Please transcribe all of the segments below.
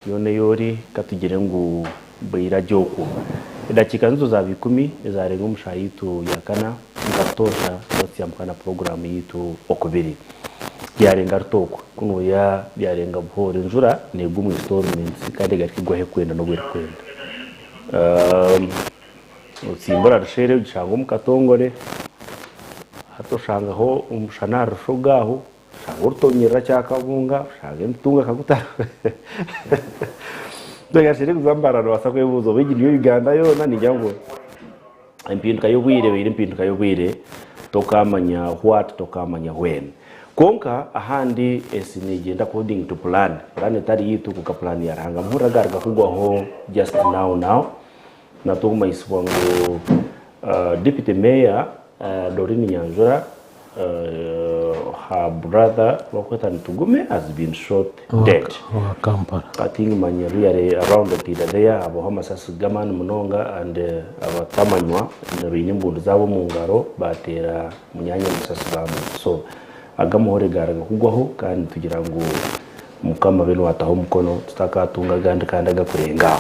Yoona ei ori, ka tugire ngu bwira gye okwo. Edakiika nizo zaaba ikumi ezaarenga omu shaaha yaitu ya kana, nka butoosha tuba tusyambuka na puroguraamu yaitu okubiri. Byarenga ruta okwo? Ku nooya byarenga buhooro enjura neegwa omu installments kandi egaruka egwa ahu erikwenda n'obu erikwenda. Otsimbura rusheere ogishanga omu katongore, hati oshangaho omushana aha rushogo aho. Oshanga orutonyerera kyakabunga, oshanga emitunga akagutara. Ogasheere kuza Mbarara nobaasa kwebuuza oba egi niyo Uganda yoona ningira ngu empinduka y'obwire ebaire empinduka y'obwire tokamanya what tokamanya when. Kwonka ahandi ensi negyenda according to plan, plan etari yaitu kwonka plan ya Ruhanga. Amahurire agaruga kugwaho just now now natukumayisibwa ngu Deputy Mayor Doreen Nyanjura her brother bakweta Nitugume has been shot dead. Owa Kampala. Hati manya really around Ntida there habaho amasasi g'amaani munonga and abatamanywa baine embundu zaabo omu ngaro bateera munyaanya amasasi baamwita. So aga amahurire garuga kugwaho kandi nitugira ngu Mukama abe niwe ataho omukono tutakatunga agandi kandi agakurenga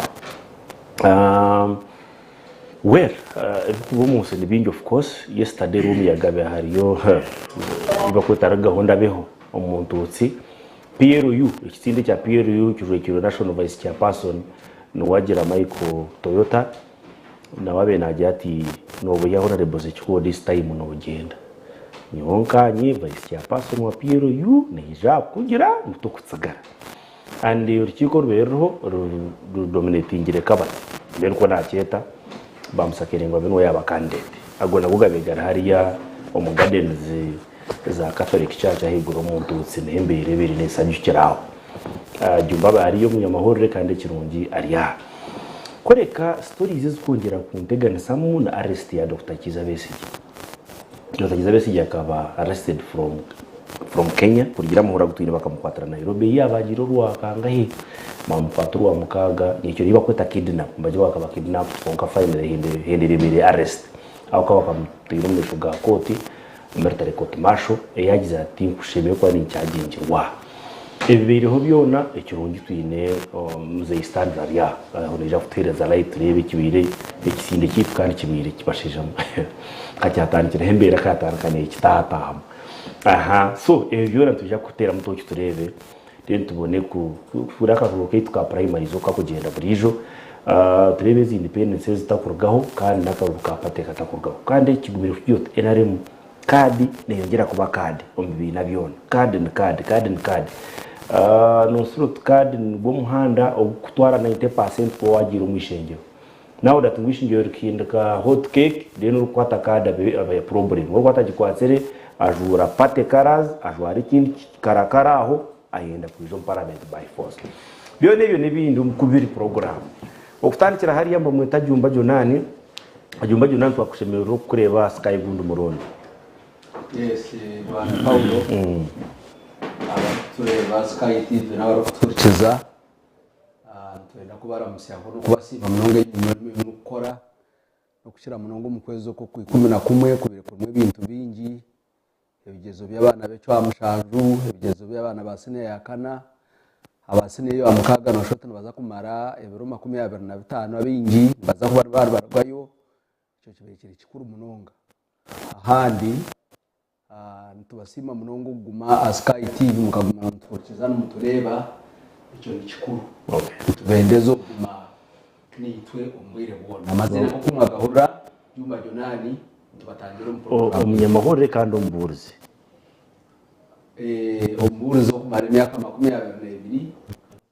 aho. Well ebirikuba omunsi ni bingi of course, yesterday room yagabe hariyo ebibakweta gahunda abeho omuntutsi PLU ekitsinde ekya PLU kijwekirwe national vice chairperson Nuwagira Michael Toyota nawe abaire nagira ati nobuya honourable Zekikubo this time nogyenda nyowe nkanye vice chairperson wa PLU naija kukugira ngu tokutsigara. And orukiiko orubaire ruriho rudominatingire Kabati mbwenu nikwo nakyeta bamusakire ngu abe niwe yaaba candidate. Ago nago gabaire gari hariya omu gardens za Catholic church ahaiguru omu Ntuutsi niho embeera ebaire nesanyukira aho. Jumba aba ariyo omunyamahurire kandi ekirungi ari aha. Kureka stories ezikwongyera kunteganisamu ni arrest ya Dokita Kiiza Besigye. Dokita Kiiza Besigye akaba arrested from from Kenya kurugiirira amahurire agu twine bakamukwatira Nairobi ei yaaba agiire orwa kangahi bamukwata orwa mukaaga ekyo ei bakweta kidnap nibagira ngu akaba kidnapped kwonka finally ehendire ebaire arrest ahabw'okuba bakamutaire omu maisho ga kooti military court martial ei yagize ati tinkushemereire kuba ninkyagingirwa aha. Ebibaireho byona ekirungi twine Muzeeyi Stanley ari aha ariho naija kutuheereza light tureebe ekibaire ekisinde kyaitu kandi kibaire bashaija mwe ka kyatandikireho embeera ka yatandika nekitaataahamu aha so ebyo byona nitwija kuteeramu tooki tureebe then tubone kuhurira akaruru kaitu ka primaries oku kakugyenda buriijo tureebe ezi independence ezitakurugaho kandi n'akaruru ka party katakurugaho kandi ekigumire kugira oti NRM Kaadi neyongyera kuba kaadi omu bibiina byona. Kaadi ni kaadi, kaadi ni kaadi. Noosura oti kaadi nigwo muhanda ogurikutwara ninety percent kuba waagiire omu ishengyero. Now that ngu eishengyero rikahinduka hot cake, then orikukwata kaadi abe abe problem. Orikuba atagikwatsire ajuura party colours, ajwara ekindi kikarakara aho, ayenda kwija omu parliament by force. Byona ebyo n'ebindi omu ku biri puroguraamu. Okutandikira hariya nibamweta Jumba Jonani. Jumba Jonani twakushemererwa okukureeba aha Sky gundi murundi. Yes, Bwana Paulo, abarikutureeba Sky TV n'abarikutuhurikiza, nitwenda kubaramusyaho n'okubasiima munonga emirimo ei murikukora, n'okukira munonga omu kwezi oku okw'Ikuminakumwe kubaire kurimu ebintu bingi. Ebigyezo by'abaana b'ecwa mushanju, ebigyezo by'abaana ba siniya ya kana, aba siniya eya mukaaga nooshusha oti nibaza kumara ebiro 25 abaingi nibaza kuba nibarugayo, ekyo kibaire kiri kikuru munonga. Ahandi nitubasiima munonga okuguma aha Sky TV mukaguma nimutuhurikiza nimutureeba, ekyo ni kikuru. Nitubendeza okuguma naitwe omu bwire bwona. Amaziina nk'oku mwagahurira, Jumba Jonani, nitubatangira omu puroguraamu. Omunyamahurire kandi omubuurizi. Omubuurizi okumara emyaka 22,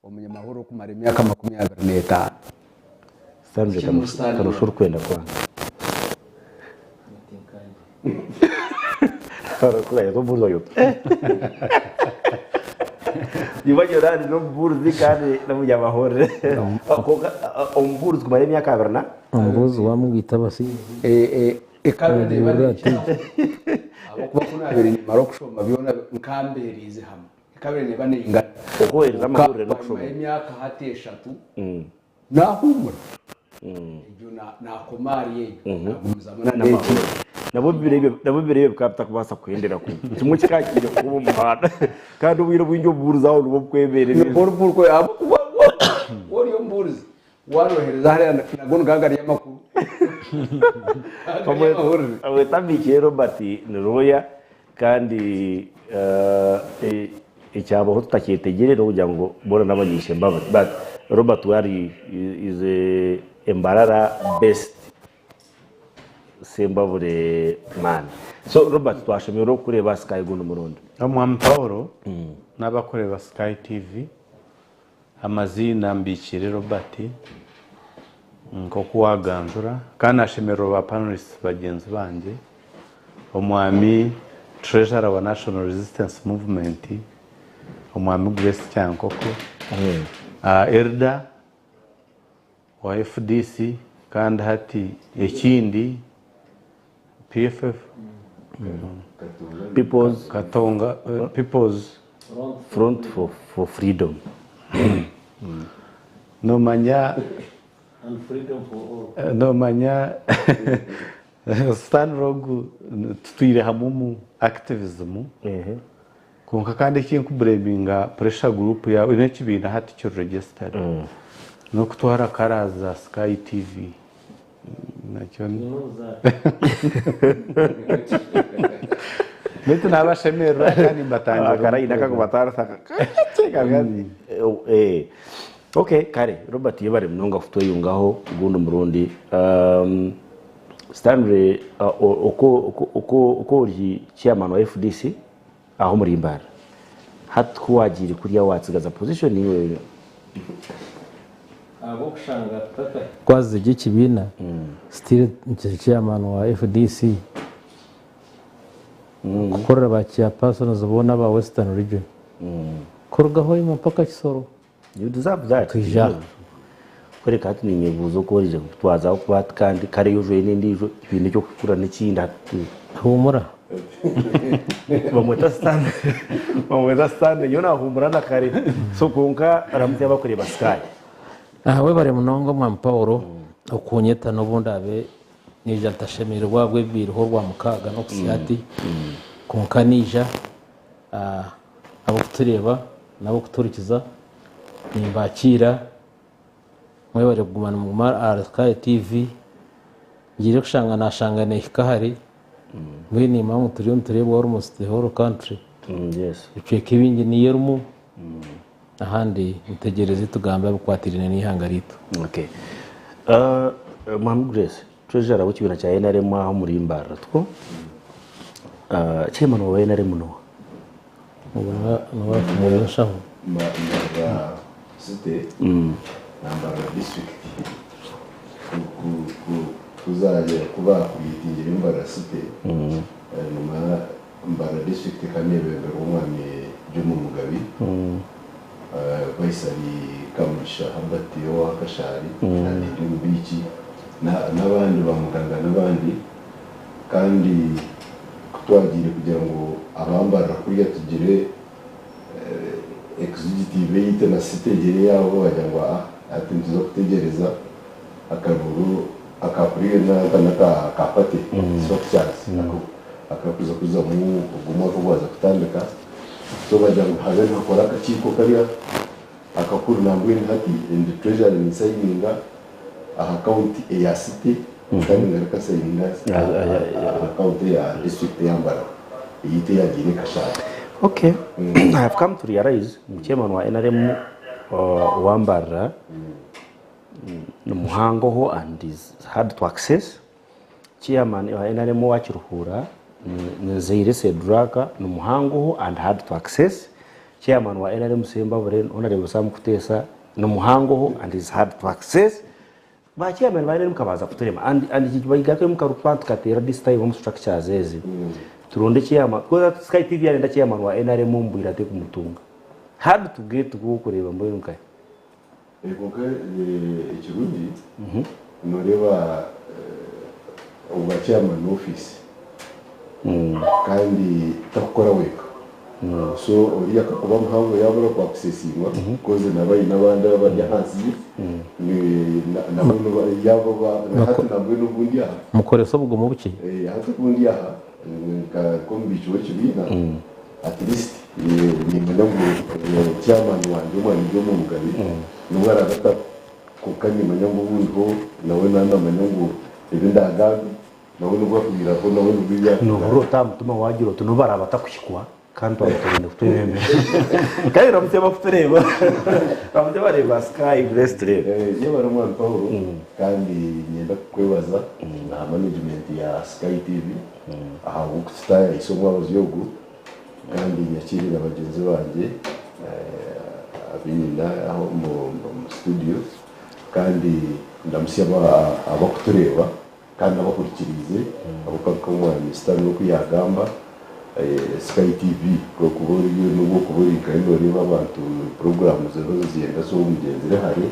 omunyamahurire okumara emyaka 25. Stanley Karusha orikwenda kwanga. Jumba Jonani n'omubuurizi kandi n'omunyamahurire. Kwonka omubuurizi kumara emyaka abiri na. Omubuuzi wamugwita abasinzi. Ekabire neeba neekiraho ahabw'okuba ku naabaire nimmara okushoma byona nkambeeriize hamwe ekabire neeba neingana. Okuheereza Kwonka amahurire bwanyima n'okushoma. y'emyaka hati eshatu naahuumura egyo naakoma ahari egyo naagumizamu na n'egi. Nabwo ebiro ebyo nabwo ebiro ebyo bikaba bitakubaasa kuhendera kumwe. Kimwe kikaba kiine kuba omu muhanda kandi obwire obwingi obubuurizi aho nibwo bukwemerera. Nibwo orikwe ahabw'okuba. Ori omubuurizi waanohereza hariya nago nigaba gari amakuru. Gari amahurire. Bamweta Mbiikire Robert ni lawyer kandi ekyabaho tutakyetegire n'okugira ngu boona n'abany'eishembabare but Robert we ari is a Mbarara based Sembabule man. So Robert twashemererwa okukureeba aha Sky gundi murundi. Omwami Paul n'abakureeba Sky TV, amaziina Mbikiire Robert nk'oku waganjura kandi nashemererwa ba panelists bagyenzi bangye, Omwami Treasurer wa National Resistance Movement, Omwami Grace Kyankoko, Elder wa FDC kandi hati ekindi PFF People's Katonga People's Front for Freedom. Nomanya nomanya Stanley ogu tutwire hamwe omu activism Kwonka kandi eki nkubureminga pressure group yawe n'ekibiina hati kiri registered n'okutwara colours za Sky TV nakyo beitu nabashemererwa kandi mbatangirira omu Akarayi program. nakakubatarisa kakye kakati. Eh, okay kare Robert yebare munonga kutweyungaho ogundi murundi. Stanley oku ori chairman wa FDC aho omuri Mbarara hati ku wagiire kuriya watsigaza position iwe? Ahabw'okushanga tutakwasize gye ekibiina, still nkiri chairman wa FDC kukorera ba chairpersons boona aba Western region kuruga Hoima mpaka Kisoro. You deserve that. Twija. Kureka hati ninyebuuza oku orije kutwaza ahakuba hati kandi kare ei ojwaire n'endiijo tihaine eky'okukura n'ekindi hati. Huumura. Bamweta Stanley. Bamweta Stanley. Nyowe naahuumura na kare. So kwonka ramutsya abakureeba Sky. Aha webare munonga omwami Paul okunyeta n'obu ndaabe naija ntashemereirwe ahabw'ebibairweho orwamukaaga n'okuhitsya hati kwonka naija. Ab'okutureeba n'ab'okutuhurikiza nimbakiira mwebare kuguma nimuguma ahari Sky TV. Ngiire kushanga nashanga nehika hare mbwenu nimanya ngu turiyo nitureebwa almost the whole country. Ebicweka ebingi niyo erimu ahandi mutegyereze tugambe abikwatiraine n'eihanga ryaitu. Okay. Mwami Grace, Treasurer w'ekibiina kya NRM aha omuri Mbarara tikwo? Chairman wa NRM n'oha? Ogwo niwe nshaho. Mbarara City na Mbarara District ku baakuriitingire Mbarara City hanyuma Mbarara District ekaba neebemberwa Omwami Juma Mugabi, Faisali Kamugisha Herbert owa Kashaari na Ndindi Omubiiki n'abandi ba Muganga n'abandi kandi ku twagiire kugira ngu aba Mbarara kuriya tugire executive eyaitu na city egire eyaabo baagira ngu aa hati nituza kutegyereza akaruuru aka kuriya nanka n'aka party structures akarikuza kuzamu ogu omwaka ogwaza kutandika so bagira ngu habe nihakora akakiiko kariya akakuru nambwenu hati ndi treasury ninsayininga aha account eya city kandi ngaruka nsayininga aha account eya district eya Mbarara eyaitu eyagiire Kashari. Okay, I have come to realize ngu chairman wa NRM owa Mbarara ni muhangoho and is hard to access. Chairman wa NRM owa Kiruhura ni Nzeire Sedraka ni muhangoho and hard to access. Chairman wa NRM Sembabule Honourable Sam Kuteesa ni muhangoho and is hard to access. Ba chairman ba NRM kabanza kuturema and and bayigarukemu karukuba tukateera this time omu structures ezi turonde chairman because Sky TV yarenda chairman wa NRM omu bwire ate kumutunga. Hard to get kureeba mbwenu nkahi. Kwonka ekirungi noreeba obwa chairman n'ofiisi kandi takukora wenka so oriya akakuba muhango yabura ku accessingwa coz naba aine abandi abari ahansi ye nabo hati nambwenu obundi aha. Mukoresa obugumu bukye. Hati obundi aha nk'omubiiki w'ekibiina at least niinyenda ngu chairman wangye omwanya gwe omugabe. N'obu araabe atariho, kwonka nimmanya ngu obu ndiho nawe naaba naamanya ngu ebi ndaagambe nawe n'obu akubaire ariho nawe nibwo ebi Noohurira arikugamba. ota aha mutima waagira oti n'obu baraabe batakuhikwa kandi twaba turenda kutwebembera. Kandi ramutsya abakutureeba. Ramutsya abareebi ba Sky Grace Tureebe. Yebare Mwami Paulo kandi niinyenda kukwebaza na management ya Sky TV ahabw'okututaayayisa omwabazyo ogu. Kandi nyakiire na bagyenzi bangye abu nyine aha omu studio kandi ndamutsya abakutureeba kandi n'abahurikiriize ahabw'okuba nk'omwami Stanley oku yaagamba, Sky TV ku orikuba oriyo n'obu orikuba ori nkayo nooreeba abantu puroguraamu ziriho nizigyenda so mugyenzire hare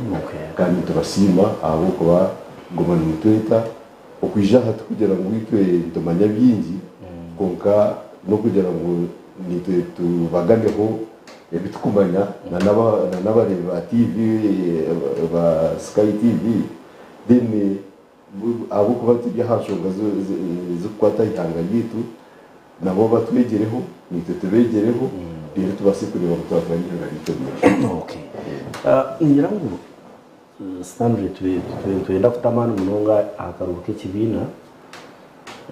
kandi nitubasiima ahabw'okuba kuguma nimutweta Okwija aha tikugira ngu itwe nitumanya bingi, kwonka n'okugira ngu naitwe tubaganeho ebi turikumanya na n'abareebi ba TV, ba Sky TV, then ahabw'okuba turi aha nshonga zirikukwata aha ihanga ryaitu, nabo batwegyereho, naitwe tubeegyereho, reero tubaase kureeba ngu twatwara eihanga ryaitu omu maisho. Ningira ngu Stanley nitwenda kuta amaani munonga aha karuuru k'ekibiina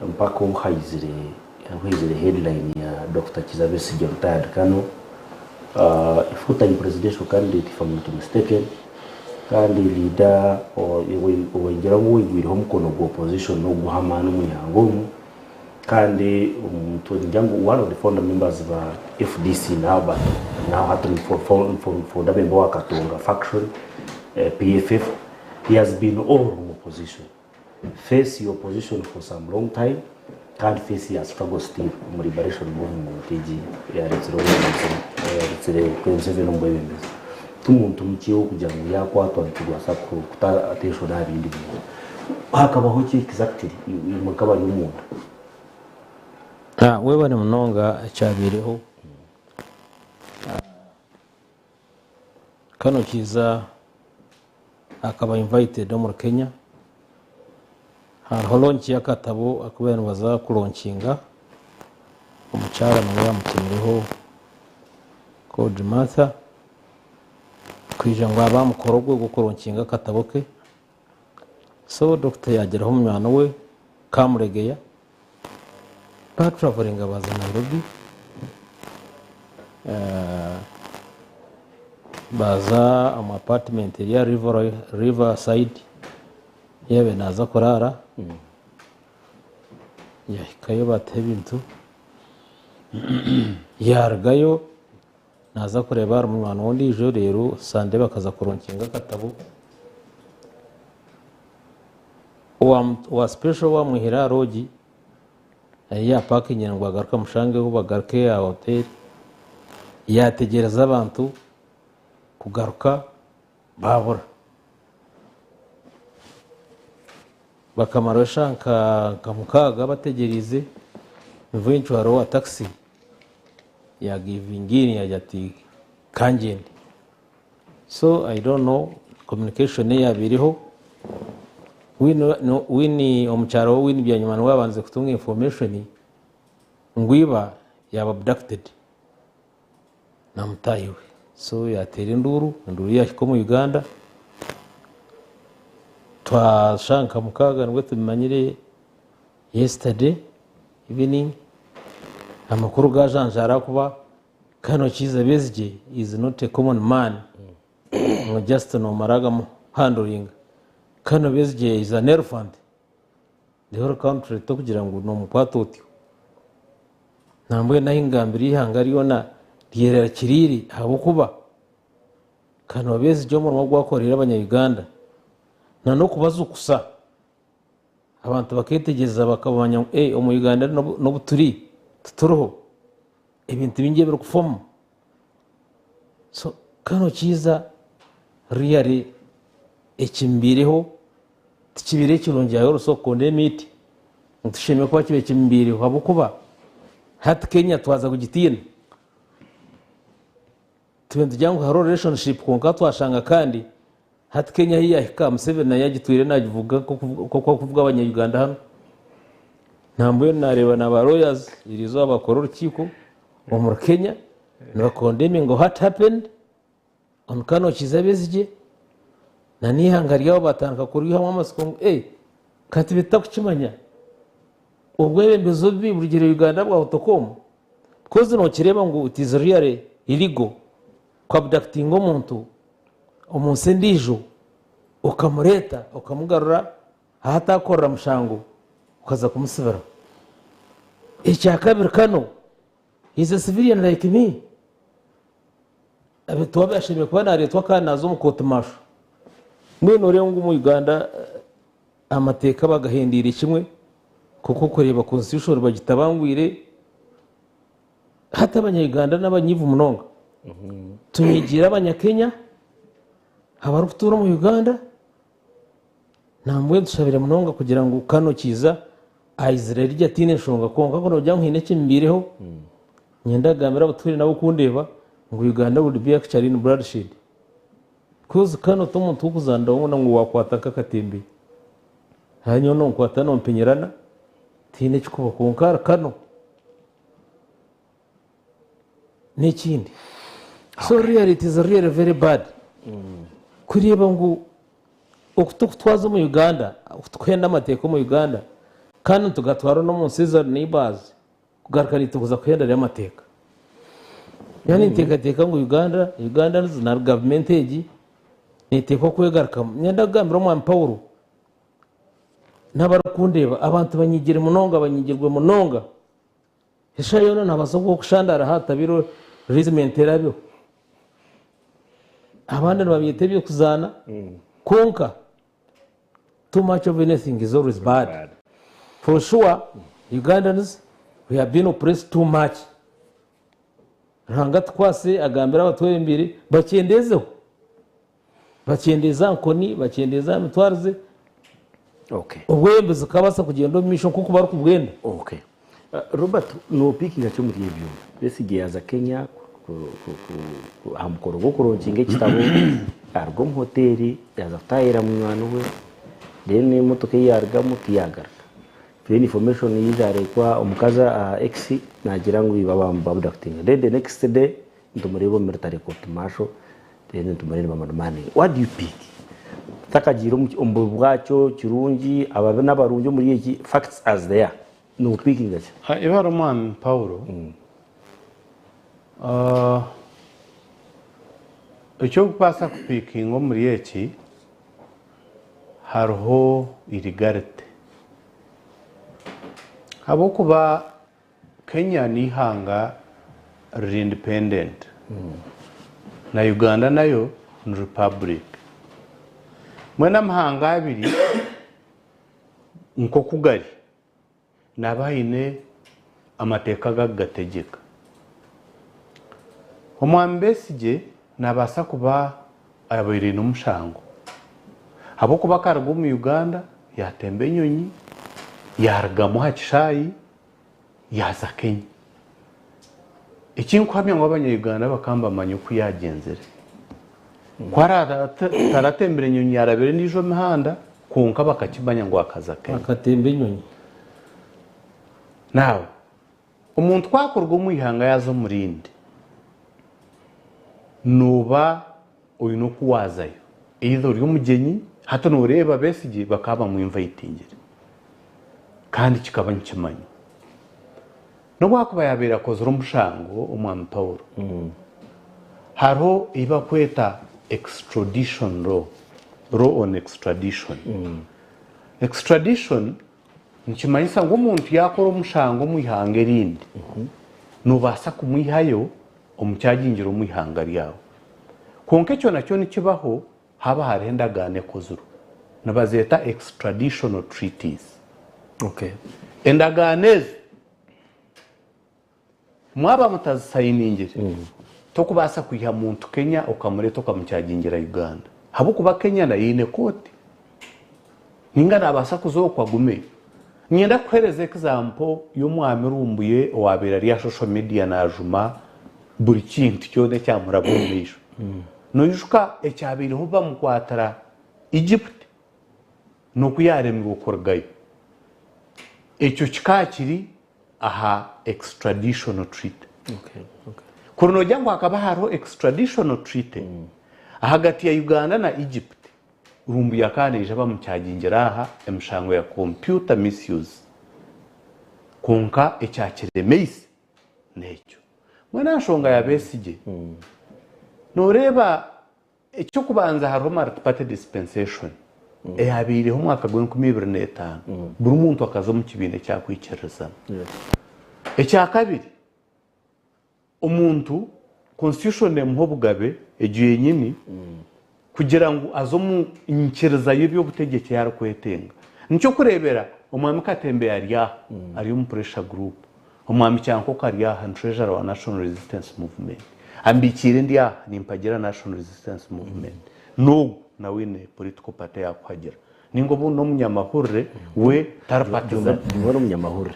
mpaka obu haizire headline ya Dokita Kizza Besigye retired Colonel, a full time presidential candidate if I'm not mistaken kandi leader owagira ngu oigwireho omukono gwa opposition n'oguha amaani omu ihanga omu. Kandi omuntu ningira ngu one of the founder members ba FDC now but now hati ni founder member wa Katonga faction PFF he has been all omu opposition face your opposition for some long time kandi face ya struggle still omu liberation movement egi eyaretsire eyaretsire Museveni omu bwebembezi. Ti muntu mukye ow'okugira ngu yakwatwa nikibasa kuta attention aha bindi bintu. Hakabaho ki exactly imwe nk'abari omunda? Webare munonga ekyabaireho Kano Kiiza akaba invited omuri Kenya hariho launch y'akatabo aku baabaire nibaza kulonkinga omukyara niwe yamutumireho called Martha kwija ngu abe aha mukoro gwe gw'okulonkinga akatabo ke. So doctor yagiraho munywani we Kamuregeya ba travelinga baza Nairobi baza omu apartment eri aha river side ei yabaire naza kuraara yahikayo bataho ebintu yarugayo Naaza kureeba ahari munywani we ondiijo reero Sunday bakaza kuronkinga akatabo. Owa special owamwihire aha lodge ahi yaapakingire ngu agaruke amushangeho bagaruke aha hoteeri, yaategyereza abantu kugaruka baabura. Bakamaraho eshaaha nka mukaaga bategyereize, eventually hariho owa takisi yagivinga in yagira ati kangyende. So I don't know communication eyabaireho, Winnie omukyara we Winnie Byanyima niwe yabandize kutunga information ngu iba yaba abducted na mutaahi we. So yateera enduuru, enduuru yahika omu Uganda, twashanga nka mukaaga nibwo tubimanyire yesterday evening, amakuru gajanjaara ahakuba Colonel Kiiza Besigye is not a common man ngu just nomara gamuhanduringa. Colonel Besigye is an elephant, the whole country tokugira ngu nomukwata otyo. Nambwenu ahu ngambire eihanga ryona ryerarikiriire ahabw'okuba Colonel Besigye omurimo ogu akoreire abanya Uganda na n'okubazukusa. Abantu bakeetegyereza bakamanya ngu ee omu Uganda n'obu turi tituriho ebintu bingi ebirikufamu. So kanu kiiza really ekimubaireho tikibaire kirungi I also condemn it ngu tushemereire kuba kibaire kimubaireho ahabw'okuba hati Kenya twaza kugitiina. Tube nitugira ngu hariho relationship kwonka twashanga kandi Hati Kenya ahi yahika Museveni nayo agitwire nagivuga nk'oku arikuvuga abanya Uganda hanu. Nambwenu nareeba na ba lawyers eriizooba bakora orukiiko omuri Kenya nibakondeminga what happened on Colonel Kiiza Besigye. Na n'eihanga ryabo batandika kuriihamu amatsiko ngu ee ka tube tutarikukimanya obwebembezi obubi burugire Uganda bwahotoka omu because nokireeba ngu it is really illegal ku abductinga omuntu omu nsi endiijo okamureeta okamugarura ahu ataakukorera mushango okaza kumusibira. Ekyakabiri kanu he is a civilian like me. Twaba ashemereire kuba nareetwa kandi naaza omu kooti maasho. Mbwenu noreeba ngu omu Uganda amateeka bagahendeire kimwe nk'oku orikureeba constitution bagitabangwire. Hati abanya Uganda n'abanyiivu munonga. Tunyigiire abanya Kenya abarikutuura omu Uganda nambwenu tushabire munonga kugira ngu kanu kiiza aizire eryo atiine nshonga kwonka ku noogira ngu haine ekimubaireho Niinyenda kugambira abatwire nabo kundeeba ngu Uganda would be actually in bloodshed coz kanu t'omuntu w'okuzanira woona ngu wakwata nk'akatembeyi. Haza nyowe nonkwata nompinyirana tihaine ekikubaho kwonka ahari kanu n'ekindi. So really it is really very bad kureeba ngu Oku turikutwaza omu Uganda, oku turikuhenda amateeka omu Uganda kandi nitugatwara n'omu nsi eza neighbours kugaruka naitwe kuza kuhenda ariya amateeka. Nyowe ninteekateeka ngu Uganda, Ugandans nari gavumenti egi neeteekwa kwegarukamu. Niinyenda kugambira omwami Paulo n'abarikundeeba, abantu banyigire munonga, banyigirwe munonga. Eshaaha yoona naabaasa kukushandaara hatabaire reasonment erabeho. Abandi nibabyeta eby'okuzaana kwonka too much of anything is always bad. For sure Ugandans we have been oppressed too much. Ruhanga atukwase agambire abatwebembeire bakyendeezeho. Bakyendeeze aha nkoni, bakyendeeze aha mitwarize. Okay. Obwebembezi bukabaasa kugyenda omu maisho nk'oku barikubwenda. Okay. Robert, nopikinga ki omuri ebyo? Besigye yaaza Kenya aha mukoro gw'okuronkinga ekitabo, aruga omu hoteeri yaaza kutaahirira munywani we, then emotoka ei yaarugamu tiyaagaruka. Then information yaija yareetwa omukazi aha X naagira ngu iba baamu abductinga. Then the next day nitumureeba omu military court martial then nitumureeba nibamuremandinga. What do you pick? Tutakagiire omu bubi bwakyo, kirungi, ababi n'abarungi omuri eki, facts as they are. Nopikinga ki? Ibara omwami Paulo, eki orikubaasa kupikinga omuri eki, hariho illegality. Ahabw'okuba Kenya n'eihanga riri independent na Uganda nayo ni republic. Mbwenu amahanga abiri nk'oku gari nihaba haine amateeka agakugategyeka. Omwami Besigye nabaasa kuba abaire aine omushango ahabw'okuba akaruga omu Uganda yatemba enyonyi yarugamu aha kishaayi yaaza Kenya. Ekinkuhamya ngu abanya Uganda bakaba nibamanya oku yaagyenzire. Ku ataratembire enyonyi yaarabire endiijo mihanda kwonka bakakimanya ngu akaza Kenya. Akatemba enyonyi. Now, omuntu ku akuruga omu ihanga yaaza omu rindi, nooba oine oku waazayo. Either ori omugyenyi, hati nooreeba Besigye bakaba bamwinvayitingire kandi kikaba nikimanywa. N'obu akuba yaabaire akozire omushango, Omwami Paulo, hariho ei barikweta extradition law, law on extradition. Extradition nikimanyisa ngu omuntu yaakora omushango omu ihanga erindi, noobaasa kumwihayo omukyagingire omu ihanga ryawe. Kwonka ekyo nakyo nikibaho haaba hariho endagaano ekozirwe. Nibazeeta extraditional treaties. Endagaano ezo mwaba mutazisayiningire, tokubaasa kwiha muntu Kenya okamureeta okamukyagingira Uganda. Ahabw'okuba Kenya nayo eine kooti. Ninga nabaasa kuza okwo agumeyo. Niinyenda kukuheereza example y'omwami Lumbuye owabaire ari aha social media najuma buri kintu kyona ekyamuraba omu maisho. Noijuka ekyabaireho bamukwatira Egypt n'oku yaremirwe kurugayo. Ekyo kikaba kiri aha extraditional treaty. Kuri nogira ngu hakaba hariho extraditional treaty ahagati ya Uganda na Egypt. Lumbuye akaba naija bamukyagingira aha emishango ya computer misuse kwonka ekyakiremeise n'ekyo. Mbwenu aha nshonga ya Besigye, noreeba eky'okubanza hariho multi-party dispensation eyabaireho omwaka gw'enkumi ibiri n'etaano, buri muntu akaza omu kibiina eki arikwikiririzamu. Ekyakabiri, Omuntu constitution nemuha obugabe egyo yenyini kugira ngu aze omu nyikiriza y'eby'obutegyeki ei arikwetenga. Nikyo kureebera Omwami Katembeya ari aha ari omu pressure group, Omwami Kyankoko ari aha ni treasurer wa National Resistance Movement, ambikiire ndi aha nimpagira National Resistance Movement, n'ogu nawe aine political party ei arikuhagira. Ninga obundi n'omunyamahurire we tari partisan. Jumba n'omunyamahurire.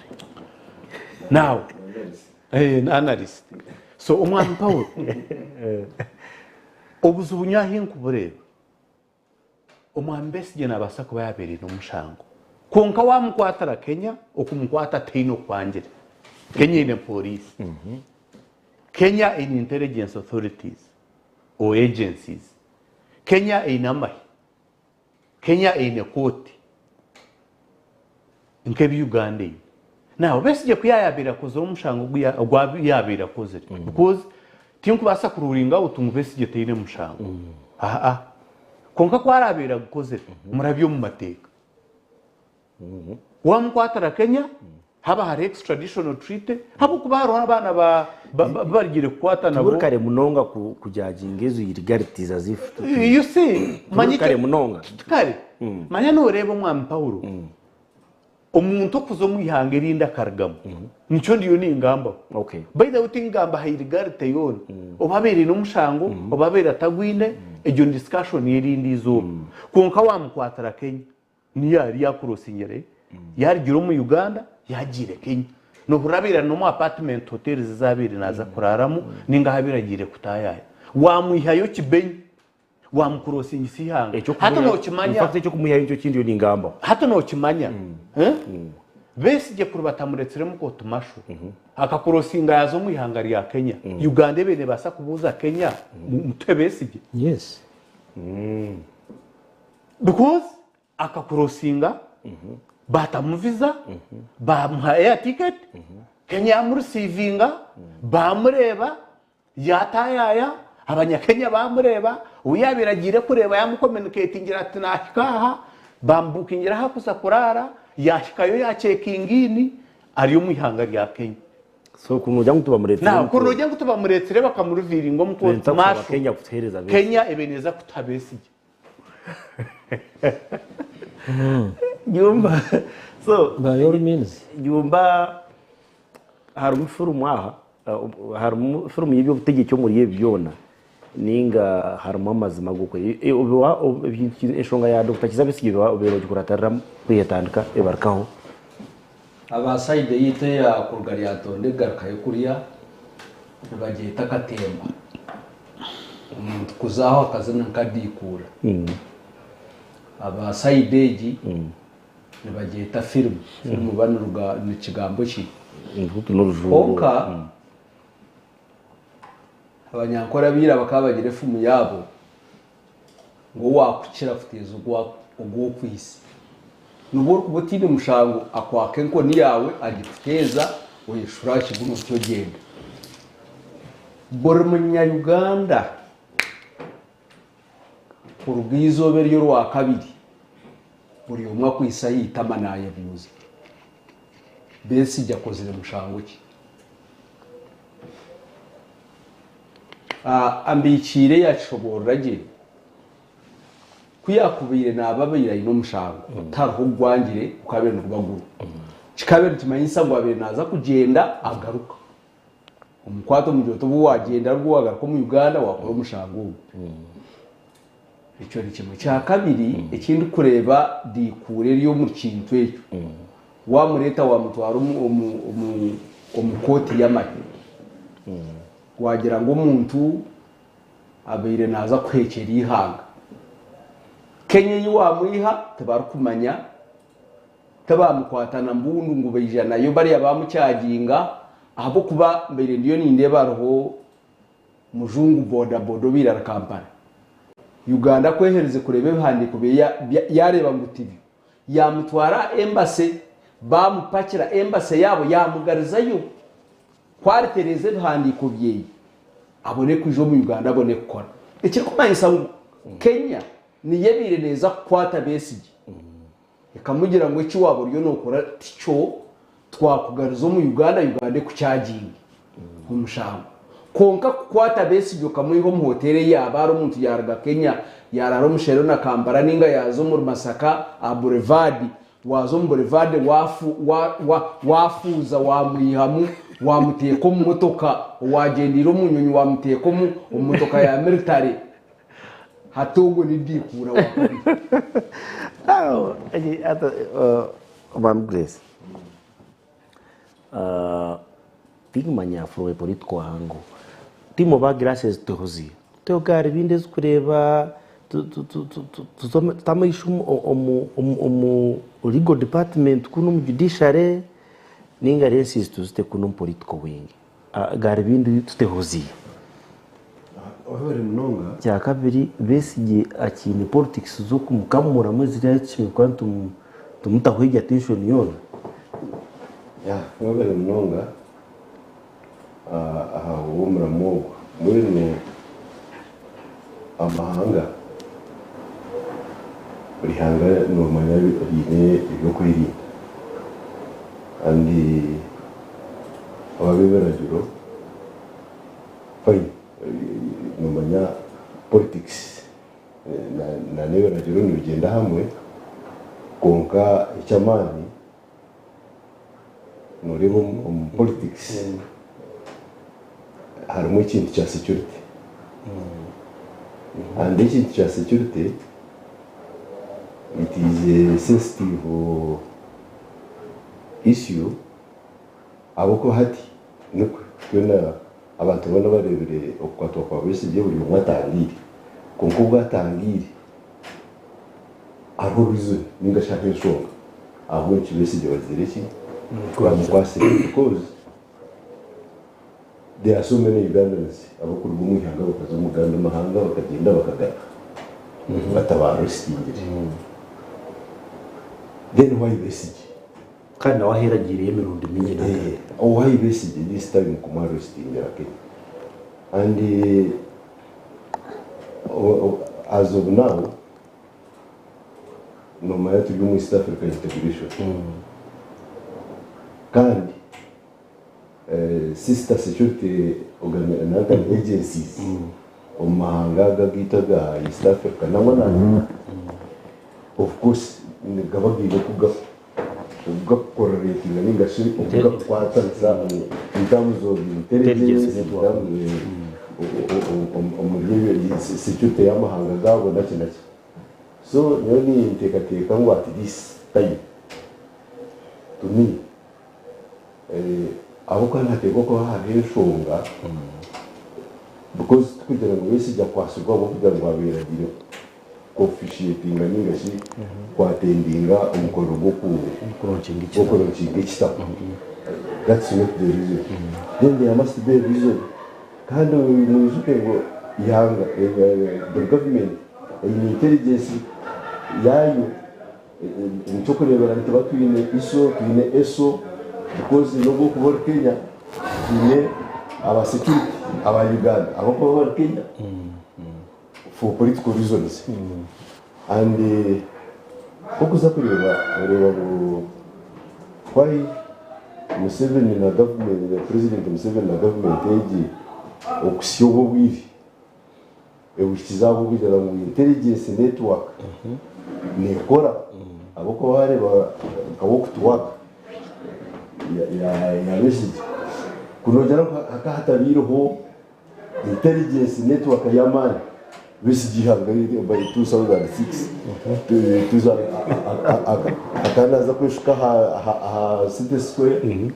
Now, Analyst. So omwami Paul, obuzibu nyowe ahi nkubureeba, omwami Besigye nabaasa kuba yabaire aine omushango kwonka wamukwatira Kenya, okumukwata tihaine okwangire. Kenya eine poriisi, Kenya eine intelligence authorities or agencies, Kenya eine amahe. Kenya eine kooti nk'ebi Uganda eine. Now Besigye ku yaayabaire akozire omushango ogu ya- ogu yaabaire akozire because tinkubaasa ku ruling out ngu Besigye taine mushango. Aa. Kwonka ku araabaire agukozire murabye omu mateeka. Wamukwatira Kenya haba hariho extraditional treaty ahabw'okuba hariho abaana ba ba barigire kukwata nabo. Tiburi kare munonga ku kujudginga ezo illegalities as if tu You see, Tiburi kare munonga. Kare manya noreeba omwami Paulo omuntu okuza omu ihanga erindi akarugamu nikyo ndiyo ningambaho. Okay. By the way tingamba aha illegality yoona oba abaire aine omushango oba abaire atagwine egyo ni discussion y'erindi izooba kwonka wamukwatira Kenya Niyo ari yakurosingire yarugire omu Uganda yagiire Kenya. Nohurira abaire ari nomu apartment hotels ezi abaire naza kuraramu ninga ahu abaire agiire kutayaya. Wamwihayo kibenyi wamukurosingisa ihanga. Hati nokimanya. In fact ekyokumwihayo nikyo kindiyo ningambaho. Hati nokimanya Besigye kuri batamuretsiremu court martial akakurosinga yaza omu ihanga rya Kenya, Uganda ebaire nebaasa kubuuza Kenya mutuhe Besigye? Yes. Because akakurosinga batamu visa bamuha air ticket Kenya yamurusivinga bamureeba yatayaya abanyakenya bamureeba ou yabaire agiire kureeba yamucommunicatingira ati nahika aha bamubukingira ahakuza kuraara yahikayo yacekinga in ari omu ihanga rya Kenya. So kuri nogira ngu tibamuretsire Now kuri nogira ngu tibamuretsire bakamuruviringa omu court martial Kenya kutuhereza Besigye. Kenya ebaire neeza kutuha Besigye. Jumba so By all means. Jumba harimu firimu aha harimu firimu y'eby'obutegyeki omuri ebi byona ninga harimu amazima g'okwe enshonga ya Dokita Kizza Besigye obaire ogikuratirira kwiha etandika ebarukaho. Aba side yaitu eya kuruga Lyantonde kugarukayo kuriya nibagyeta akatemba. Omuntu kuza aho akazina nka adiikuura. Aba side egi nibagyeta firimu. Firimu oba niruga ni kigambo ki? Kwonka Abanyankore aba ira bakaba bagira efumu yaabo ngu owaakukira kuteeza ogw'okwitsa. N'obu orikuba otaine mushango akwaka enkoni yaawe agikuteeza oyeshura aha kibunu otyo ogyenda. Buri munya-Uganda kuruga eizooba ery'orwakabiri buri omwe akwitse aha itama naayebuuza, Besigye akozire mushango ki? Ambikiire yaakishoboorora gye ku yaakubaire naaba abaire aine omushango tihariho ogwangire gukaabaire niguba guri. Kikaabaire nikimanyisa ngu abaire naaza kugyenda agaruka. Omukwate omugira oti obu waagyenda aribwo waagaruka omu Uganda waakora omushango ogu. Ekyo ni kimwe. Ekyakabiri eki ndikureeba diikuura eri omu kintu ekyo, waamureeta waamutwara omu kooti y'amahe, waagira ngu omuntu abaire naaza kuheekyera eihanga, Kenya ei waamwiha tibarikumanya, tibaamukwata na mbundu ngu baija nayo bariya baamukyaginga ahabw'okuba mbaire ndiyo nindeeba hariho Mujungu boda boda obaire ari Kampala. Uganda ku eherize kureeba ebihandiiko bye yaareeba ngu tibyo, yaamutwara aha embassy baamupakira embassy yaabo yaamugarizayo ku aritereeza ebihandiiko bye abone kwija omu Uganda abone kukora. Ekirikumanyisa ngu Kenya niyo ebaire neeza kukwata Besigye ekamugira ngu eki waaba oriyo nookora tikyo, twakugariza omu Uganda, Uganda ekukyaginge omushango. Kwonka kukwata Besigye okamwiha omu hoteeri ei yaaba ari omuntu yaaruga Kenya yaaraara omu Sherona Kampala nainga yaaza omuri Masaka aha Boulevard, waaza omu Boulevard waafuuza waamwihamu waamuteeka omu motoka, owaagyendeire omu nyonyi waamuteeka omu motoka ya military. Hati ogwo ni Diikuura wa kabiri. Now, Ma'am Grace, tinkumanya from a political angle, timuba glasses tutehuziire, tuteho garubindi ezikureeba, tute amaisho omu legal department kunu omu judiciary ninga lenses tuzite kunu omu political wing. Garubindi tutehuziire. Webare munonga. Kyakabiri Besigye akiine politics z'okumukamuramu eziri ahi tushemereire kuba nitumutaho egyo attention yoona. Yeah, webare munonga aha bw'omuramu ogwo. Mbwenu amahanga, buri ihanga nomanya riine eby'okwerinda kandi ab'ebiragiro fine nomanya politics n'ebiragiro nibigyenda hamwe kwonka eky'amaani noreeba omu politics harimu ekintu kya security and ekintu kya security it is a sensitive issue ahabw'okuba hati nikwe twena abantu boona bareebire okukwatwa kwa Besigye buri omwe atangiire kwonka obu atangiire Hariho reason ninga shi hariho enshonga ahabw'enki Besigye bagizire ki? Bamukwasire because there are so many Ugandans abarikuruga omu ihanga bakaza omu gandi mahanga bakagyenda bakagaruka batabaaresitingire. Then why Besigye? Kandi nawe ahu eragiireyo emirundi mingi nagaruka. Why Besigye this time kumuaresitingira Kenya? And as of now, Noomanya turi omu East Africa Integration kandi sister security agencies omu mahanga aga agaitu aga East Africa nangwa na of course nigaba gaine oku gakukoreratinga ninga shi oku gakukwatanisa in terms of intelligence, in terms omuri security y'amahanga gaabo naki naki. So nyowe ninteekateeka ngu at this time to me ahabw'okuba nihateekwa kuba hariho enshonga because tikugira ngu Besigye akwatsirwe ahabw'okugira ngu abaire agiire ku officiatinga ninga shi ku attendinga omukoro gw'okuronkinga ekitabo. That's not the reason. Then there must be a reason. Kandi mwijuke ngu eihanga, buri gavumenti eine intelligence yaayo. Nikyokureebera nituba twine ISO, twine ESO because nobu orikuba ori Kenya twine aba security aba Uganda abarikuba bari Kenya for political reasons. And ku orikuza kureeba oreeba ngu why Museveni na gavumenti, President Museveni na gavumenti egi okuhitsya obu obwire ebuhikize ahabw'okugira ngu intelligence network neekora ahabw'okuba waareeba nka walk to work ya Besigye ku noogira ngu hakaba hatabaireho Intelligence network y'amaani Besigye ihanga riri by 2006 akaba naaza kweshuka aha City Square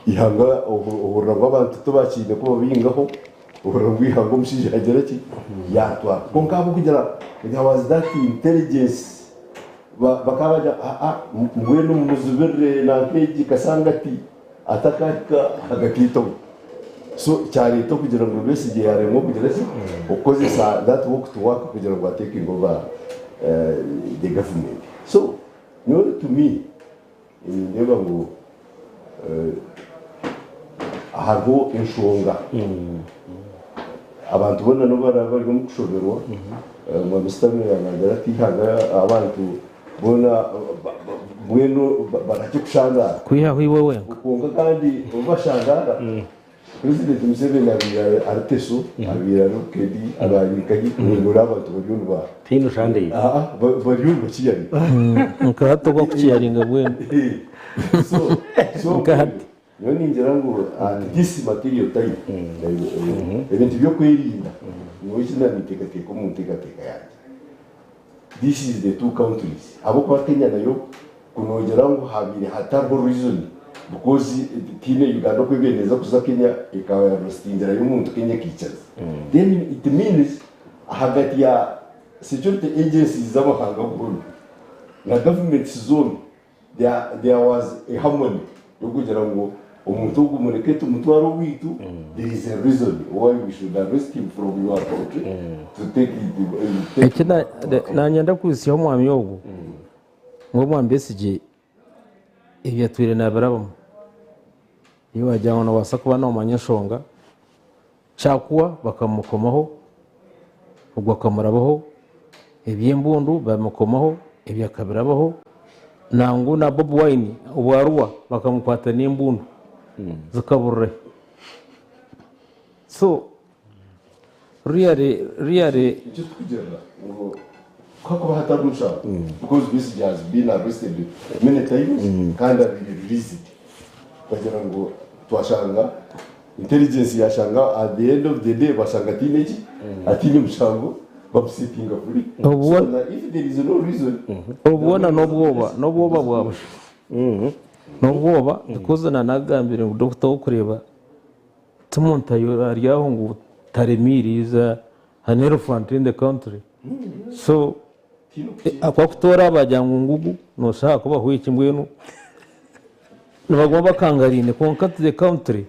ihanga ohurira ngu abantu tibakiine ku babingaho ohurira ngu ihanga omushaija yagira ki yaatwara kwonka ahabw'okugira there was that intelligence bakaba bagira aa mbwenu mumuzibirire nanka egi Kasangati atakahika ahagati y'eitooke. So kyareeta okugira ngu Besigye yaremwa okugira ki? Okukozesa that walk to work kugira ngu atekinge over the government. So nyowe to me nindeeba ngu hariho enshonga abantu boona n'obu baraabe bari omu kushoberwa, Mwami Stanley yanagira ati eihanga abantu boona mbwenu barahakye kushandaara. Kwihaho iwe wenka. Kwonka kandi obu bashandaara, Purezidenti Museveni abaire ari Teso, abaire ari Bukedi, abaire ari nkahi, noreeba abantu bariyo niba. Tihaine oshandaire. Aa, bariyo nibakiyaringa. Nka hati ogu akukiyaringa mbwenu. So, so Nka hati. Nyowe ningira ngu at this material time, ebintu by'okwerinda, nyowe eki naninteekateeka omu nteekateeka yangye, this is the two countries ahabw'okuba Kenya nayo ku noogira ngu habaire hatariho reason because tihaine Uganda oku ebaire neeza kuza Kenya ekaaresitingirayo omuntu Kenya ekaikiriza, then it means ahagati ya security agencies z'amahanga gombi na governments zombi There was a harmony y'okugira ngu omuntu ogu mureke tumutware owaitu, there is a reason why we should arrest him from your country to take it. Eki nanyenda kwitsyaho omwami ogu ngu omwami Besigye ebi atwire nabirabamu, iwe wagira ngu nobaasa kuba nomanya enshonga, Kyakuwa bakamukomaho, ogwo akamurabaho, eby'embundu babimukomaho, ebyo akabirabaho, nangwa na Bobi Wine obwa Arua bakamukwata n'embundu zikaburira hi. So really, really. Nikyo turikugirira ngu ku hakuba hatariho mushango because Besigye has been arrested many times kandi abaire released tukagira ngu twashanga Intelligence yashanga at the end of the day bashanga ataine ki? Ataine mushango bamusetinga free. Obwo So na if there is no reason obwona n'obwoba n'obwoba bwa busha n'obwoba because na nagambire ngu doctor wokureeba ti muntu ari aho ngu taremiire is an elephant in the country so Ku akutoora baagira ngu ngugu nooshusha ahakubaho eki mbwenu nibaguma bakangariine kwonka to the country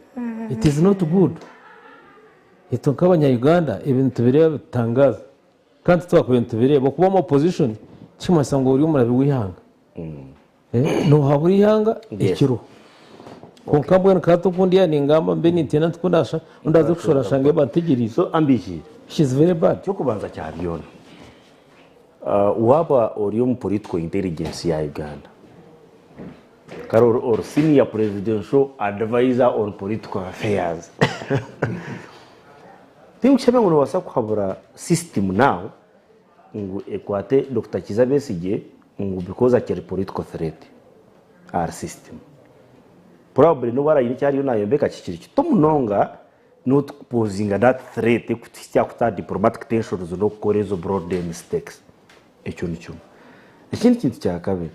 it is not good. Itwe nk'abanya Uganda ebi nitubireeba bitutangaaza kandi titwakubaire nitubireeba. Okuba omu opposition tikimanyisa ngu ori omurabi w'eihanga. Noohabura eihanga ekiriho. Kwonka mbwenu nka hati oku ndi aha ningamba mbe nintiina nti ku ndaaze kushora nshange bantegyereize. So ambihiire. Which is very bad. Eky'okubanza kya byona, waaba ori omu political intelligence ya Uganda, kare ori senior presidential advisor on political affairs, tinkushabya ngu noobaasa kuhabura system now ngu ekwate Dokita Kiiza Besigye ngu because akiri political threat ahari system. Probably nobu araine eki ariyo nayombeka kikiri kito munonga not kupozinga that threat ekutuhitsya kuta diplomatic tensions nokukora ezo broad mistakes. Ekyo ni kimwe. Ekindi kintu kyakabiri,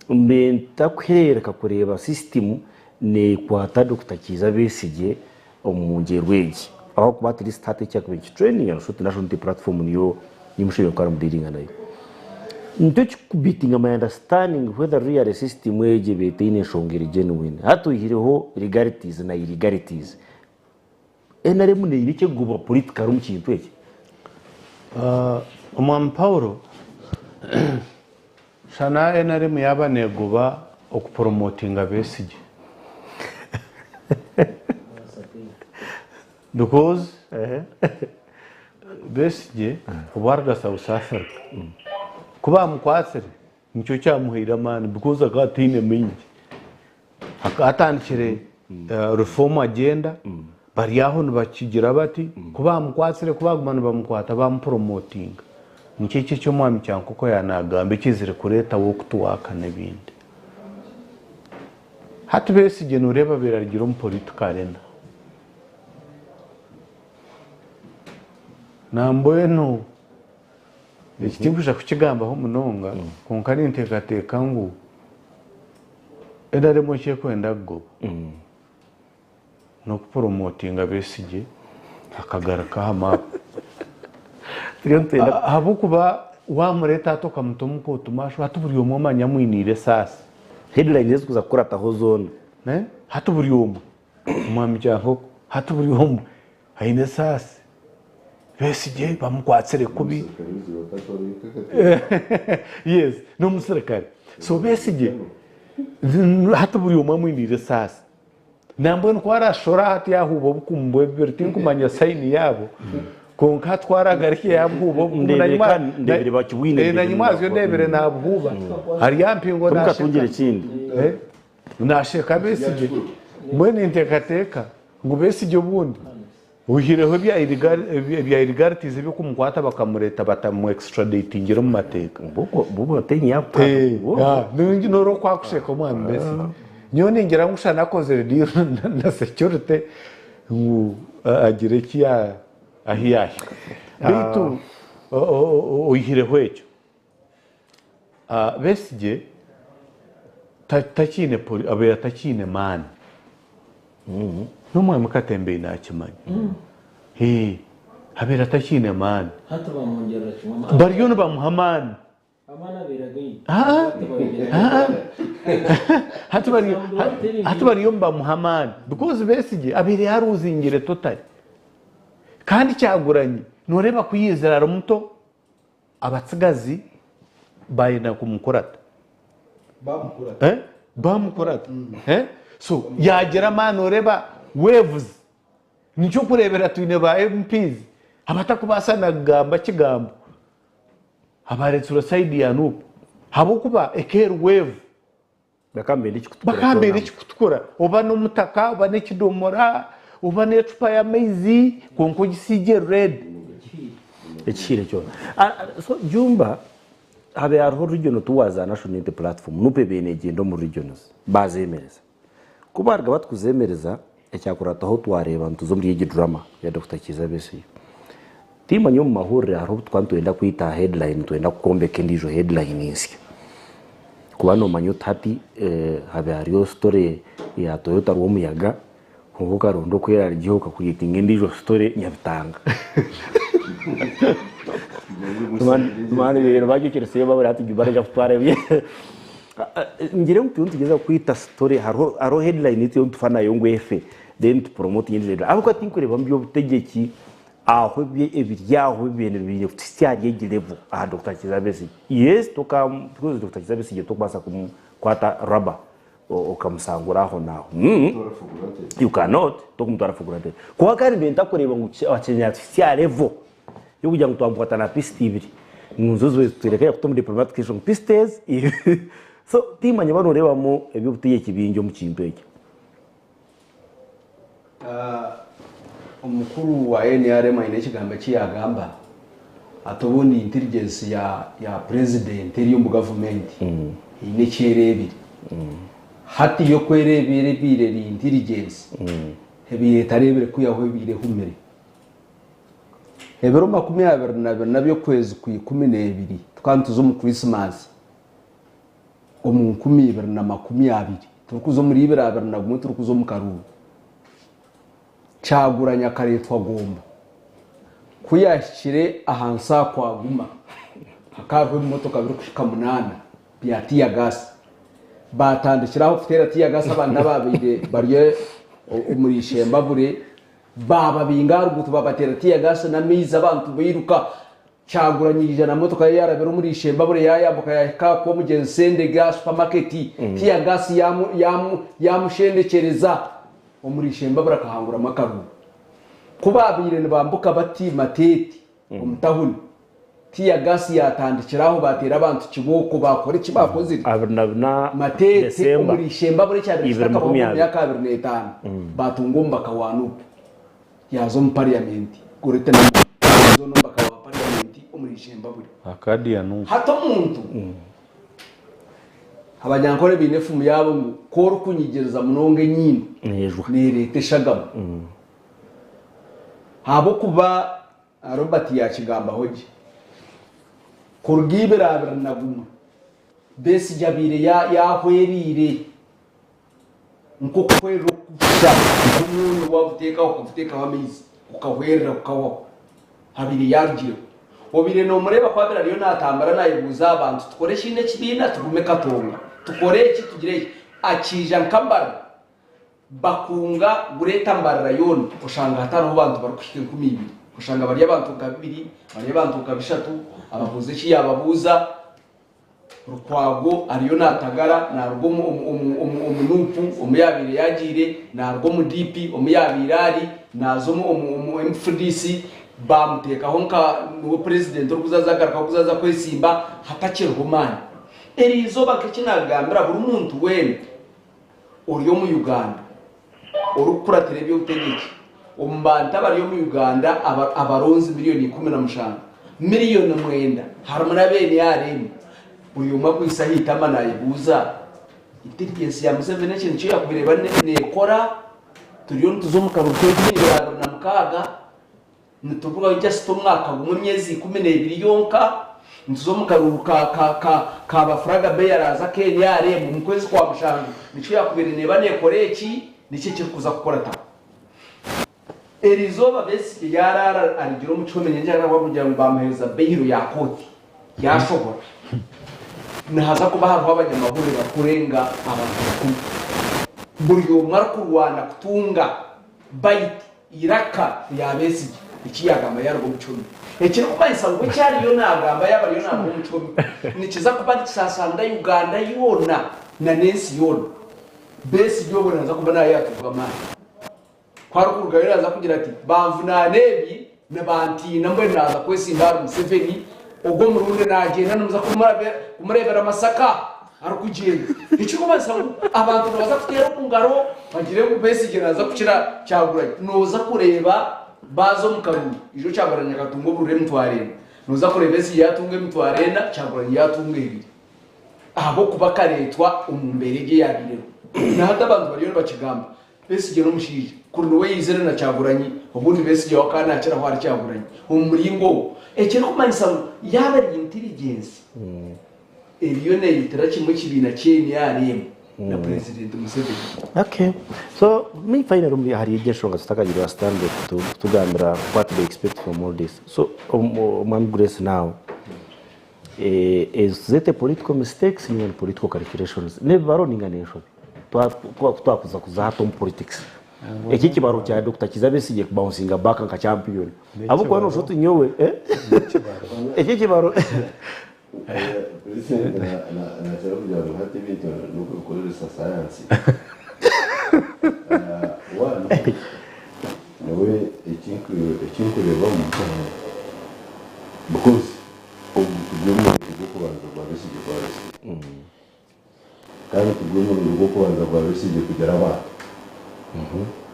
mbe ntakuheereka kureeba system nekwata Dokita Kiiza Besigye omu ngyerwa egi ahabw'okuba at least hati ekyakubaire nikitrendinga noshusha oti National Unity Platform niyo Museveni ku arimudealinga nayo. Nikyo ekikubeatinga my understanding whether really system egi ebaire etaine enshonga eri genuine. Hati oihireho legalities na illegalities, NRM neine eki erikugoba politically omu kintu eki? Omwami Paulo, shana nrm yaaba neegoba okuporomotinga Besigye because Besigye obu aruga South Africa ku baamukwatsire nikyo kyamuhaire amaani because akaba ataine maingi. Akaba atandikire reform agenda bari aho nibakigira bati ku baamukwatsire ku baaguma nibamukwata baamupromotinga. Nikyo eki eki omwami Kyankoko yaanagamba ekizire kureetaho okutwaka n'ebindi. Hati Besigye nooreeba abaire arugire omu political arena. Nambwenu eki tinkwija kukigambaho munonga kwonka ninteekateeka ngu NRM eki erikwenda kugoba n'okupromotinga Besigye akagaruka aha maapu. Ahabw'okuba waamureeta hati okamuta omu kooti maasho hati buri omwe omanya amwiniire esaasi. Headlines ezikuza kukurataho zoona. Hati buri omwe, Omwami Kyankoko. Hati buri omwe aine esaasi. Besigye bamukwatsire kubi. Yes, n'omusirikare. So Besigye hati buri omwe amwiniire esaasi. Nambwenu ku arashora hati yahuuba obukumu bwe bubiri tinkumanya sayini yaabo kwonka hati ku aragarukye yabuhuuba obukumu Ndebere bakibwine na nyimwazyo ndebere nabuhuuba ari aha mpingo Tomukatungire ekindi. Nasheka Besigye mbwenu ninteekateeka ngu Besigye obundi oihireho ebya illegalities eby'okumukwata bakamureeta batamu extraditingire omu mateeka. Noreeba oku akusheka omwami Besigye. Nyowe ningira ngu shana akozire deal na security ngu agire eki ahi yahika. Beitu oihireho ekyo, Besigye takiine abaire atakiine maani. N'omwami Katembeyi nakimanya. Abaire atakiine maani. Hati bamwongyerera kimwe amaani. Bariyo nibamuha amaani. Amaani abaire againe. Hati bariyo nibamuha amaani because Besigye abaire yaruzingire totally. Kandi Kyagulanyi noreeba ku yaizire ari muto Abatsigazi bayenda kumukurata. Bamukurata. Bamukurata. So yagira amaani oreba waves. Nikyo okurebera twine ba MPs abatakubaasa na kugamba kigambo abaretsirwe side ya Nup habwokuba eka eri wave. Bakaba nibenda ekikutukura Bakaba nibenda kyona. ekikutukura oba n'omutaka oba n'ekidomora oba n'ecupa y'amaizi kwonka ogisiigye red. Ekihiire kyona. Ah, ah, So Jumba habe hariho regional towards a national unity platform nup ebaire negyenda omu regions bazemereza. Ku baruga bati kuzemereza ekyakurataho twareeba nituza omuri egi drama ya Dokita Kiiza Besigye. Timanya omu mahurire hariho obu tukuba nitwenda kwita aha headline nitwenda kwombeka endiijo headline nsya. Kuba noomanya oti hati habe hariyo story ya Toyota Rwomuyaga kwonka okaronda oku erarugyeho okacreatinga endiijo story Nyabitanga. Ngire ngu turiyo nitugyezaho kwita story hariho headline ei turiyo nitufa nayo ngu efe then tupromotinge endiijo headline ahabw'okuba tinkureebamu by'obutegyeki Aho ebiri aho bibaire nibibaire kutuhitsya ahari egi level aha Dokita Kiiza Besigye. Yes toka because Dokita Kiiza Besigye tokubaasa kumukwata rubber okamusangura aho naaho. You cannot, tokumutwara for granted. Kwonka kandi mbaire ntakureeba ngu akyenya atuhitsye aha level yokugira ngu twamukwata na pisito ibiri ngu nizo zibaire zitwereka yakuta omu diplomatic ngu pisito ezi so timanya oba noreebamu eby'obutegyeki bingi omu kintu ekyo. Omukuru wa nrm aine ekigambo eki yaagamba ati obundi intelligence ya purezidenti eri omu gavumenti eine eki ereebire. Hati yo ku ereebire ebaire eri intelligence ebaire etareebire kwihaho ebaire ehumire. Ebiro 24 by'okwezi kwa 12 tukaba nituza omu Christmas. omu 2020 turikuza omuri 2021 turikuza omu karuuru, Kyagulanyi akareetwa Gomba. Ku yaahikire aha nsi Kwaguma hakaba hariho ebimotoka birikuhika munaana bya tear gas. Baatandikira aho kuteera tear gas abantu abaabaire bari omuri Ishembabure baababinga aha ruguuto baabateera tear gas n'amaizi abantu bairuka. Kyagulanyi yaija na motoka ye yarabira omuri Ishembabure yayambuka yahika aha Kwomugyenzi Sendege aha supermarket, tear gas yamushendekyereza omuri Ishembabure akahanguramu akaruru. Ku baabaire nibambuka bati Mateete omu tahuni, tear gas yatandikira aho bateera abantu kibooko baakora eki baakozire. Mateete December omuri Ishembabure ekyabaire ibiri kitakabaho makumi omu abiri. myaka 25 baatunga omubaka wa Nup. Yaaza omu parliament Goretta Namara yaaza n'omubaka wa parliament omuri Ishembabure. Arcadia Nup. Hati omuntu Abanyankore baine efumu yaabo ngu ku orikunyigiriza munonga enyindo Neejwa. neereeta eshagama. Ahabw'okuba Robert yaakigambaho gye, kuruga 2021 Besigye abaire yaahwereire. Nk'okuhwerera okukuhusha, nk'omwonyo waaguteekaho okaguteekaho amaizi gukahwerera gukahwaho, abaire yaarugireho. Obaire noomureeba ku abaire ariyo naatambura naayebuuza aha bantu, tukore ekindi ekibiina tugume Katonga, tukore eki tugire eki. Akiija nka Mbarara. Bakunga Greater Mbarara yoona oshanga hatariho bantu barikuhika 2000. Oshanga bari abantu nka bibiri, bari abantu nka bishatu, ababuuza eki yaababuuza. Lukwago ariyo naatagara naaruga omu omu omu omu Nup omu yaabaire yaagiire, naaruga omu DP omu yaabaire ari, naaza omu omu omu FDC baamuteekaho nka niwe purezidenti orikuza aza agaruka kuza aza kwesimba hatakiriho maani. Eri izooba nk'eki naagambira buri muntu weena ori omu Uganda orikukuratira eby'obutegyeki, omu bantu abari omu Uganda abaronzi 17,000,000, 9,000,000 harimu n'aba NRM, buri omwe akwaitse aha itama nayebuuza intelligence ya Museveni eki nikyo yakubaire eba nekora? Turiyo nituza omu karuru k'enkumi ibiri abiri na mukaaga. Nituvuga just omwaka gumwe emyezi 12 yonka nituza omu karuru ka ka ka ka ba flag bearers aka nrm omu kwezi kwa mushanju nikyo yakubaire neeba nekora eki niki ekirikuza kukurataho. Erizooba Besigye yaraara arugire omu kihome nyenkya kugira ngu bamuhereza bail ya kooti Yaashohora, nihaza kuba hariho abanyamahurire barikurenga abantu rukumi, buri omwe arikurwana kutunga bite eiraka rya Besigye eki yaagamba yaaruga omu kihome. Ekirikumanyisa ngu eki ariyo naagamba yaaba ariyo naaruga omu kihome nikiza kuba nikisasanda Uganda yoona n'ensi yoona. Besigye obwo naaza kuba naayaturwa amaani. Ku arikurugayo naaza kugira ati, Banvunaana ebi, nibantiina mbwenu naaza kwesimba ahari Museveni, ogwo omurundi naagyenda nimuza kumureebera Masaka arikugyenda. Ekirikumanyisa ngu abantu nibaza kuteera omu ngaro bagire ngu Besigye naaza kukira Kyagulanyi. Nooza kureeba baaza omu karuru, ijo Kyagulanyi akatunga obururu emitwaro ena, nooza kureeba Besigye yaatunga emitwaro ena, Kyagulanyi yaatunga ebiri. Ahabw'okuba akareetwa omu mbeera egyo eyaabaireho. Na hati abantu bariyo nibakigamba. Besigye n'omushaija kuri niwe yaizire na Kyagulanyi obundi Besigye we akaba nakiraho ahari Kyagulanyi omu muringo ogwo. Ekirikumanyisa ngu yaaba eri intelligence eriyo neyitira kimwe ekibiina kya NRM na Purezidenti Museveni. Okay. So me finally omuri ahari egi enshonga tutakagire wa Stanley kutugambira what they expect from all this. So Omwami Grace now Is it a political mistakes ninga ni political calculations? N'ebibaro ninga n'enshobi? Twakuza kuza hati omu politics. Eki ekibaro kya Dokita Kiiza Besigye kubouncinga back nka champion. Ahabw'okuba noshusha oti nyowe eki ekibaro. President nakira kugira ngu hati ebintu n'okubikoresa sayansi. One, nyowe ekinkureebamu because Ogu tigwo murundi gw'okubanza gwa Besigye kuba Besigye. Kandi tigwo murundi gw'okubanza gwa Besigye kugira abantu.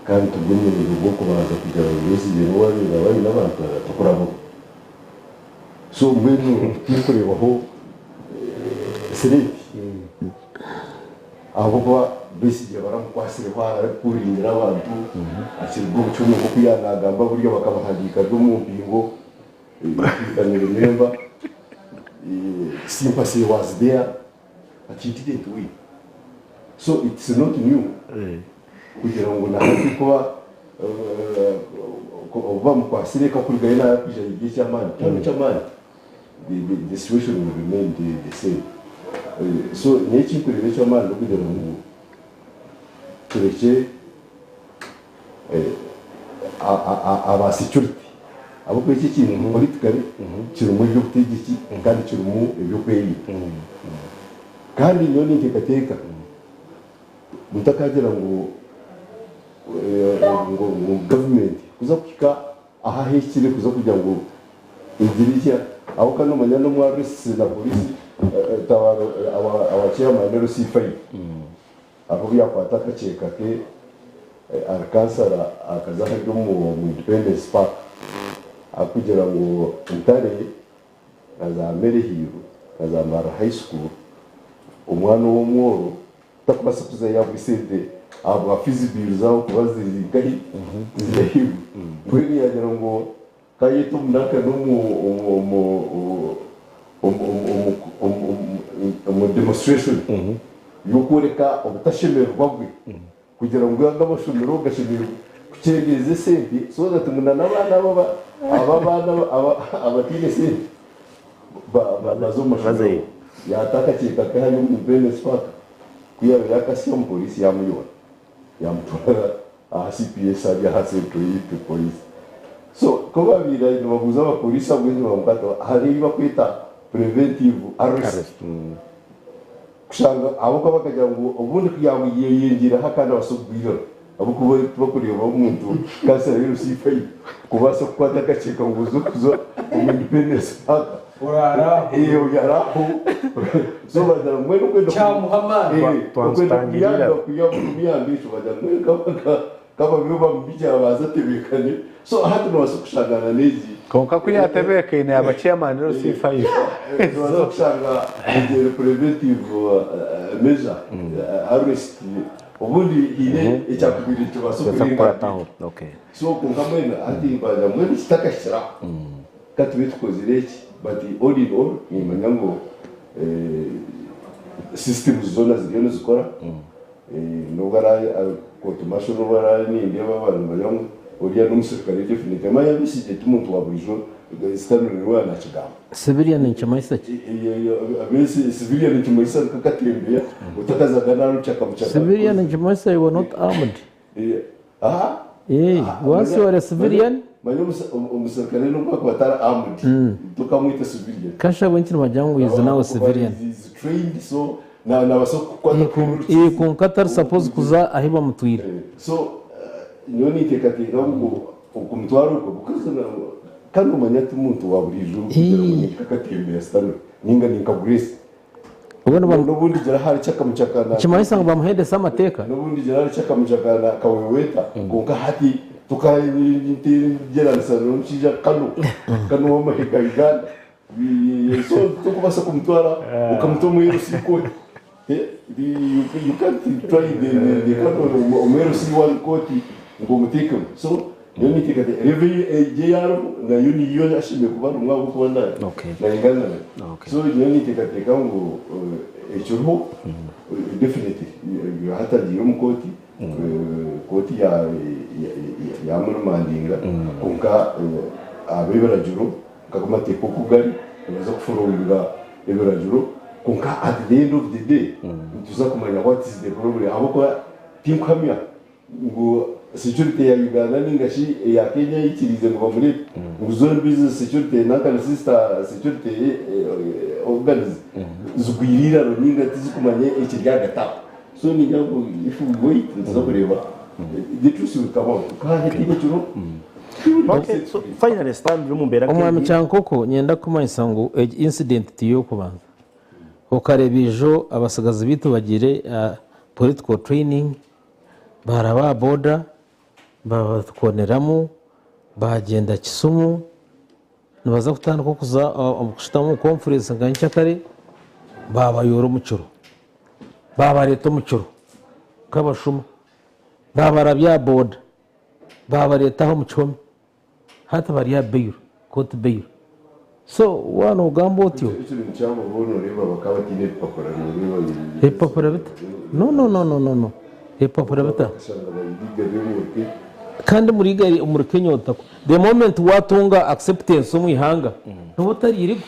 Kandi tigwo murundi gw'okubanza kugira ngu Besigye niwe waabaire aba aine abantu atukurabaho. So mbwenu tinkureebaho threat ahabw'okuba Besigye baramukwasireho arikuringira abantu, akiriga obucumi nk'oku yaanagamba buriya bakamuhandiika ari omu mpingo. You can remember sympathy was there but he didn't win so it's not new kugira ngu nahati kuba obu bamukwasire kakurugayo nakwija yibye ekyamaani tihariho kyamaani the situation will remain the same so nyowe ekinkureeba ekyamaani nokugira ngu turekye aba security ahabw'okuba eki ekintu politically kirimu eby'obutegyeki kandi kirimu eby'okwerinda. Kandi nyowe ninteekateeka mutakagira ngu ngu gavumenti kuza kuhika ahu ahikire kuza kugira ngu egire eki ahabw'okuba noomanya n'omu RC na pooriisi aba chairman LC5 Aho obu yaakwata akakyeka ke ahari kansara akaza ahari omu Independence Park arikugira ngu Ntare na za Merehiiru na za Mbarara High School omwana ow'omworo takubaasa kuzayo ahabw'esente ahabwa fees bill zaabo kuba ziri nkahi ziri ahaiguru. Mbwenu yaagira ngu Ka yete omunaka n'omu demonstration y'okworeka obutashemererwa bwe kugira ngu aga amashomero gashemereire kukyendeeza esente so that ngu n'abaana aba abaana abataine sente baze omu mashomero. Yaata akakyeka ke hariya omu Independence Park ku yaabaire yakasya omupoliisi yaamuyoora. Yamutwara aha CPS ari aha Central Yaitu Police. So ku babaire nibabuuza abapoliisi ahabw'enki bamukwata, hariho ebi bakweta preventive arrest. Kushanga ahabw'okuba bakagira ngu obundi ku yaayeyongyeireho akandi abaasa kugwirana ahabw'okuba tibakureeba omuntu kansara y'orusiifa aine kubaasa kukwata akakyeka ngu oze kuza omu Independence Park. Oraara aho. Ee, oraara aho. So bagira ngu mbwenu okwenda Kyamuha amaani. Ee, okwenda kumuyamba kumuyamba ekyo bagira ngu mbwenu kababe bamubikye abanze atebeekane. So hati noobaasa kushangana n'egi. Kwonka ku yaatebeekaine yaaba chairman LC5. Noobaasa kushanga egi eri preventive measure, arrest, obundi haine ekyakubaire nikibaasa kukurataho. So kwonka mbwenu hati bagira mbwenu kitakahikire aho, ka tube tukozire eki but all in all nimanya ngu systems zoona ziriyo nizikora. N'obu araabe court martial n'obu araabe nindeeba abantu nibagira ngu oriya n'omusirikare definitely manya Besigye ti muntu wa buriijo Stanley niwe yaanakigamba. Civilian nikimanyisa ki? Civilian nikimanyisa nk'akatembeya otakazaga na rukyaka bukyaka. Civilian nikimanyisa you were not armed. Aha. Eh, once you are a civilian. Manya omusirikare n'obu akuba atari armed tokamweta civilian. Kasha ahabw'enki nibagira ngu he is now a civilian? He is trained so Nabaasa kukukwata kuhindura Eh, kwonka atari suppose kuza ahi bamutwire. So nyowe ninteekateeka ngu okumutwara okwo because kandi omanya ti muntu wa buriijo kugira ngu ni nk'akatembeya Stanley ninga ni nka Grace. N'obundi gira ahari Kyakamukyaka na Nikimanyisa ngu bamuhendese amateeka? N'obundi gira ahari Kyakamukyaka na Kaweweeta kwonka hati tukagyeranisa n'omushaija Kano, Kano w'amahe ga Uganda. So tokubaasa kumutwara okamuta omu LC court. You can't try the colonel omu LC one court ngu omuteekemu. So nyowe ninteekateeka level egi ei ariho nayo niyo ashemereire kuba arimu ahabw'okuba naingana nayo. So nyowe ninteekateeka ngu ekiriho definitely hati agiire omu kooti, kooti yamuremandinga kwonka ab'ebiragiro Nk'amateeka oku gari, nibaza kuforowinga ebiragiro kwonka at the end of the day nituza kumanya what is the problem ahabw'okuba tinkuhamya ngu security ya Uganda ninga shi eya Kenya eyikiriize ngu bamureete ngu zombi ezi security nanka na sister security organs zigwire eiraro ninga tizikumanya ekiri ahagati aho. So ningira ngu if we wait nituza kureeba the truth will come out. Kwonka hataine ekiriho. Okay, so finally stand omu mbeera Omwami nk'egi. Kyankoko nyenda kukumanyisa ngu egi incident tiy'okubanza. Okareeba ijo abatsigazi baitu bagiire aha political training, baaraba aha boda, babakoneramu, baagyenda Kisumu, nibaza kutandika okuza kushutama omu conference nka nyenkyakare, baabayoora omu kiro, baabareeta omu kiro nk'abashuma, baabarabya aha boda. Baabareeta aha omu kihome hati bari aha bail, court bail. So waaba noogamba otyo. Ekyo nikyabo bo noreeba bakaba bataine ebipapura noreeba. Ebipapura bita? No no no no no no ebipapura bita? Bakashanga bari legally omuri Kenya. Kandi muri legally omuri Kenya otakwa the moment waatunga acceptance omu ihanga nooba otari illegal.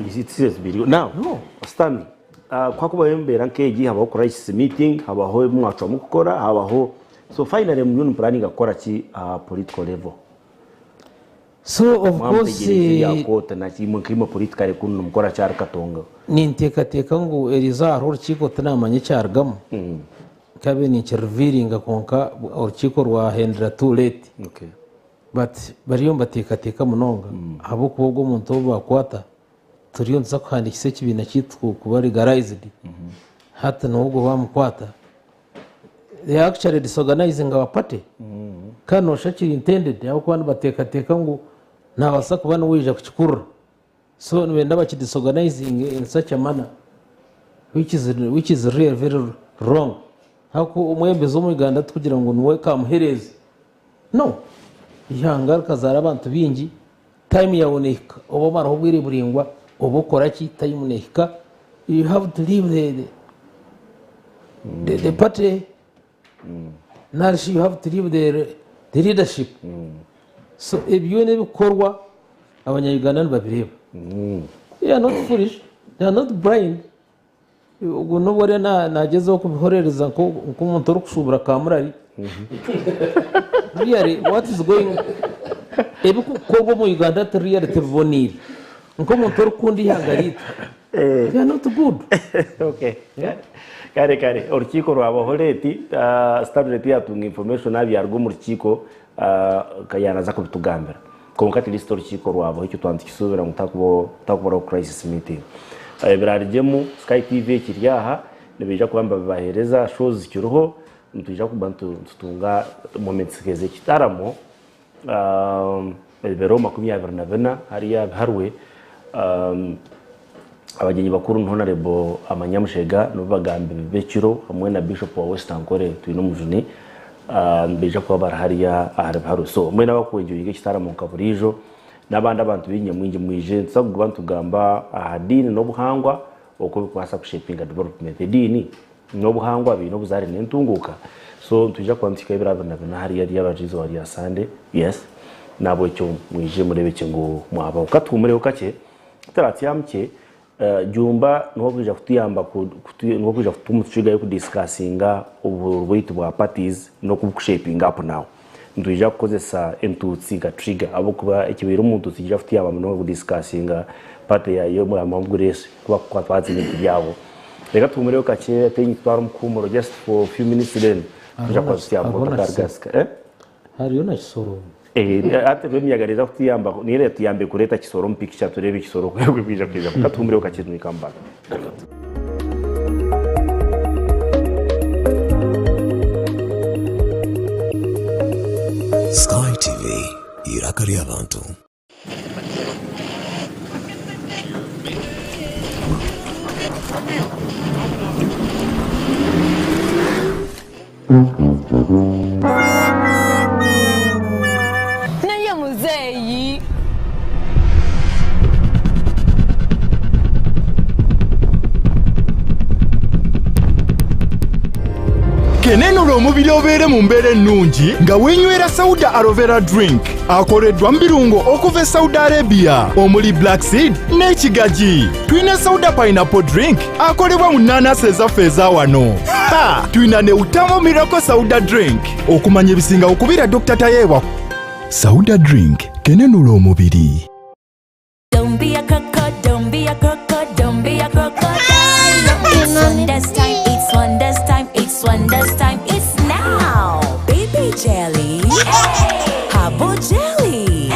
It is illegal. Now, No. Stanley, ku hakubaho embeera nk'egi habaho crisis meeting, habaho ebi mwacwamu kukora, habaho So finally muriyo nimupuraninga kukora ki aha political level? So of course Mwamutegyereize ebya court naki imwe nkaimwe politically kunu nimukora ki ahari Katonga? Ninteekateeka ngu eriizooba hariho orukiiko tinamanya ekyarugamu nkabaire ninkirevealinga kwonka orukiiko rwahendera too late Okay. but bariyo nibateekateeka munonga ahabw'okuba ogwo omuntu ou baakwata turiyo nituza kuhandiikisa ekibiina kyaitu kuba legalized hati niwe ogwo baamukwata They are actually disorganizing our party kandi noshusha kiri intended ahabw'okuba nibateekateeka ngu nabaasa kuba niwe oija kukikurura so nibenda bakidisorganizinge in such a manner which is, which is really very wrong ahabw'okuba omwebembezi w'omu Uganda tikugira ngu niwe kamuhereeze no eihanga rikazaara abantu baingi time yawe nehika oba omaraho obwire buraingwa oba okoraki time nehika you have to leave the, the, the party narishi you have to leave the, the leadership so ebyo n'ebikorwa abanya-uganda nibabireeba they are not foolish they are not blind ogu n'obu ariyo nagyezaho kubihorereza nk'omuntu orikushuubura kamurari. Really what is going ebikukorwa omu Uganda ti really tibiboniire. Nk'omuntu orikukunda eihanga ryaitu they are not good. Okay. Kare kare orukiiko rwabaho late Stanley tiyatunga information aha byaruga omu rukiiko yanaza kubitugambira. Kwonka at least orukiiko rwabaho ekyo twaba nitukisuubira ngu tihakubaho crisis meeting. Ebiraarugyemu Sky TV ekiri aha nibaija kuba nibabibaheereza shows zikiriho nitwija kuba nitutunga moments nk'ez'ekitaramo ebiro 24 hariya Biharwe. Abagyenyi bakuru ni Honarebo Amanya Mushega nibo bagambi b'ekiro hamwe na Bishop wa West Ankole Twinomujuni nibaija kuba bari hariya ahari Biharwe. So mbwenu abakwenjoyinga ekitaramo nka buriijo n'abandi abantu baingi nyamwingi mwije nituza kuba nitugamba aha diini n'obuhangwa oku bikubaasa kushepinga development. Ediini n'obuhangwa biine obuzaare n'entunguuka so nitwija kuba nituhikayo ebiro 24 hariya ryaba izooba rya Sande yes nahabwekyo mwije mureebekye ngu mwabaho. Katuhumureho kakye Turatyamukye, Jumba niwe orikwija kutuyamba niwe orikwija kutuma tukigayo kudisikasinga obuhuru bwaitu bwa parties n'oku bukushepinga up now. Nitwija kukozesa entuutsi nka trigger ahabw'okuba ekibaire omu ntuutsi nikiija kutuyamba munonga kudisikasinga party ya y'omurama Grace ku bakuba twatsi ebintu byabo. Reka tuhumureho kakye ate nitutwara omu kuhumuro just for few minutes then twija kuba tutyamukye otakargasika. Hariyo na Kisoro. Hati emiyaga neeza kutuyamba niyo eratuyambe kureeta Kisoro omu picture tureebe Kisoro oku erikwija kwija. Reka tuhumureho kakye we come back. Sky TV, eiraka ry'abantu. Naye muzeeyi. Kenenula omubiri obeere mu mbeera ennungi nga weenywera Sauda Aloe Vera Drink akoleddwa mu birungo okuva e Saudi Arabia omuli black seed n'ekigagi. Tulina Sauda Pineapple Drink akolebwa mu nnaanasi ezaffe eza wano. Ha! Tulina ne Utamo Miracle Sauda Drink. Okumanya ebisingawo kubira Dr. Tayebwa. Sauda Drink kenenula omubiri. Don't be a croco, don't be a croco, don't be a crocodile. It's wonders time, it's wonders time, it's wonders time, it's now. Baby jelly, herbal jelly,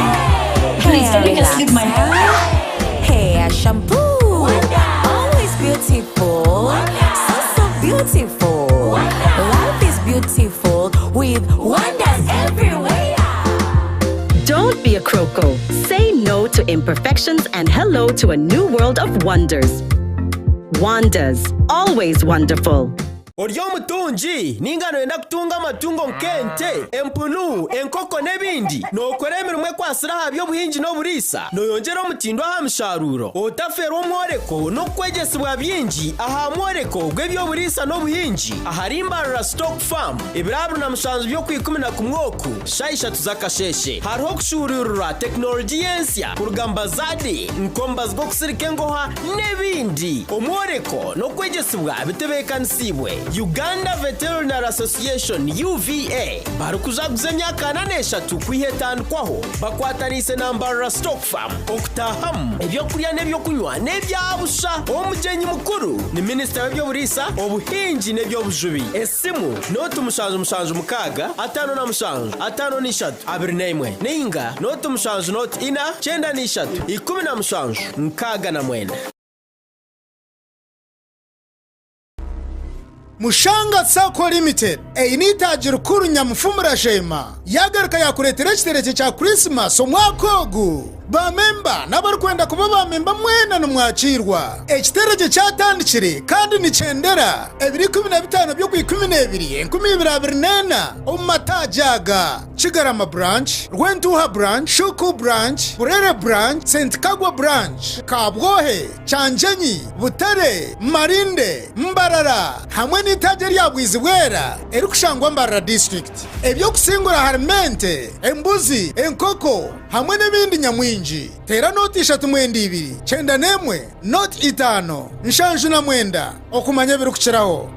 Please hair don't make us leave my relaxer, hair shampoo. Always beautiful, so so beautiful. Life is beautiful with wonders everywhere. Don't be a croco. Say no to imperfections and hello to a new world of wonders. Wonders, always wonderful. Ori omutungi ninga noyenda kutunga amatungo nk'ente, empunu, enkoko n'ebindi? Nookora emirimo ekwatsire aha by'obuhingi n'oburiisa? Nooyongyera omutindo aha misharuuro? Otafeerwa omworeko n'okwegyesibwa bingi aha mworeko gw'eby'oburiisa n'obuhingi ahari Mbarara Stock Farm ebiro 27 by'Okwikumi-na-kumwe oku shaaha ishatu z'akasheeshe. Hariho okushuuruurirwa tekinologiya ensya kuruga Mbazade nk'omubazi gw'okusirika engoha n'ebindi. Omworeko n'okwegyesibwa bitebeekanisiibwe Uganda Veterinary Association, UVA, barikujaguza emyaka 43 kwiha etandikwaho bakwataniise na Mbarara Stock Farm. Okutaahamu, ebyokurya n'ebyokunywa n'ebya busha. Omugyenyi mukuru ni minisita w'eby'oburiisa, obuhingi n'eby'obujubi. Esimu, nooti 776 57 53 21 nainga nooti 7 nooti ina 93 17 69. Mushanga Sacco Limited eine eitaagi rikuru Nyamufumura Sheema yaagaruka yaakureetera ekiterekye kya Kurisimasi omwaka ogu. Baamemba n'abarikwenda kuba baamemba mwena nimwakiirwa. Ekiterekye kyatandikire kandi nikyendera ebiro 15 by'Okwikumineebiri 2024 omu mataagi aga, Kigarama Branch, Rwentuuha Branch, Shuku Branch, Burere Branch, St Kagwa Branch, Kabwohe, Kyangyenyi, Butare, Marinde, Mbarara hamwe n'eitaagi erya Bwizibwera erikushangwa Mbarara District. Eby'okusingura harimu ente, embuzi, enkoko hamwe n'ebindi nyamwingi. Teera nooti ishatu mwenda ibiri, kyenda n'emwe, nooti itaano, nshanju na mwenda okumanya ebirikukiraho.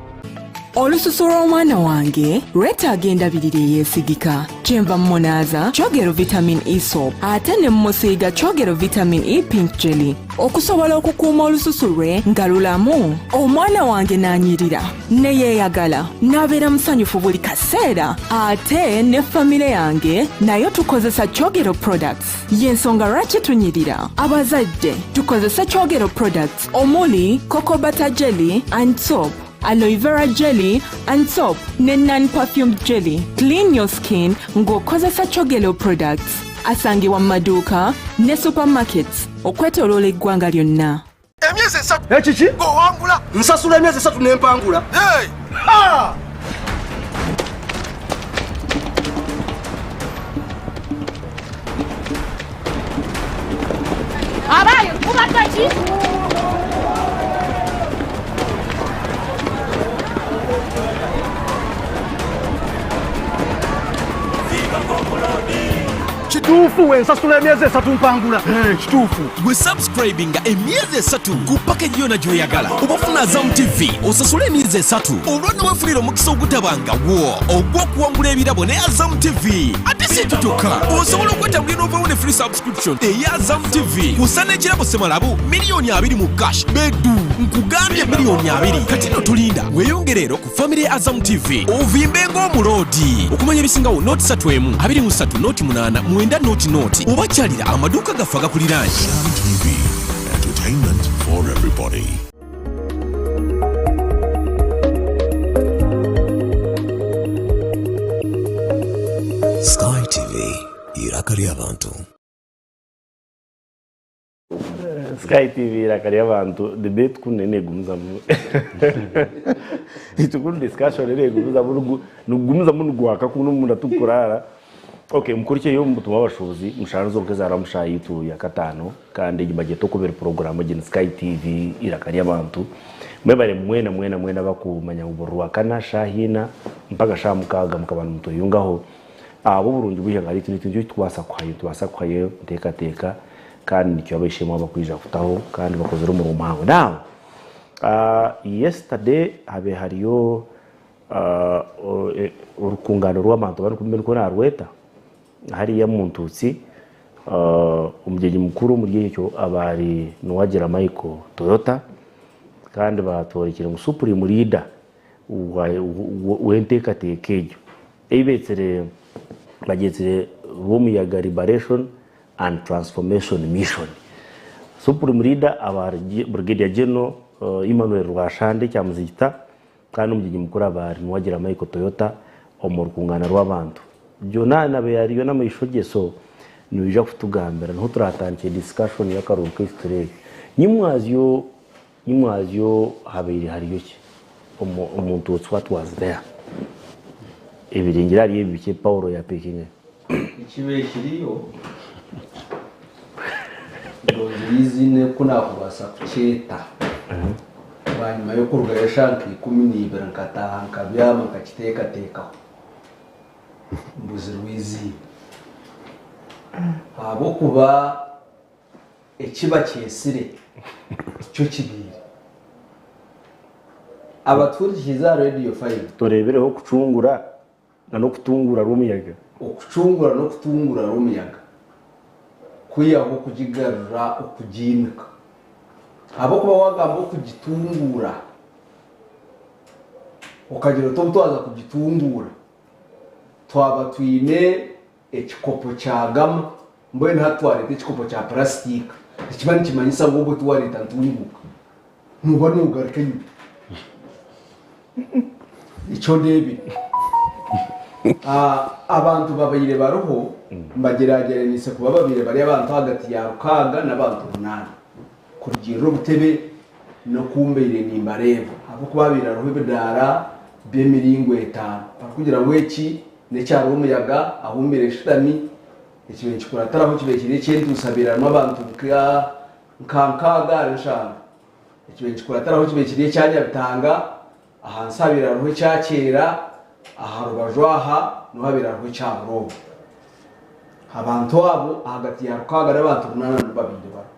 Olususu lw'omwana wange lwetaaga endabirira eyeesigika. Kyenva mmunaaza Kyogero Vitamin E Soap ate ne mmusiiga Kyogero Vitamin E Pink Jelly okusobola okukuuma olususu lwe nga lulamu. Omwana wange n'anyirira ne yeeyagala n'abeera musanyufu buli kaseera ate ne famire yange nayo tukozesa Kyogero products. Y'ensonga lwaki tunyirira. Abazadde tukozese Kyogero products omuli Cocoa Butter Jelly and Soap. aloe vera jelly and soap ne non perfumed jelly clean your skin ng'okozesa chogelo products asangibwa mu maduuka ne supermarkets okwetoloola eggwanga lyonna emyezi esatu ekiki ng'owangula nsasula emyezi esatu nempangula hey! ha! Abaye kubadde ki? Kituufu wensasula emyezi esatu mpangula. Eh, kituufu gwe subscribinga emyezi esatu ku package yona gyoyagala oba ofuna Azam TV osasule emyezi esatu olwo nno wefunira omukisa ogutabangawo ogw'okuwangula ebirabo ne Azam TV ate si ekyo kyokka osobola okwetambulira n'ovawo ne free subscription eya Azam TV kusa n'ekirabo semalabu miliyoni abiri mu cash bedu nkugambye miliyoni abiri kati no tulinda weeyongere ero ku famire ya Azam TV ovimbe ng'omuloodi okumanya ebisingawo noti satu emu abiri mu satu noti munaana mwenda noti noti oba kyalira amaduuka gaffe agakuliraanye TV, entertainment for everybody. Sky TV, iraka ry'abantu. Sky TV iraka ry'abantu debate kunu negumizamu itukuru discussion negumizamu nigumizamu nigwaka kunu munda tukurara okay mukurikiye yo mutuma abashobozi musharanzo nk'ezara mushayitu ya katano kandi enyuma gye tokubera program gye ni Sky TV iraka ry'abantu mwebare mwena mwena mwena bakumanya uburwakana shahina mpaka shamukaga mukabana mutuyungaho abo burungi buhanga ari tuntu tuntu tubasa kuhayo tubasa kuhayo ntekateka kandi nikyo abaishemu abakwija kutaho kandi bakozere omurimo muhango now yesterday habe hariyo orukungano rw'abantu barikumbe narweta hariya mu ntutsi omugyenyi mukuru omuri ekyo abari Nuwagira Michael Toyota kandi batworekire ngu supreme leader w'enteekateeka egyo eibetsire bagyetsire Rwomuyaga Liberation and Transformation Mission. Supreme Leader aba Brigadier General Emmanuel Rwashande Kyamuzigita kandi omugyenyi mukuru aba Nuwagira Michael Toyota omu rukungana rw'abantu. Byona nabe yariyo n'amaisho gye so niwija kutugambira niho turatandikire discussion y'akaruru kaitu tureebe. Nyimwazyo nyimwazyo habaire hariyo ki omuntu what was there ebiringira hariyo ebibikye Paulo yapikinga Ekibe kiriyo ndonzirizi ku nakubaasa kukyeta bwanyuma y'okurugayo eshaaha nka 12 nkataaha nkabyama nkakiteekateekaho mbuzirwe eiziina ahabw'okuba ekiba kyesire tikyo kibiire abaturikiza aha Radio 5 tureebereho okucungura na n'okutungura rw'omuyaga okucungura n'okutungura rw'omuyaga kwihaho okugigarura okugiinika ahabw'okuba wagamba okugitungura okagira oti obu twaza kugitungura twaba twine ekikopo kya gama mbwenu hati twareeta ekikopo kya purasitika nikiba nikimanyisa ngu obwo tiwareeta ntunguuka nooba noogaruka enyima nikyo ndeebire abantu babaire bariho mbagyeragyeranise kuba babaire bari abantu ahagati ya rukaaga n'abantu munaana kurugiirira obutebe n'oku mbaire nimbareeba ahabw'okuba habaire hariho ebidaara by'emiringo etaano barikugira ngu eki n'ekya Rwomuyaga ahu mbaire nshutami ekibaire nikikuratiraho kibaire kiri eky'entuusa habaire harimu abantu nka nkaaga ahari nshanju ekibaire nikikuratiraho kibaire kiri ekya Nyabitanga ahansi habaire hariho ekya Kyera aha rubaju aha niho habaire hariho ekya Burogo abantu abo ahagati ya rukaaga n'abantu munaana nibo babaire bariho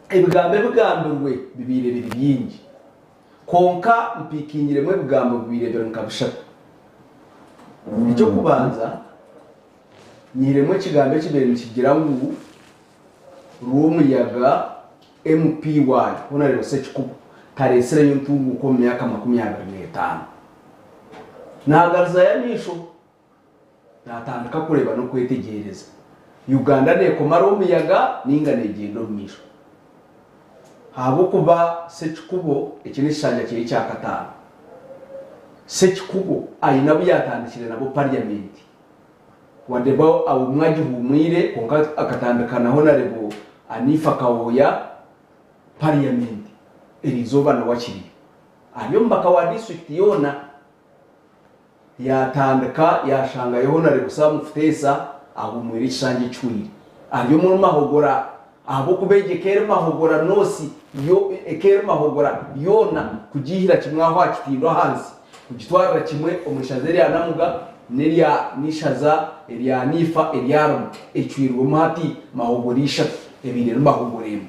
ebigambo ebigambirwe bibaire biri bingi. Kwonka mpikingiremu ebigambo bibaire biri nka bishatu. Eky'okubanza, nyihiremu ekigambo ekibaire nikigira ngu Rwomuyaga MP waayo Honarebo Ssekikubo taretsireyo ntunguuka omu myaka 25. Naagaruzayo amaisho naatandika kureeba n'okwetegyereza Uganda neekoma Rwomuyaga nainga neegyenda omu maisho. Ahabw'okuba Ssekikubo eki n'ekishanja kyeye kyakataano. Ssekikubo aine abu yaatandikire nabo parliament. Wadeba obumwe agihumwire kwonka akatandika na Honarebo Anifa Kawooya parliament eriizooba nawe akiriyo. Ari omubaka wa district yoona. Yaatandika yaashangayo Honarebo Sam Kuteesa ahumwire ekishanja ekihweire. Ari omuri Mahogora ahabw'okuba egyo eka eri Mahogora North yo eka eri Mahogora yoona kugiihira kimwe aho aha kitindo ahansi kugitwarira kimwe omu ishaza erya Namuga n'erya n'ishaza erya Niifa eryarimu ecwirwemu hati Mahogora ishatu ebaire eri Mahogora emwe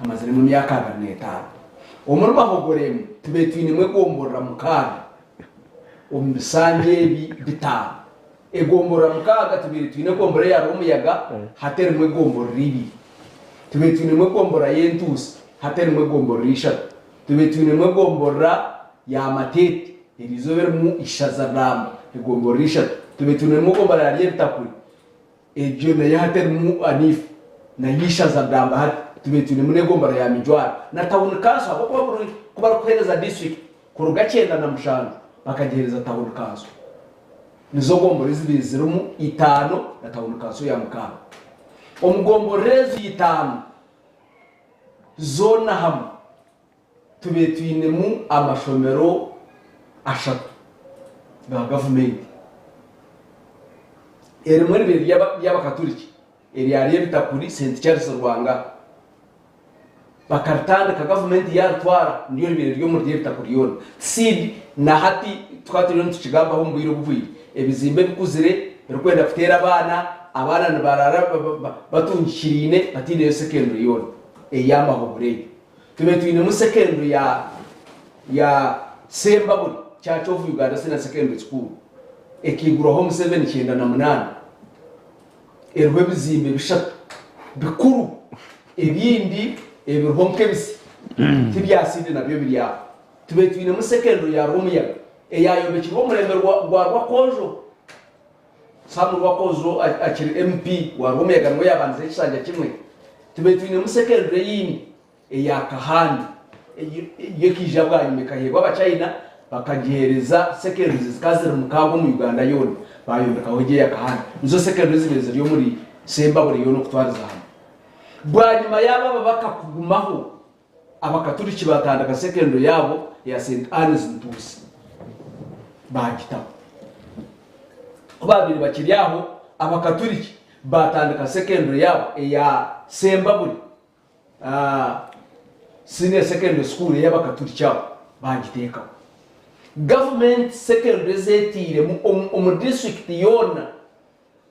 amaziremu emyaka 25. Omuri Mahogora emwe tubaire twinemu egomborora mukaaga omu bisanja ebi bitaano. Egomborora mukaaga tubaire twine egomborora eya Rwomuyaga hati erimu egomborora ibiri. Tubaire twinemu egomborora y'Entuusi hati erimu egomborora ishatu. Tubaire twinemu egomborora ya Mateete eriizooba erimu ishaza ruramba egomborora ishatu. Tubaire twinemu egomborora ya Ryebitakuri Egyo nayo hati erimu Anifa nayo ishaza ruramba hati tubaire twinemu n'egombora ya Mijwara na tawuni kanso ahabw'okuba buri ku barikuheereza disiturikiti kuruga 97 bakagiheereza tawuni kanso. Nizo gombora ezibaire zirimu itaano na tawuni kanso ya mukaaga. Omu gomborora ezo itaano zoona hamwe tubaire twinemu amashomero ashatu ga gavumenti. Erimwe ribaire ry'Abakaturiki erya Ryebitakuri St Charles Rwanga. Bakaritandika gavumenti yaaritwara niryo ribaire riri omuri Ryebitakuri yoona. Seed na hati tukaba turiyo nitukigambaho omu bwire obuhweire. Ebizimbe bikuzire birikwenda kuteera abaana, abaana nibaraara batungikiriine bataineyo secondary yoona ey'amahobura egyo. Tube twinemu secondary ya ya Sembabule Church of Uganda Senior Secondary School ekaigurwaho Museveni 98 eriho ebizimbe bishatu bikuru ebindi ebiriho nk'ebisi tibya seed nabyo biri aho. Tube twinemu secondary ya Rwomuyaga eyayombekirwe omurembe gwa Rwakonjo. Sam Rwakozo akiri MP wa Rwomuyaga niwe yabandizeho ekishanja kimwe. Tubaire twinemu secondary eyindi eya Kahandi yo ekaija bwanyima ekaheebwa Abachina bakagiheereza secondaries zikaba ziri mukaaga omu Uganda yoona bayombekaho egyo eya Kahandi. Nizo secondary ezibaire ziri omuri Sembabule yoona okutwariza hamwe. Bwanyima yaabo ababaka kugumaho, Abakaturiki baatandika secondary yaabo eya St Anne's Ntuusi baagitaho. Ku baabaire bakiri aho, Abakaturiki baatandika secondary yaabo eya Sembabule Senior Secondary School ey'Abakaturiki aho baagiteekaho. Gavumenti secondary ezi etairemu omu disiturikiti yoona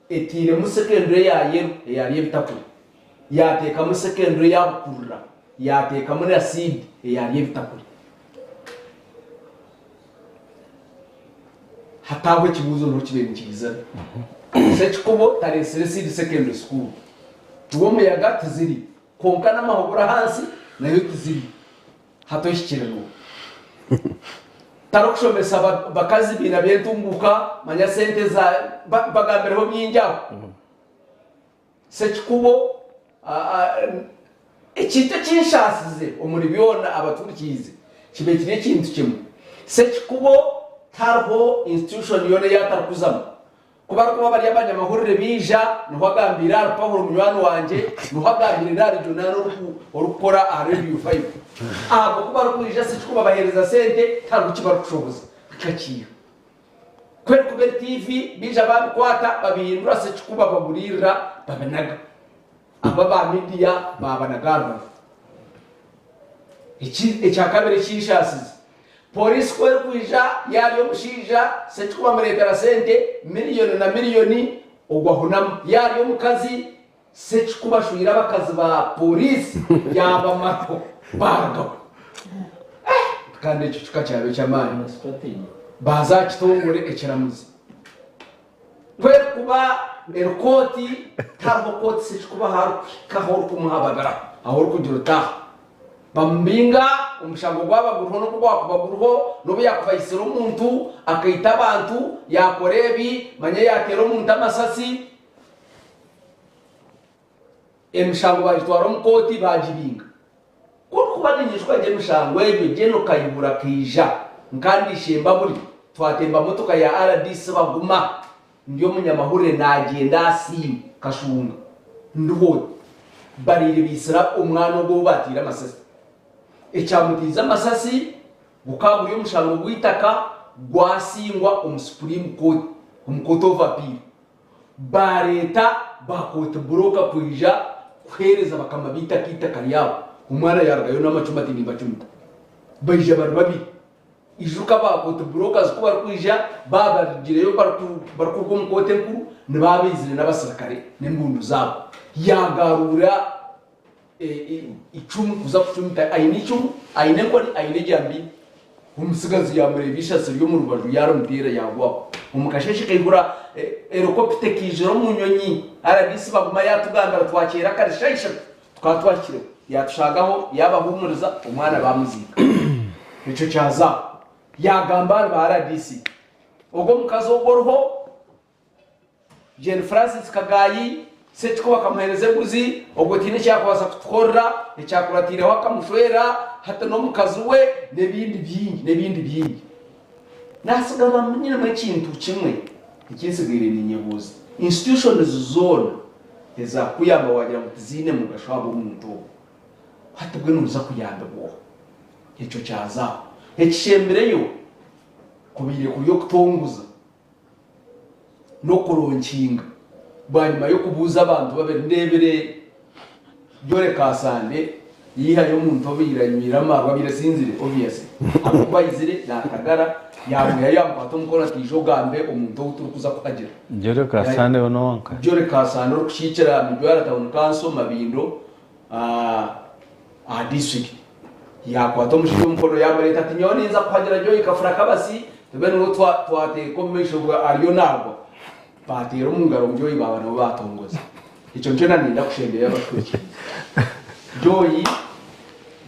Etairemu secondary eya Yellow eya Ryebitakuri, yaateekamu secondary eya Bukurura, yaateekamu na Seed eya Ryebitakuri. Hati aho ekibuuzo niho kibaire nikiizira. Ssekikubo tareetsire Seed Secondary School. Rwomuyaga tiziri, kwonka n'amahugura ahansi nayo tiziri. Hati ohikire n'oha? Tarikushomesa bakazi biina by'entunguuka, manya sente za bagambireho bingi aho. Ssekikubo ekintu ekinshaasize omuri byona abaturikiize kibaire kiri ekintu kimwe. Ssekikubo tihariho institution yoona ei atarikuzamu. Ku barikuba bari abanyamahurire baija, niho agambiire ahari Paulo munywani wangye, niho agambiire n'ahari Jonani orikukora aha Radio Five. Abo ku barikwija si kikubabaheereza sente, tihariho ki barikushoboza. Bikakiiha. Ku erikuba eri tiivi, baija babikwata babihindura sekikuba baburiirira babinaga. Abo aba midiya baabanaga aha rubaju. Eki ekyakabiri ekinshaasize, Poriisi ku erikwija yaarya omushaija, Sekikubo amureetera sente miriyoni na miriyoni, ogwo ahunama. Yaarya omukazi, Sekikubo ashwire abakazi ba poriisi yaabamaraho baarugaho. Kandi ekyo kika kyaba eky'amaani. Baaza aha kitongore ekiramuzi. Ku erikuba eri kooti, tihariho kooti sekikubo ahu arikuhika ahu orikumuhababira, ahu orikugira oti aha. Bamubinga, omushango gwaba guriho n'obu gwakuba guriho, n'obu yaakuba aitsire omuntu, akaita abantu, yaakora ebi, manya yaateera omuntu amasasi, Emishango baagitwara omu kooti baagibinga. Ku orikuba niinyijukwa gye emishango egyo, Gen. Kayihura akaija nkandiisha embaburi, twatemba motoka ya rdc Baguma, ndi omunyamahurire naagyenda aha simu Kashunga ndiho bariire baitsire omwana ogwo ou bateire amasasi. Ekyamutiize amasasi gukaba guri omushango gw'eitaka gwasingwa omu Supreme Court, omu Court of Appeal. Baareeta ba kooti buroka kwija kuheereza bakama b'eitaka eitaka ryabo. Omwana yaarugayo n'amacumu ati nimbacumita. Baija bari babiri. Ijuka ba kooti burokazi ku barikwija baaba barugireyo barikuruga omu kooti enkuru nibaba baizire n'abasirikare n'embundu zaabo. Yaagaruura eicumu kuza kucumita aine eicumu, aine enkoni, aine ejambiya. Omutsigazi yaamureeba eishasi riri omu rubaju yaarimuteera yaagwaho. Omu kasheeshe kaihura erikopita ekaijira omu nyonyi. Rdc Baguma yaatugambira twakyera kare shaaha ishatu tukaba twahikireho. Yaatushagaho yaabahuumuriza omwana baamuziika. Ekyo kyaza aho. Yaagamba ahari ba rdc. Ogwo omukazi ogwo oriho. Jane Francis Kagayi, Ssekikubo akamuheereza embuzi, ogwo tihaine eki yaakubaasa kutukorera, ekyakuratiireho akamushwera, hati n'omukazi we n'ebindi bingi n'ebindi bingi. Naatsigara nyinemu ekintu kimwe eki ntsigaire niinyebuuza, institutions zoona ezaakukuyamba waagira ngu tiziine mugasho ahabw'omuntu ogwo, hati bwe nooza kuyambibwa oha? Ekyo kyaza aho. Ekishembireyo kubaire kuri okutonguza. n'okuronkinga bwanyima y'okubuuza abantu babiri ndeebire Jolly Kasande yaihayo omuntu obaire anywire amaarwa abaire asinzire obviously ahabw'okuba aizire naatagara yaamwihayo yaamukwata omukono ati ija ogambe omuntu ou turikuza kuhagira. Jolly Kasande we n'owanka? Jolly Kasande orikukiikira Mijwara Town Council Mabindo aha district Yaakwata omushaija omukono yaamureeta ati, Nyowe ninza kuhagira Joy Kafura Kabasi, tube niwe twateeka omu maisho obwo ariyo naagwa. Baateera omu ngaro Joy baaba nibo baatongoza. Ekyo nikyo naaniinyenda kushembeyo abashwekye. Joy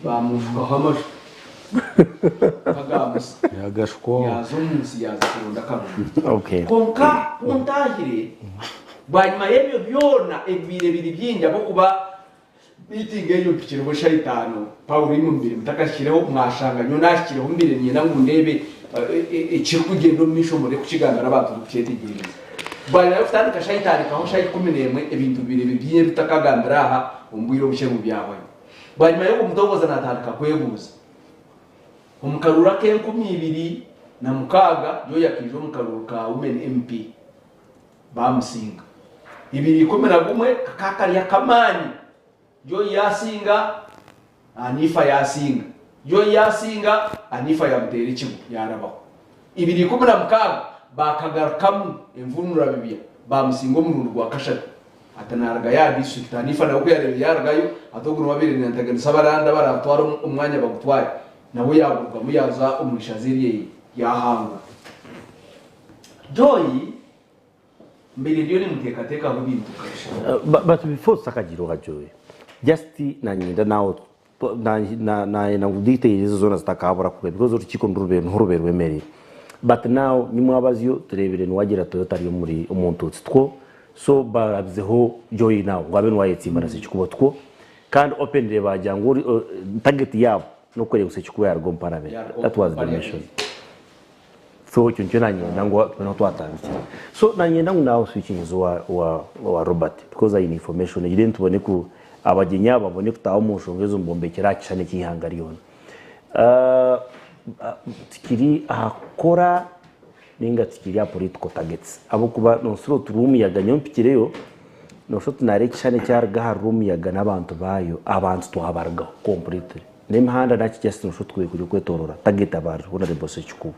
baamushukaho amaju nk'aga Musa. Yaaza omu nsi yaaza kuronda akarungi. Kwonka ku ntaahire, bwanyima y'ebyo byona ebibaire biri bingi ahabw'okuba Miitingi eyo mpikirweho eshaaha itaano, Paulo imwe mubaire mutakahikireho, mwashanga nyowe naahikireho mbaire niinyenda ngu ndeebe ekirikugyenda omu maisho mbone kukigambira abantu ndikukyetegyereza. Bwanyima y'okutandika shaaha itaano ekaho shaaha 11 ebintu bibaire biri bingi ebi tutakagambire aha omu bwire obukye ngu byahwayo. Bwanyima y'okumutongoza naatandika kwebuuza. Omu karuuru ak'e2006 Joy akaija omu karuuru ka Women MP. Baamusinga. Ibiri 11 kakaba kari ak'amaani. Joy yaasinga, Anifa yaasinga. Joy yaasinga, Anifa yaamuteera ekigo yaarabaho. Ibiri 16 baakagarukamu envunura bibya, baamusinga omurundi gwa kashatu. Ati naarugayo aha disiturikiti. Anifa nawe ku yaareebire yaarugayo, ati ogu niwe abaire naanteganisa abaranda abaraatware omwanya bagutware. Nawe yaagurugamu yaaza omu ishaza erye yaahangura. Joy, Mbaire ndiyo nimuteekateekaho ebintu nkabishatu. But before tutakagiire owa Joy, just nanyenda nawe nayenda ngu details ezo zoona zitakabura kuba because orukiiko nirube niho rube rwemereire. But now nyimwabazyo tureebire niwagira Toyota ari omuri omu Ntutsi two so barabizeho Joy now ngu abe niwe ayetsimba na Sekikubo two kandi openly bagira ngu target yaabo n'okureeba ngu Sekikubo yaruga omu parliament. That was the mission. So ekyo nikyo nanyenda ngu tube niho twatandikira. So nanyenda ngu nawe oswikingize owa owa owa Robert because aine information egyo then tubone ku abagyenyi aba babone kutaaha omu nshonga ezo mbombekere aha kishushani eky'eihanga ryona. Tikiri aha kukora ninga tikiri aha political targets ahabw'okuba noosura oti Rw'omuyaga nyowe mpikireyo nooshusha oti naareeba ekishushani ekyaruga ahari Rw'omuyaga n'abantu baayo abantu twabarugaho completely. N'emihanda naki just noshusha oti kuri okwetorora target aba ari Honourable Ssekikubo.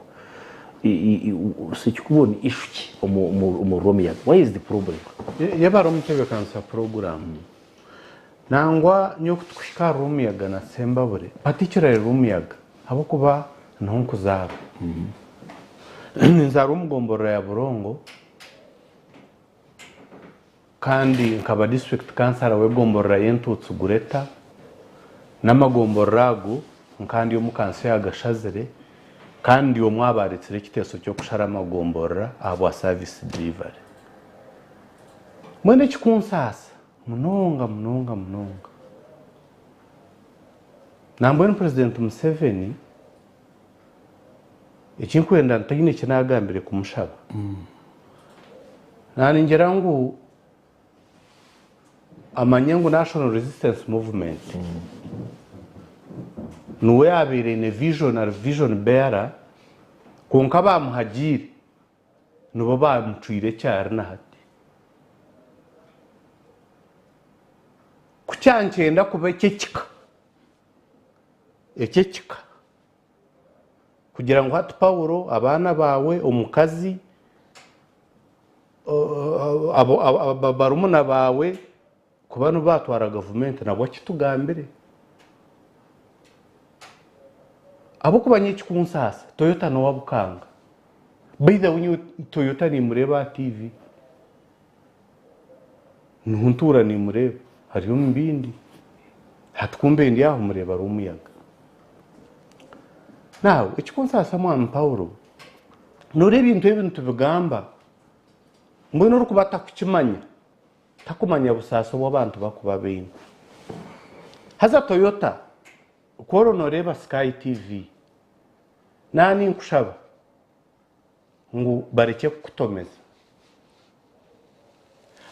Ssekikubo ni issue ki omu Rwomuyaga? Why is the problem? Yebare omutebekanisa puroguramu. Nangwa nyowe kutukuhika aha Rwomuyaga na Ssembabule, particularly Rwomuyaga, ahabw'okuba. Niho nkuzaarwa. Ninzaarwa omu gomborora ya Burongo kandi nkaba district councillor w'egomborora y'Entuutsi Gureta n'amagomborora ago nkaba ndi omu kanso ya Gashazire kandi ndi omwe aha baaretsire ekiteeso ky'okushara amagomborora ahabwa service delivery. Mbwenu ekikunsaasa munonga munonga munonga, nambwenu Purezidenti Museveni eki nkwenda ntaine eki naagambire kumushaba, naaningira ngu amanye ngu National Resistance Movement niwe yaabaire aine vision ari vision bearer kwonka abaamuhagiire nibo baamucwire eki ari na hati. Ku kyankyenda kuba eky'ekika, eky'ekika, kugira ngu hati Paulo, abaana baawe, omukazi, barumuna baawe kuba nibo baatwara gavumenti nabwo akitugambire. Ahabw'okuba nyowe ekikunsaasa, Toyota n'owa Bukanga. By the way nyowe Toyota nimureeba aha TV. Niho ntuura nimureeba ari omu bindi. Hati ku mbe ndi aho mureeba ari omuyaga. Now ekikunsaasa mwami Paulo, noreeba ebintu ebi nitubigamba, mbwenu orikuba atakukimanya, takumanya busaasi obu abantu bakuba baine. Haza Toyota, ku ori noreeba Sky TV, na ninkushaba ngu barekye kukutomeza.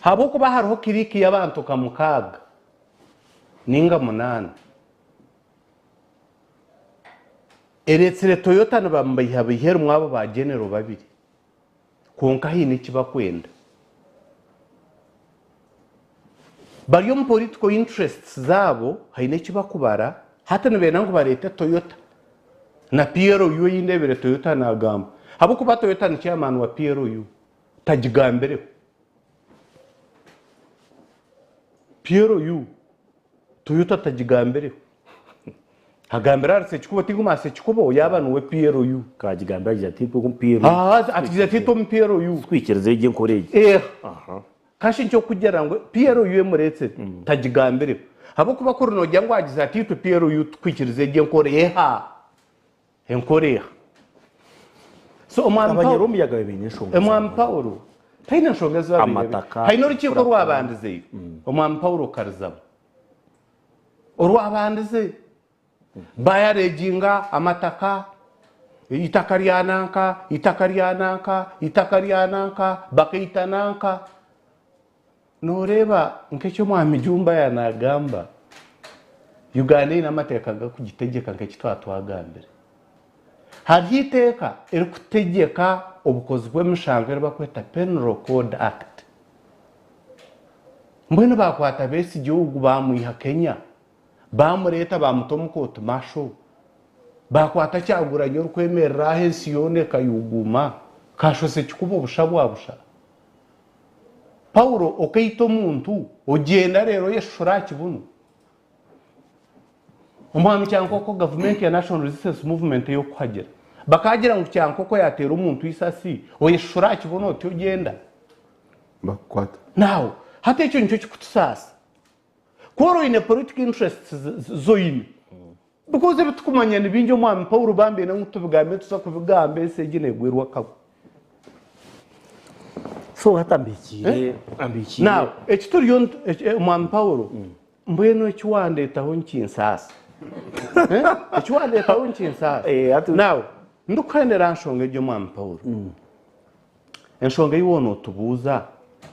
Ahabw'okuba hariho kiriiki y'abantu nka mukaaga ninga munaana eretsire Toyota nibamubeihabeiha erimu abo ba General babiri kwonka haine eki bakwenda. Bari omu political interests zaabo haine eki bakubara hati nibenda ngu bareete Toyota na PLU ei ndeebire Toyota naagamba ahabw'okuba Toyota ni chairman wa PLU tagigambireho. PLU Toyota tagigambireho. Agambire ahari Sekikubo tinguma aha Sekikubo yaaba niwe PLU. Kagigambira agira ati itwe omu PLU. Atugira ati itwe omu PLU. Twikiriza egyo enkora egi. Eeh. Kashi nkyokugira ngu PLU emuretsire tagigambireho. Ahabw'okuba kuri nogira ngu agize ati itwe PLU tukwikiriza egyo enkora eha? Enkora eha? So omwami Paul, Abanyarumiyaga baine enshonga omwami Paulo taine enshonga ezi babaire Amataka, haine orukiiko ekura- orwabandizeyo omwami Paulo okarizamu orwabandize bayareginga amataka itaka rya nanka itaka rya nanka itaka rya nanka bakaita nanka Nooreeba nk'eki Omwami Jumba yaanagamba, Uganda eine amateeka gakugitegyeka nk'eki twaba twagambire. Hariho eiteeka erikutegyeka obukozi bw'emishango eri barikweta Penal Code Act. Mbwenu baakwata Besigye ogu baamwiha Kenya, baamureeta baamuta omu kooti martial, baakwata Kyagulanyi orikwemerera aha ensi yoona ekayuguuma, kaashose kikuba obusha bwa busha. Paulo okaita omuntu ogyenda reero oyeshushure aha kibunu? Omwami Kyankoko gavumenti ya National Resistance Movement ey'okuhagira bakagira ngu Kyankoko yateera omuntu eisasi oyeshushure aha kibunu oti ogyenda? Bakukwata. Now hati ekyo nikyo kikutusaasa. Ku ori oine political interests zoine because ebitukumanya ni bingi omwami Paulo bambi ngu tubigambe tuza kubigamba ensi egi negwerwa akabi. So hati ambikiire ambikiire Now eki turiyo omwami Paulo mbwenu eki wandetaho nikinsaasa Eh? Eki wandetaho nikinsaasa. Now ndikuhendera aha nshonga egi omwami Paulo. Enshonga ei waaba nootubuuza,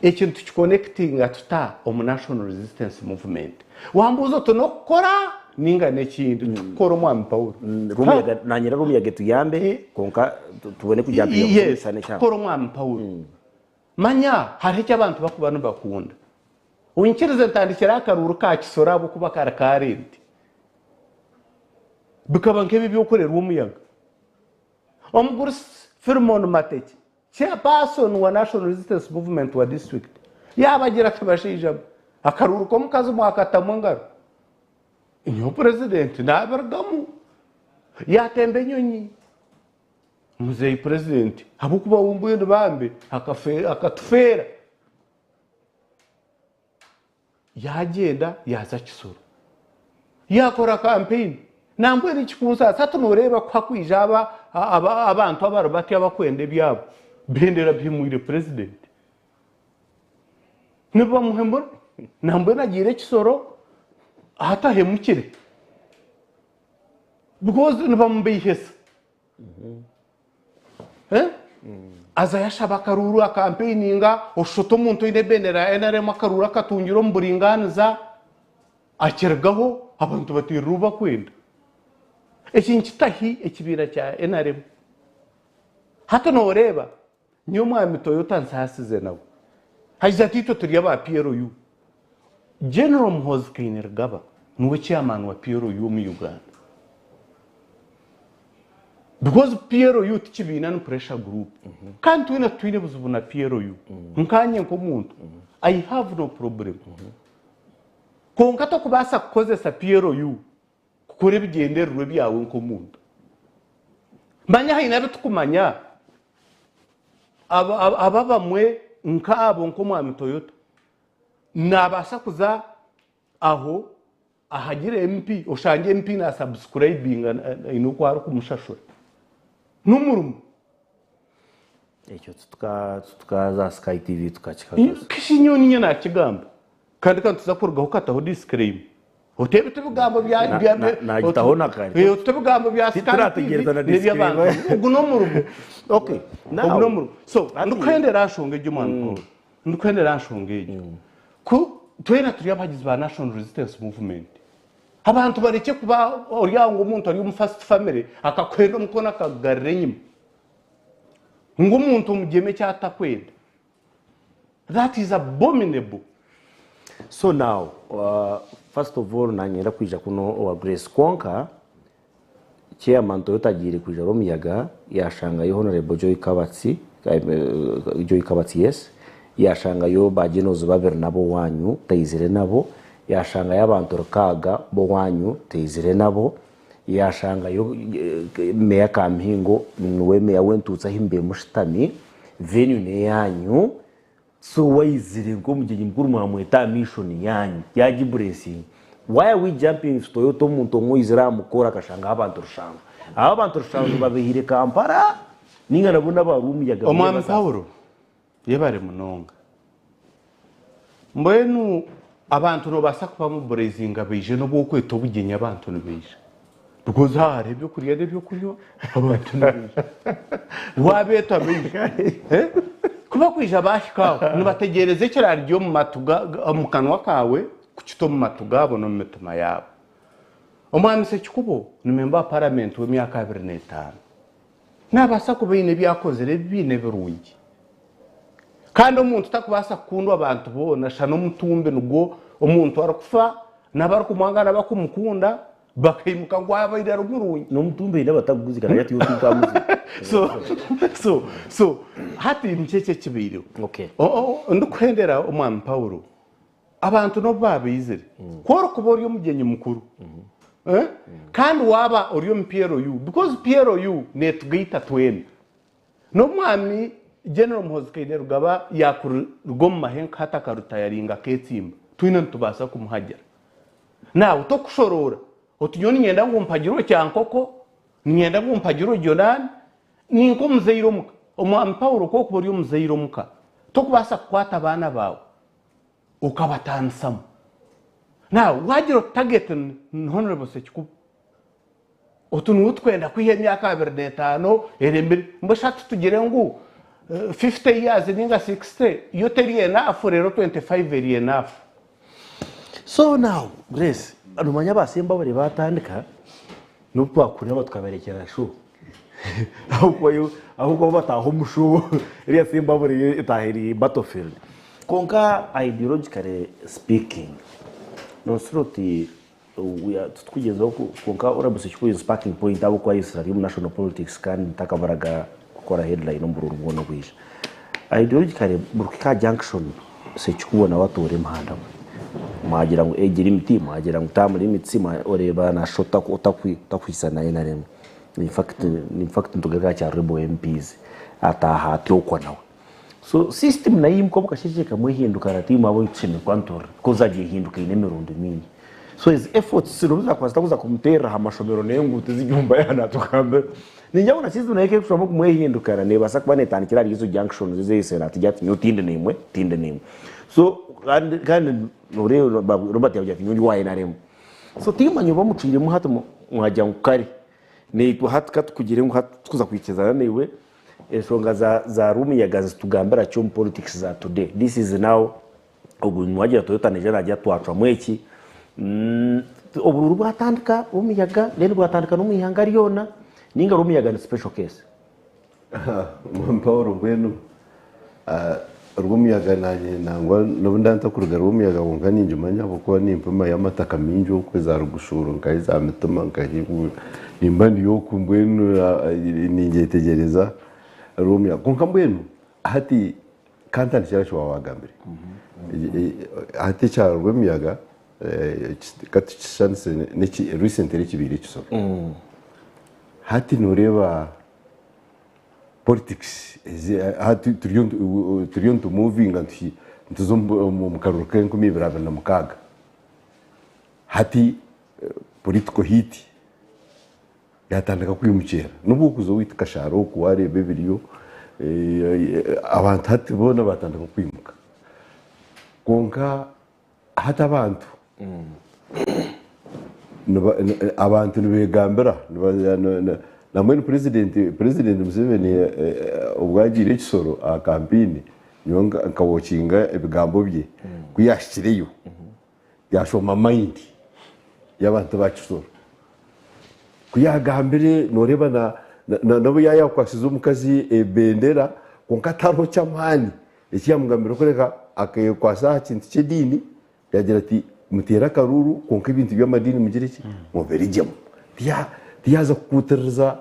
eki nitukikonectinga tuta omu National Resistance Movement? Wambuuza oti n'okukora ninga n'ekindi? Tukukora Omwami Paulo. Rumuyaga, nanye era Rumuyaga etuyambe kwonka tubone kugira ngu Yes, tukukora Omwami Paulo. Manya hariho eki abantu bakuba nibakunda. Onyikirize ntandikire aha karuuru ka Kisoro ahabw'okuba kari ka rent. Bikaba nk'ebi eby'okurerwa omuyaga. Omugurusi Philemon Mateke, Chairperson wa National Resistance Movement wa district yaabagira ati, Bashaija mwe, akaruuru k'omukazi mwakatamu engaro. Nyowe Purezidenti naabirugamu. Yaatemba enyonyi. Muzeeyi Purezidenti ahabw'okuba we mbwenu bambe akatufeera. Yaagyenda yaaza Kisoro yaakora kampeyini. Nambwenu ekikunsaasa hati nooreeba ku hakwija abantu abari batyo abakwenda ebyabo, bendera bihemwire Purezidenti. Nibamuhemura. Nambwenu agiire Kisoro hati ahemukire because nibamubeihesa. Eh? Azayo ashaba akaruuru akampeininga, oshusha oti omuntu oine ebendera ya NRM akaruuru akatungira omu buringaaniza, akirugaho abantu bateerire ou bakwenda. Eki nikitahi ekibiina kya NRM. Hati nooreeba nyowe Mwami Toyota nsaasize nawe. Haija ati itwe turi aba PLU. General Muhoozi Kainerugaba niwe chairman wa PLU omu Uganda. Because PLU ti kibiina ni pressure group. Kandi twena titwine buzibu na PLU. Nkanye nk'omuntu I have no problem. Kwonka tokubaasa kukozesa PLU kukora ebigyendererwa ebyawe nk'omuntu. Manya haine abu tukumanya aba abamwe nk'abo nk'omwami Toyota nabaasa kuza aho ahagire MP oshange MP na subscribinga aine oku arikumushashura n'omurimo. Ekyo tukaza Sky TV tukakikaguza. Kishi nyowe ninye nakigamba kandi ka nituza kurugaho kataho disclaimer oteebe ti bigambo bya bya Nagitaho na kare. Ote ebigambo bya Sky TV Titurategereza na n'eby'abantu disclaimer. ogu n'omurimo. Okay. Now, Ogu n'omurimo. So ndikuhendera aha nshonga egyo mwami Paul. Ndikuhendera aha nshonga egyo. Ku twena turi abahagizi ba National Resistance Movement. Abantu barekye kuba ori aho ngu omuntu ari omu first family akakuhenda omukono akakugarira enyima. Ngu omuntu omugyeme eki atakwenda. That is abominable. So now, first of all nanyenda kwija kuno owa Grace kwonka Chairman Toyota agiire kwija Rwomuyaga yashangayo Honourable Joy Kabatsi, Joy Kabatsi yes, yashangayo ba Generals babiri nabo owanyu taizire nabo, yashangayo abantu rukaaga b'owanyu taizire nabo, Yaashangayo Meeya Kamuhingo niwe meeya w'entuutsi ahi mubaire mushutami, venue n'eyaanyu, so waizire nk'omugyenyi mukuru mwamweta aha mission yaanyu, yaagibureesinga. Why are we jumping to Toyota omuntu omwe oizire aha mukoro akashangaho abantu rushanju? Abo abantu rushanju babaihire Kampala ninga nabo n'aba Rwomuyaga Omwami Paulo yebare munonga. Mbwenu abantu nobaasa kuba mobilizinga baije n'obu okweta obugyenyi abantu nibaija because haaba hariho ebyokurya n'ebyokunywa abantu nibaija. Wabeeta baija eh? Ku bakwija baahika aho nibategyereza ekirarugye omu matu omu kanwa kaawe kukita omu matu gaabo n'omu mitima yaabo. Omwami Ssekikubo ni memba wa paramenti w'emyaka 25. Naabaasa kuba aine ebi akozire ebibi n'ebirungi. Kandi omuntu takubaasa kukundwa abantu boona, shana omutumbi nigwo omuntu arikufa n'abarikumwanga n'abakumukunda bakaimuka ngu abaire ari murungi. N'omutumbi haine abatakuguzika naye ati iwe tinkamuzi. So, so, so hati niki eki ekibaireho? Okay. Ndikuhendera Omwami Paulo, Abantu n'obu baabaizire, ku orikuba ori omugyenyi mukuru eh, kandi waaba ori omu PLU, because PLU neetugaita twena. N'omwami General Muhoozi Kainerugaba yaakuruga omu mahe nka hati akarutayaringa akeetsimba, twena nitubaasa kumuhagira. Naawe tokushoroora oti nyowe niinyenda ngu mpagire Okyankoko, niinyenda ngu mpagire Ojonani, Ni nk'omuzaire omuka. Omwami Paulo, ku orikuba ori omuzaire omuka, tokubaasa kukwata abaana baawe okabataanisamu. Now, waagira oti target ni Honourable Ssekikubo, oti niwe turikwenda kwiha emyaka 25 eremire, mbwenu shi hati tugire ngu 50 years ninga 60 yo teri enough reero 25 eri enough? So now Grace, nomanya aba Sembabule baatandika N'obu twakureeba tukaberekyera show ahabw'okuba bo bataaha omu show eriya Sembabule yo etaaha eri battlefield. Kwonka ideologically speaking noosura oti titukugyezaho kwonka orabuse kikuru is sparking point ahabw'okuba yes ari omu national politics kandi takaburaga kukora headline omu buruuru bwona obwija. Ideologically buri kuhika aha junction Ssekikubo nawe atoora emuhanda gwe. Mwagira ngu age limit, mwagira ngu term limits, oreeba nashusha otakwisa na nrm. In fact, in fact nitugaruka aha kya rebel MPs ataaha atyo okwo nawe. So system nayo imuka omu kasheeshe kamwe ehinduka na tiimu abo tushemereire kuba nituhurira because zagiye ehinduka eine emirundi mingi. So his efforts nobu zakuba zitakuza kumuteerera aha mashomero n'enguuto ezi Jumba yaaba natugambira, ningira ngu na system nayo ekekushwamu kumwehindukana nebaasa kuba netandikira ahari ezo junctions ezi eyesere ati ati nyowe tindi naimwe, tindi naimwe. So kandi kandi noreeba Robert yagira ati nyowe ndi owa NRM. So tiimanya oba mucwiremu hati mwagira ngu kare naitwe hati katukugire ngu hati tukuza kwikirizana naiwe enshonga za za Rwemiyaga nizitugambira ki omu politics za today? This is now ogu mwagira Toyota naija nagira twacwamu eki obururu bwatandika Rwemiyaga then bwatandika n'omu ihanga ryona ninga Rwemiyaga ni special case? Paul mbwenu Rwomuyaga nanye nangwa nobu ndaba ntakuruga Rwomuyaga kwonka ningimanya ahabw'okuba nimpimayo amataka maingi okwe za Rugushuuro nkahi za Mitima nkahi nimba ndi okwe mbwenu ningyetegyereza Rwomuyaga kwonka mbwenu hati kantandikire aha ki waaba wagambire hati ekya Rwomuyaga katukishushanise neki recently ekibaire ekisoro hati noreeba Politics ezi hati turiyo turiyo nitumuvinga nituza omu karuru k'enkumi ibiri 26 hati political heat yatandika kwimukyera nobu okuza owaitu Kashaara oku wareeba ebiriyo abantu hati boona batandika kwimuka kwonka Hati abantu abantu nibegambira nambwenu president president Museveni obu agiire ekisoro aha kampeyini nyowe nkawokinga ebigambo bye ku yahikireyo yashoma mayindi y'abantu ba kisoro ku yagambire noreeba n'obu yayakwasize omukazi ebendera kwonka tihariho ky'amaani Eki yaamugambira kureka akeekwatsa aha kintu ky'ediini, yaagira ati, Muteere akaruuru, kwonka ebintu by'amadiini mugire ki? Mubirugyemu. Tiyaaza kukuutiririza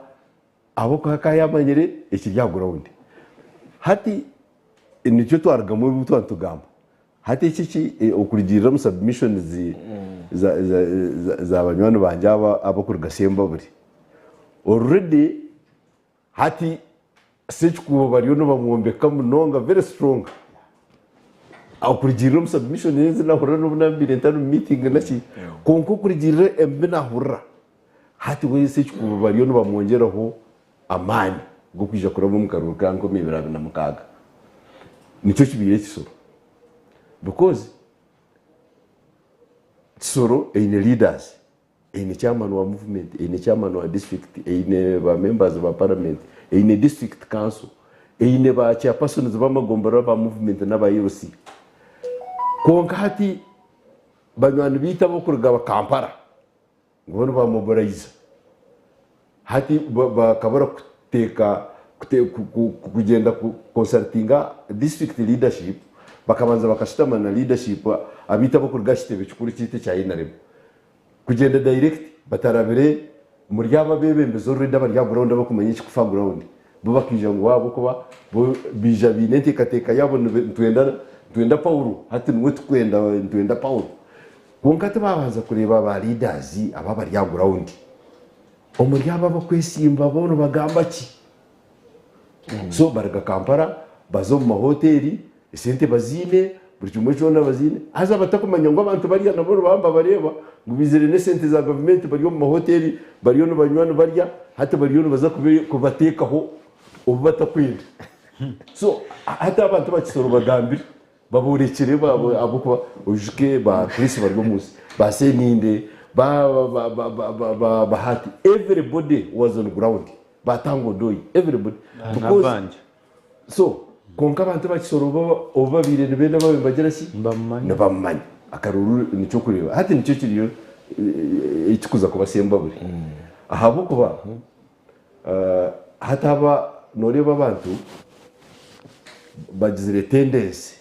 ahabw'okuba akaba yaamanyire ekiri aha gurawundi. Hati nikyo twarugamu ebi twaba nitugamba. Hati eki eki okurugiirira omu submissions za banywani bangye aba abarikuruga Sembabule, already Hati Ssekikubo bariyo nibamwombeka munonga very strong okurugiirira omu submission ezi nahurira n'obu nabaire ntari mu meeting naki kwonka okurugiirira ebi nahurira hati we Ssekikubo bariyo nibamwongyeraho amaani g'okwija kuraba omu karuuru ka 2026 nikyo kibaire ekisoro because Kisoro eine leaders. Eine chairman wa movement, eine chairman wa district, eine ba members ba parliament, eine district council, eine ba chairpersons b'amagomborora ba movement n'aba LC. Kwonka hati banywani baitu ab'okuruga Kampala ngu bo nibamobiliza hati bakabura kuteeka kugyenda ku consultinga district leadership bakabanza bakashutama na leadership abaitu ab'okuruga aha kitebe kikuru kyaitu ekya NRM. Kugyenda direct batarabire muri abo abebembezi already abari aha ground abakumanya ekikufa aha ground bo bakaija ngu ahabwokuba bo baija baine entekateka yabo nitwenda nitwenda Paulo hati niwe tukwenda nitwenda Paulo kwonka tibabanza kureeba ba leaders abo abari aha ground omuri abo abakwesimba bo nibagamba ki so baruga Kampala baza omu mahoteri Esente baziine, buri kimwe kyona baziine, haza batakumanya ngu abantu bariya nabo nibaba nibabareeba ngu baizire n'esente za gavumenti bari omu mahoteeri bariyo nibanywa nibarya, hati bariyo nibaza kubateekaho obu batakwenda. So hati abantu ba Kisoro bagambire, baborekire ahabw'okuba oijuke ba Chris bari omu nsi, ba Sseninde, ba Bahati, everybody was on ground, ba Tanga Odoi, everybody because So, kwonka abantu aba Kisoro bo obu babaire nibenda babe nibagira ki? Nibamumanya. Akaruuru nikyo okureeba. Hati nikyo kiriyo ekikuza kuba Sembabule. Ahabw'okuba hati aba nooreeba abantu bagizire tendency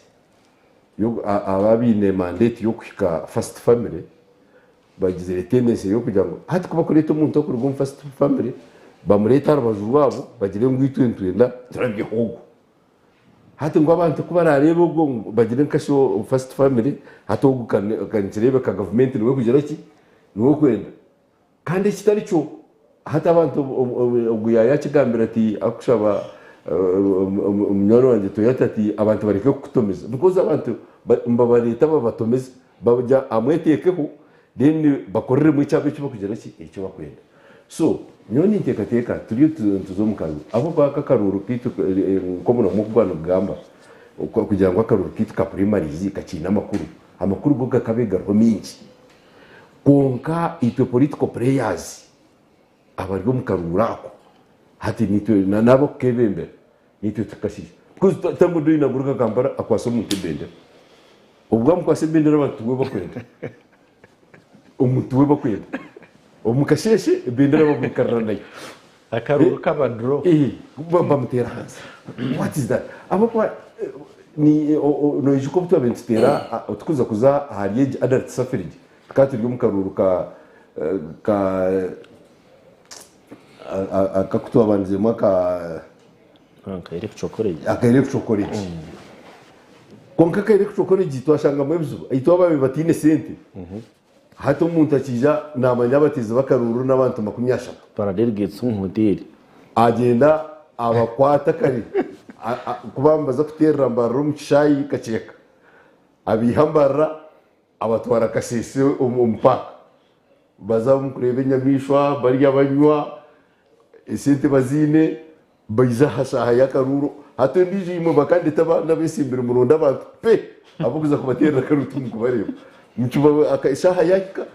aba abaine mandate y'okuhika first family Bagizire tendency y'okugira ngu hati ku bakureeta omuntu okuruga omu first family bamureete aha rubaju rwabo bagire ngu itwe nitwenda turabyeho ogu. Hati ngu abantu ku barareebe ogwo ngu bagire nka shi first family hati ogu ka nikireebeka gavumenti niwe ekugira ki? Niwe ekwenda. Kandi ekitari kyo. Hati abantu ogu yaakigambira ati arikushaba munywani wangye Toyota ati abantu bareke kukutomeza because abantu nibabareeta babatomeza bagira amweteekeho then bakoreremu ekyabo eki barikugira ki eki barikwenda. So nyowe ninteekateeka turiyo nituza omu karuuru ahabw'okuba aka akaruuru kaitu nk'omuramwa oku gwaba nigugamba kugira ngu akaruuru kaitu ka primaries kakiine amakuru, amakuru go gakabaire gariho maingi. Kwonka itwe political players abari omu karuuru ako hati nitwe n'abokukebembera nitwe tukashiisha because Tangwe Doreen aguruka Kampala akwasa omuntu ebendera obwo amukwasa ebendera abantu tiwe bakwenda omuntu tiwe bakwenda omu kasheeshe ebendera bamwikarira nayo Akaruuru kaba draw. Bamuteera ahansi. What is that? Ahabw'okuba noijuka obu twabaire nituteera tukuza kuza ahari egi adult suffrage tukaba turi omu karuuru ka ka aku twabandizemu aka Electoral college. Aka electoral college. Kwonka aka electoral college twashangamu ebizibu. Itwe ababaire bataine sente Hati omuntu akiija naamanya abateezi b'akaruuru n'abantu 30. Twara delegates omu hoteeri. Agyenda abakwata kare ku baba nibaza kuteerera Mbarara omu kishaayi Kakyeka, abaiha Mbarara abatwara Kasese omu paaka. Baza omu kureeba enyamaishwa, barya banywa, esente baziine. Baija aha shaaha y'akaruuru, hati endiijo imwe bakandidate abandi abeesimbire muronde abantu pe ab'okuza kubateerera akaruuru timukubareeba. Mucuba eshaaha yaahika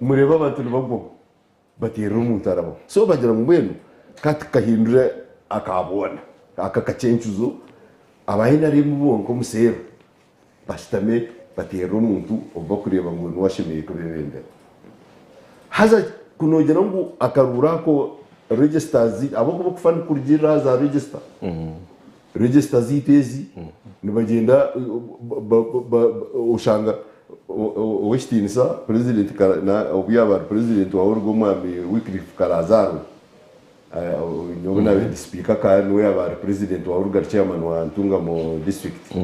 mureebe abantu nibagwaho bateerera omuntu arabaho. So bagira ngu mbwenu ka tukahindure aka boona aka akacencuzo aba NRM bonka omu seero bashutame bateerere omuntu ou barikureeba ngu niwe ashemereire kubeebembera. Haza ku noogira ngu akaruuru ako registers ahabw'okuba okufa nikurugiirira aha za register. Register zaitu ezi nibagyenda oshanga ow'ekitiinisa president obu yaaba ari president wa Oruga omwami Wycliffe Karazaarwe, Nyowe naabaire ndi sipiika kandi niwe yaaba ari purezidenti wa Uruga ari chairman wa Ntungamo district.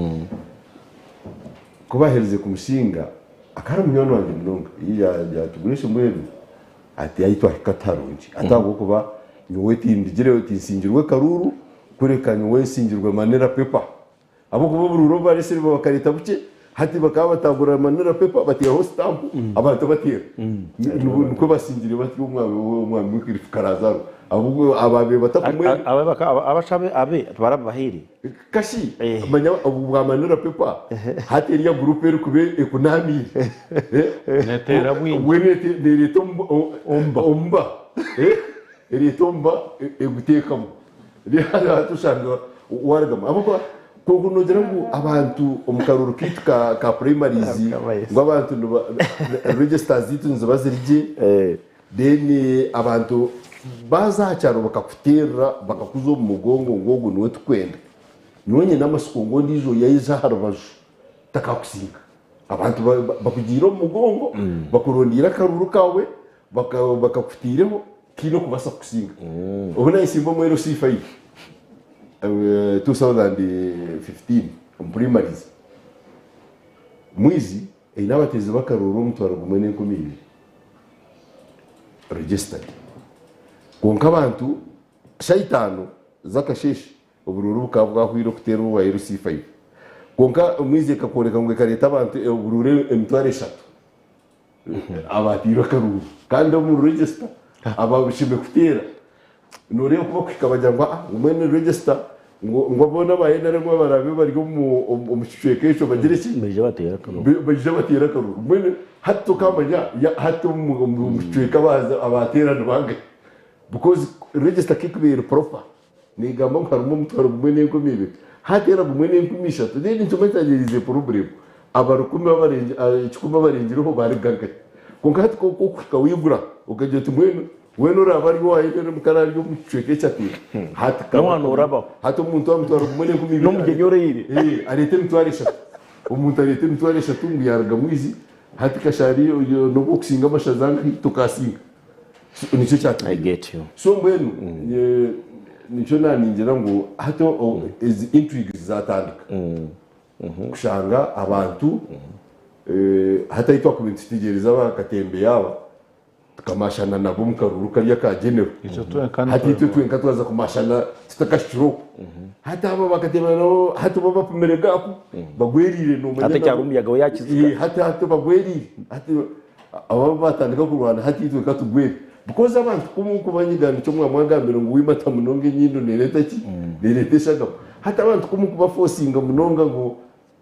Ku baaherize kumusinga, akaba ari munywani wangye munonga, yaija ati Grace mbwenu ati ahi twahika tiharungi ati ahabw'okuba nyowe tindigireyo tinsingirwe karuuru kureka nyowe nsingirwe manila paper. Ahabw'okuba oburuuru obu baresire bakareeta bukye, hati bakaba batagura manila paper bateeraho sitampu abantu bateera. Nikwo basingire batyo omwami Wycliffe Karazarwa. Ahabw'okuba abaabaire batakumwenda. Abashabe abe tibarabibahaire. Kashi manya obu bwa manila paper hati eriya gurupu erikuba ekunaamiire. Neteera bwingi. Mbwenu nereeta omuba. Ereeta omuba eguteekamu. Reero hati oshanga waarugamu. Ahabw'okuba kwonka noogira ngu abantu omu karuuru kaitu ka primaries ngu abantu niba registers zaitu niziba ziri gye, then abantu baaza aha kyaro bakakuteerera bakakuza omu mugongo ngu ogu niwe turikwenda, nyowe nyine amatsiko ngu ondiijo yaija aha rubaju takakusinga. Abantu bakugiire omu mugongo, bakurondeire akaruuru kaawe, Bakakutaireho tihaine okubaasa kukusinga. Obu nayesimba omu LC5 2015 omu primaries, Mwizi eine abateezi b'akaruuru 10,000 registered. Kwonka abantu shaaha itaano z'akasheeshe oburuuru bukaba bwahweire okuteerwa obwa LC5. Kwonka Mwizi ekakworeka ngu ekareeta abantu oburuuru 30,000. Abateirwe akaruuru kandi omu register abashemeriire kuteera noreeba ku bakuhika bagira ngu aa ngu mbwenu register ngu boona aba NRM abaraabe bari omu kicweka ekyo bagire ki? Baije bateere akaruuru. Baije bateere akaruuru. Mbwenu hati tokamanya hati omu kicweka abateera ni bangahi because register ku ekuba eri proper Negamba ngu harimu 10,002 hateera 1,030 then nikimanyisa there is a problem abarukumi ekikumi abarengireho bariga nkahi kwonka hati ku okuhika waigura okagira oti mbwenu weena oraabe ari owa NRM kare ari omu kicweka eki ateire hati N'omwana orabaho. hati omuntu wa 10,020 N'omugyenyi oraire. Areete 30,000 omuntu areete 30,000 ngu yaruga mwizi hati kashari n'obu okusinga amashaza nkahi tokasinga. So, nikyo I get you. So mbwenu nikyo naningira ngu hati ezi intrigues zatandika kushanga abantu hati ahu twakubaire nitutegyereza ba katembeya aba. Tukamashana nabo omu karuuru kariya ka general. Hati itwe twenka twaza kumashana tutakahikire okwo. Hati abo bakateebana nabo hati bo bapimire gap bagweriire nomanya Hati ekya Rumuyaga we yakizika. Eh, hati hati bagweriire. Hati abo batandika kurwana hati itwe katugwere. Because abantu ku mukubanyiga nikyo mwamwagambire ngu wimata munonga enyindo nereeta ki? Nereeta eshagama. Hati abantu ku mukubafosinga munonga ngu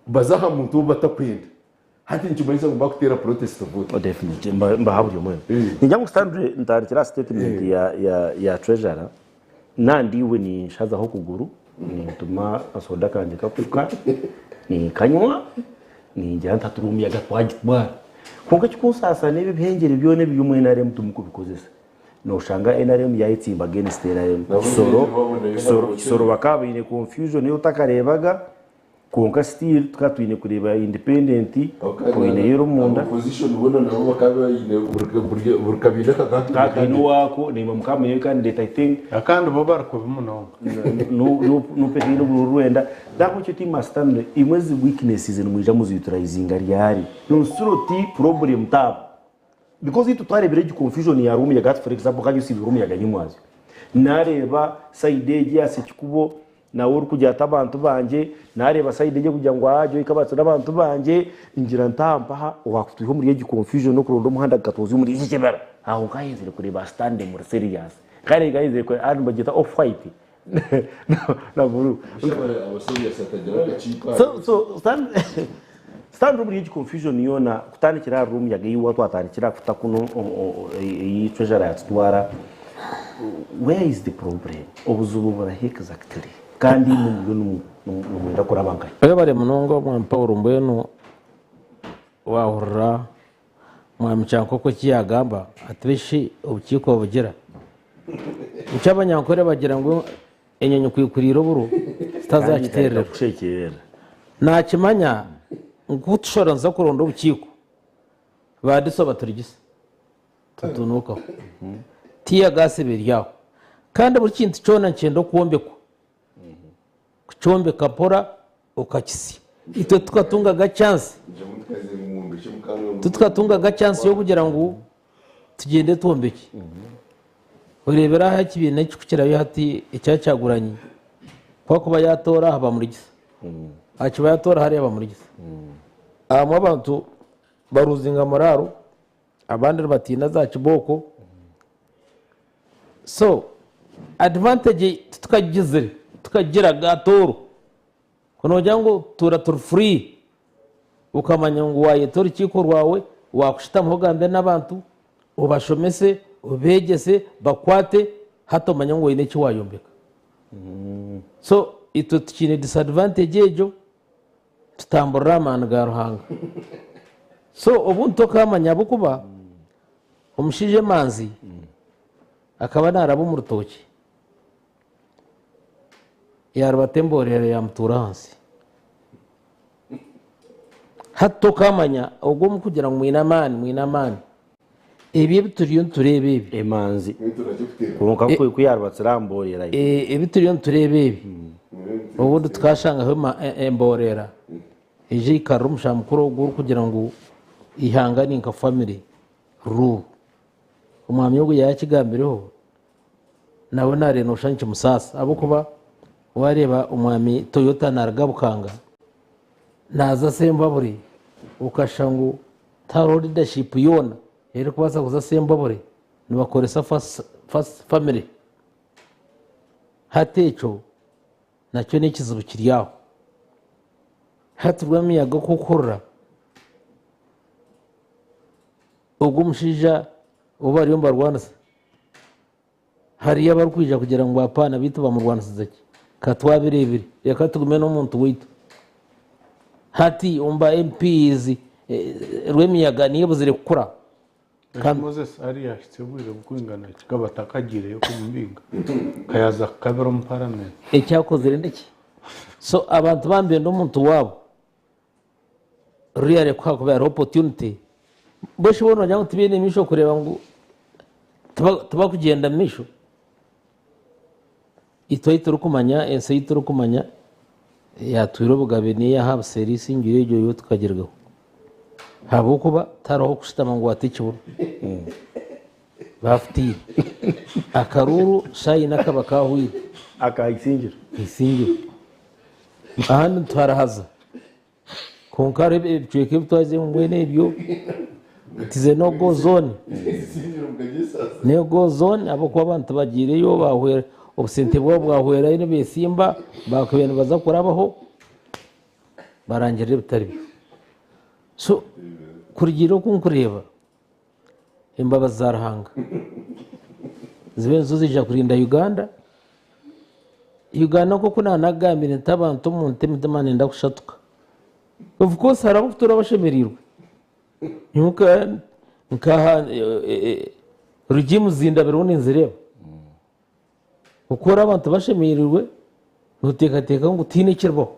baze aha muntu ou batakwenda Hati nikimanyisa ngu bakuteera protest vote. Oh definitely mbaha buri omwe. Ningira ngu Stanley ntandikire aha statement ya ya ya treasurer nandi iwe ninshazaho okuguru nintuma akasoda kangye kakushuka ninkanywa ningira nti hati omuyaga twagitwara. Kwonka ekikunsaasa n'ebi ebihengyere byona ebiri omu NRM timukubikozesa. Noshanga NRM yayetsimba against NRM. Kisoro Kisoro Kisoro bakaba baine confusion ei otakareebaga. Kwonka still tukaba twine kureeba independent oineyo eri omunda. Opposition boona nabo bakaba baine buri kabiina kakaba kaine Kakaba kaine owaako naimwe mukaba mwine candidate I think. Akandi bo bari kubi munonga. Nup ekaine obururu rwenda. Nahabwekyo team Stanley imwe ezi weaknesses nimwija muzi utilizinga ryari? Nosura oti problem taabo. Because itwe twarebire egi confusion ya Rwomuyaga hati for example nka nyowe siibire Rwomuyaga nyimwazyo nareeba side egi ya Sekikubo nawe orikugira ati abantu bangye nareeba side egi erikugira ngu aa Joy Kabatsi n'abantu bangye ngira nti aha mpaha owakutwiha omuri egi confusion n'okuronda omuhanda gukatwozya omuri eki kibira aho nkahenzire kureeba Stanley muri serious kandi nkahenzire kureeba hati nibagyeta off white na blue so so Stanley Stanley omuri egi confusion yoona kutandikira ahari Rwomuyaga ei twatandikira kuta kunu ei treasurer yatutwara where is the problem obuzibu burahi exactly kandi imwe muriyo nimwenda kuraba nkahi? Webare munonga Mwami Paul mbwenu wahurira Mwami Kyankoko eki yagamba ati bishi obukiiko obugira nikyo abanyankore bagira ngu enyonyi kwikuriire oburo zitazakiteerera. Nakimanya ngu ku tushobora nituza kuronda obukiiko ba DISO baturigisa tutunuukaho tear gas eba eri aho kandi buri kintu kyona nikyenda okwombekwa. Kukyombeka mpora okakisya. Itwe tukatungaga chance titukatungaga chance y'okugira ngu tugyende twombekye. Oreebera aha ekibiina ekirikukirayo hati ekya Kyagulanyi ku akuba yaatoora aha bamurigisa, akiba yaatoora hariya bamurigisa. Abamwe abantu baruzinga muraaro abandi nibatiina za kibooko. So advantage titukagizire tukagira gatooro ku nogira ngu tuura turi free okamanya ngu wayeta orukiiko rwawe wakushutamaho ogambe n'abantu obashomese obeegyese bakwate hati omanye ngu oine eki wayombeka so itwe tukiine disadvantage egyo tutamburira aha maani ga Ruhanga so obundi tokamanya ahabw'okuba Omushaija emanzi akaba naaraba omu rutookye, yaarubata emboorera yaamutuura ahansi. Hati tokaamanya ogwo omukugira ngu mwine amaani, mwine amaani. Ebi ebi turiyo nitureeba ebi. Emanzi. Kwonka ku yaarubatsire aha mboorera ye. Ebi turiyo nitureeba ebi, obundi tukashangaho emboorera Eija eikarira omushaija mukuru ogu orikugira ngu eihanga ni nka family rule. Omwami ogu yaakigambireho nawe naareeba nooshusha nikimusaasa ahabw'okuba waareeba omwami Toyota naaruga Bukanga naaza Sembabure okashusha ngu tihariho leadership yoona erikubaasa kuza Sembabure nibakoresa first family. Hati ekyo Nakyo n'ekizibu kiri aho. Hati rw'emiyaga oku okuhurira, ogwo omushaija ou bariyo nibarwanisa, hariyo abarikwija kugira ngu apaana beitu bamurwanisize ki? Ka twabireebire, reka tugume n'omuntu waitu. Hati omu ba MPs, Rwemiyaga niyo ebuzire kukura. Eki Moses ari yahitsya obwire burikwingana ki akaba atakagiireyo kumubinga nka yaaza kukabira omu paramenti. Eki akozire niki? So abantu baaba nibenda omuntu waabo really ku hakuba hariho opportunity, mbwenu shi bo noogira ngu tibaine maisho kureeba ngu tibakugyenda mu maisho? Itwe ei turikumanya, ensi ei turikumanya eyatwire obugabe n'eyaha buseeri isingiro egyo yo tukagirugaho ahabw'okuba tihariho kushutama ngu wata ekibunu. Bafutiire. Akaruuru shaaha ina kaba kahwire. Aka Isingiro. Isingiro. Ahandi nituharahaza. Kwonka hariho ebicweka ebi twazemu mbwenu ebyo it is a no go zone. No go zone ahabw'okuba abantu bagiireyo bahwera obusente bwabo bwahwerayo nibesimba bakubaire nibaza kurabaho barangirira ebitari byo. So kurugiirira oku nkureeba Embabazi za Ruhanga zibe nizo ziija kurinda Uganda. Uganda nk'oku naanagambire nti abantu omu nte emitima nenda kushatuka. Of course hariho abarikutuura bashemereirwe. Nyowe nka nkaha regimes zindabireho ninzireeba. Oku oraba abantu bashemereirwe, noteekateeka ngu tihaine ekiribaho.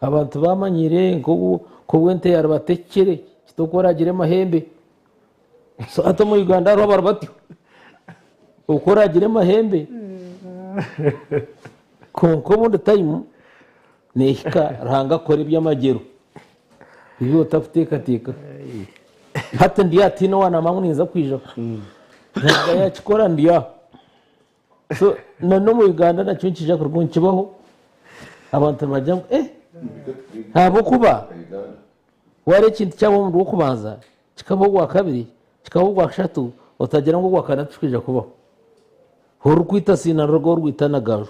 Abantu bamanyire nk'obu ente yaaribata ekikere, kiti oku oraagire amahembe. So hati omu Uganda hariho abari batyo. Oku oraagire amahembe. Kwonka obundi tayimu neehika Ruhanga akora eby'amagyero ebi otarikuteekateekaho. Hati ndi aha tihaine owaanamba ngu ninza kwijaho. Ruhanga yaakikora ndi aho. So na n'omu Uganda nakyo nikiija kuruga nikibaho abantu nibagira ngu eh ahabw'okuba wareeba ekintu kyabaho omurundi gw'okubanza kikabaho ogwakabiri kikabaho ogwakashatu otagira ngu ogwakana tikikwija kubaho. Orikwita siina ruroga orwita na gaju.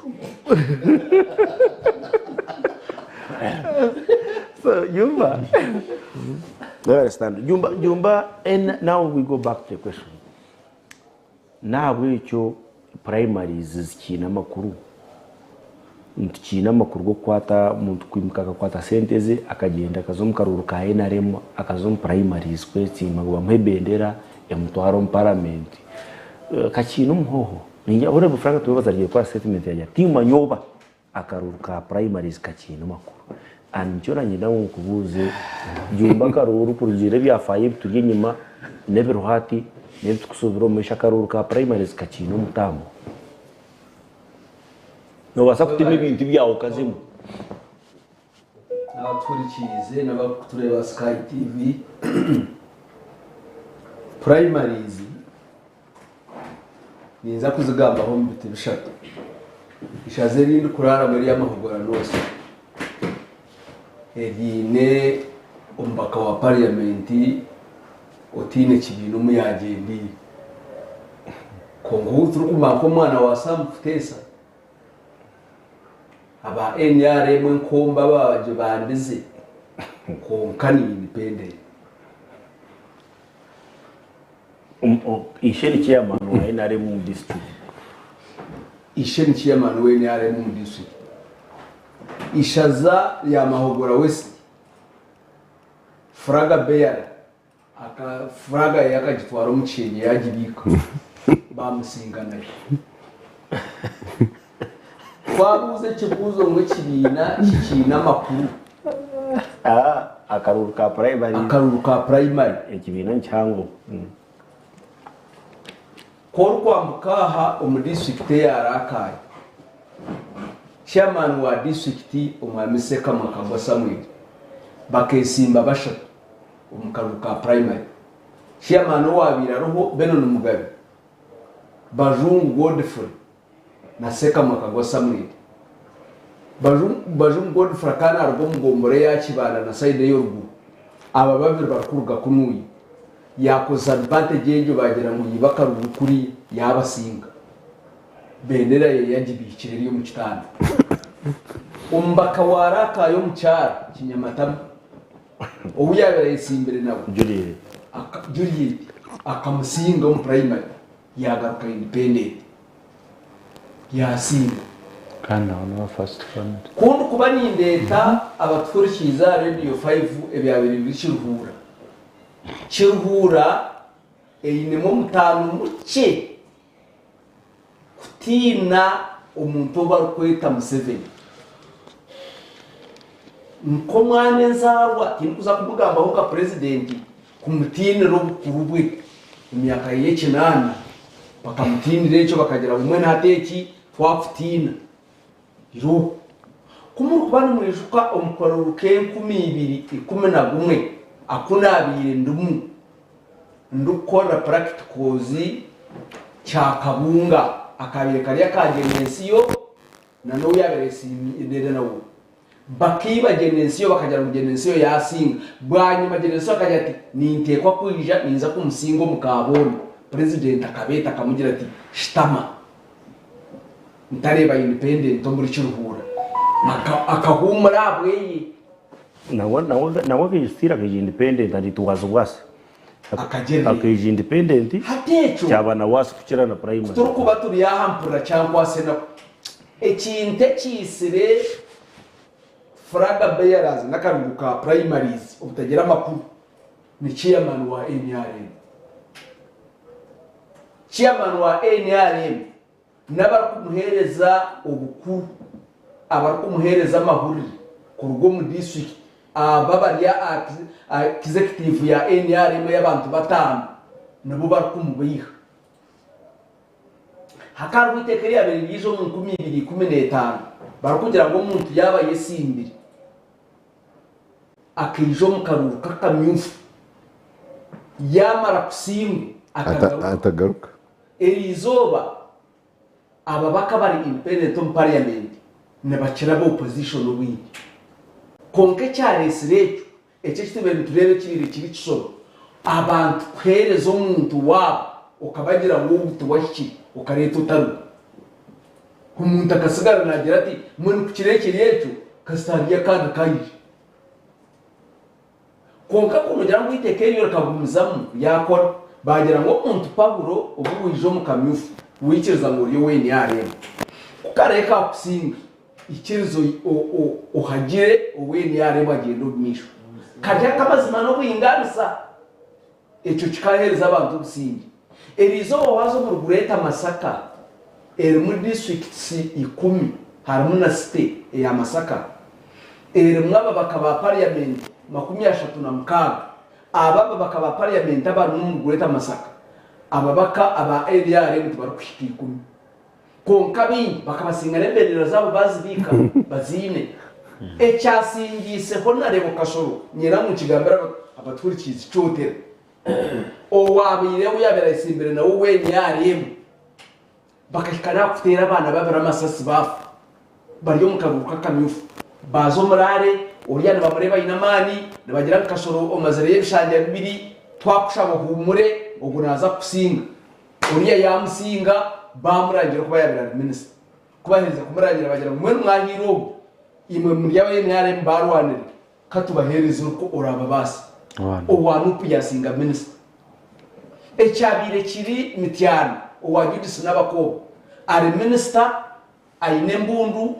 So Jumba, I understand. Jumba, Jumba, and now we go back to the question. N'ahabw'ekyo primaries zikiine amakuru? Nitukiine amakuru g'okukwata omuntu kwimuka akakwata sente ze akagyenda akaza omu karuuru ka NRM akaza omu primaries kwesiima ngu bamuhe ebendera emutware omu paramenti. Kakiine omuhoho. Ningira Honourable Frank Tumwebaze arugire kukora statement yaagira ati timanya oba Akaruuru ka primaries kakiine amakuru and nikyo nanyenda ngu nkubuuze Jumba akaruuru kurugiirira ebyafaayo ebituri enyima n'ebiriho hati n'ebitukusuubira omu maisho akaruuru ka primaries kakiine omutaano? Nobaasa kutema ebintu byawe okazemu? N'abatuhurikiize n'abarikutureeba Sky TV, primaries Ninza kuzigambaho omu biti bishatu. Ishaza eri ndikuraaramu ery'amahugura North eriine omubaka wa parliament otaine kibiina omu yaagyendeire. Kwonka ou turikumanya nk'omwana wa Sam Kuteesa, aba nrm enkombe abagibandize kwonka ni independent. Ishe ni chairman wa nrm omu district. Ishe ni chairman wa nrm omu district. Ishaza rya Mahogora West, Furaga Bearer, aka furaga ye akagitwara omu kishengye yagibiika, bamusinga nayo. Twabuuza ekibuuzo ngu ekibiina kikiine amakuru? Akaruuru ka primary. Akaruuru ka primary. Ekibiina nikihango. Ku orikwambuka aha omu disiturikiti eya Rakai, chairman wa disiturikiti Omwami Ssekamwa Kagwa Samuel bakesimba bashatu omu karuuru ka primary. Chairman owabaire ariho Benon Mugabe, Bajungu Godfrey na Ssekamwa Kagwa Samuel. Bajungu Godfrey akaba naruga omu gombora eya Kibanda na sayidi ey'oruguru, aba babiri barikuruga kunuya. Yakozesa advantage egyo bagira ngu yiba akaruru kuriya yabasinga. Bendera ye yagibiikire eri omu kitanda. Omubaka wa Rakai omukyara Kinyamatama ou yabaire ayesimbire nawe Juliet akamusinga omu primary. Yaagaruka independent yaasinga. Kandi nawe niwe first family. Ku ndikuba nindeeta abatuhurikiize aha Radio Five ebyabaire biri Kiruhura. Kiruhura einemu omutaano mukye kutiina omuntu ou barikweta Museveni. Nk'omwana enzaarwa tindikuza kumugambaho nka purezidenti kumutiinira obukuru bwe emyaka ye y'ekinaana bakamutiinira ekyo bakagira ngu mbwenu hati eki twakutiina. Irooko. Ku murikuba nimwijuka omu karuru k'enkumi ibiri ikumi na gumwe aku naabaire ndimu. Ndikukorera practicals Kyakabunga akabaire kari aka Genensiyo na n'ou yaabaire ayesiimire nawe. Bakaiba Genensiyo bakagira ngu Genensiyo yaasinga. Bwanyima Genensiyo akagira ati, Ninteekwa kwija ninza kumusinga omu kaboona. Purezidenti akabeeta akamugira ati, Shutama. Ntareeba independent omuri Kiruhura. Akahuumura ahabweye. Nangwa akaija still akaija independent and it was worse. Akagyerera. Akaija independent Hati ekyo. kyaba na worse kukira na primary. Kuturikuba turi aha mpurira kyankwasa enaku. Ekintu ekiitsire Flag bearers n'akaruru ka primaries obutagira amakuru ni chairman wa nrm. Chairman wa nrm n'abarikumuheereza obukuru, abarikumuheereza amahurire kuruga omu disiturikiti aba abari aha executive ya nrm ey'abantu bataano nibo barikumubeiha. Hakaba hariho eiteeka eryabaire niryaija omu 2015 barikugira ngu omuntu yaaba ayesimbire akaija omu karuuru k'akamyufu yaamara kusingwa atagaruka. Eriizooba ababaka abari independent omu parliament nibakira aba opposition obwingi. Kwonka ekyareetsire ekyo, ekyo eki tubaire nitureeba ekibaire kiri kishobe, abantu kuheereza omuntu waabo okabagira ngu ogu tiwahikire okareeta otariwe. Omuntu akasigara naagira ati mbwenu ku kiro ekiri ekyo kasita hariyo akandi kaija. Kwonka ku noogira ngu eiteeka eryo rikagumizamu ryakora, baagira ngu omuntu Paulo obu waija omu kamyufu waikiriza ngu ori owa nrm, ku karahe kaakusinga, ikiriza ohagire owa nrm agyende omu maisho. Kari ak'amazima n'obwinganisa. Ekyo kikaheereza abantu obusingye. Eriizooba waaza omuri Greater Masaka erimu districts ikumi harimu na city eya Masaka erimu ababaka ba parliament 36. Aba ababaka ba parliament abarimu omuri Greater Masaka ababaka aba nrm tibarikuhika ikumi. Kwonka baingi bakabasinga n'ebendera zaabo baazibiika baziine. Ekyasingiise Honarebo Kasoro nyena ngu nkigambire abatuhurikiize Kyotera owaabaire ou yaabaire ayetsimbire nawe owa nrm bakahika n'aha kuteera abaana babiri amasasi baafa bari omu karuuru k'akamyufu. Baaza omu raare oriya nibamureeba aine amaani nibagira ngu Kasoro omazireyo ebishanja bibiri twakushaba ohuumure ogu naaza kukusinga. Oriya yaamusinga, baamurangira okuba yaabaire ari minisita. Ku baaherize kumurangira baagira ngu mbwenu mwahaire ogu, imwe muri aba nrm baarwanire, ka tubaheereze oku oraababaase. Owa Nup yaasinga minisita. Ekyabaire kiri Mityana owa Judith Nabakooba ari minisita, Aine embundu.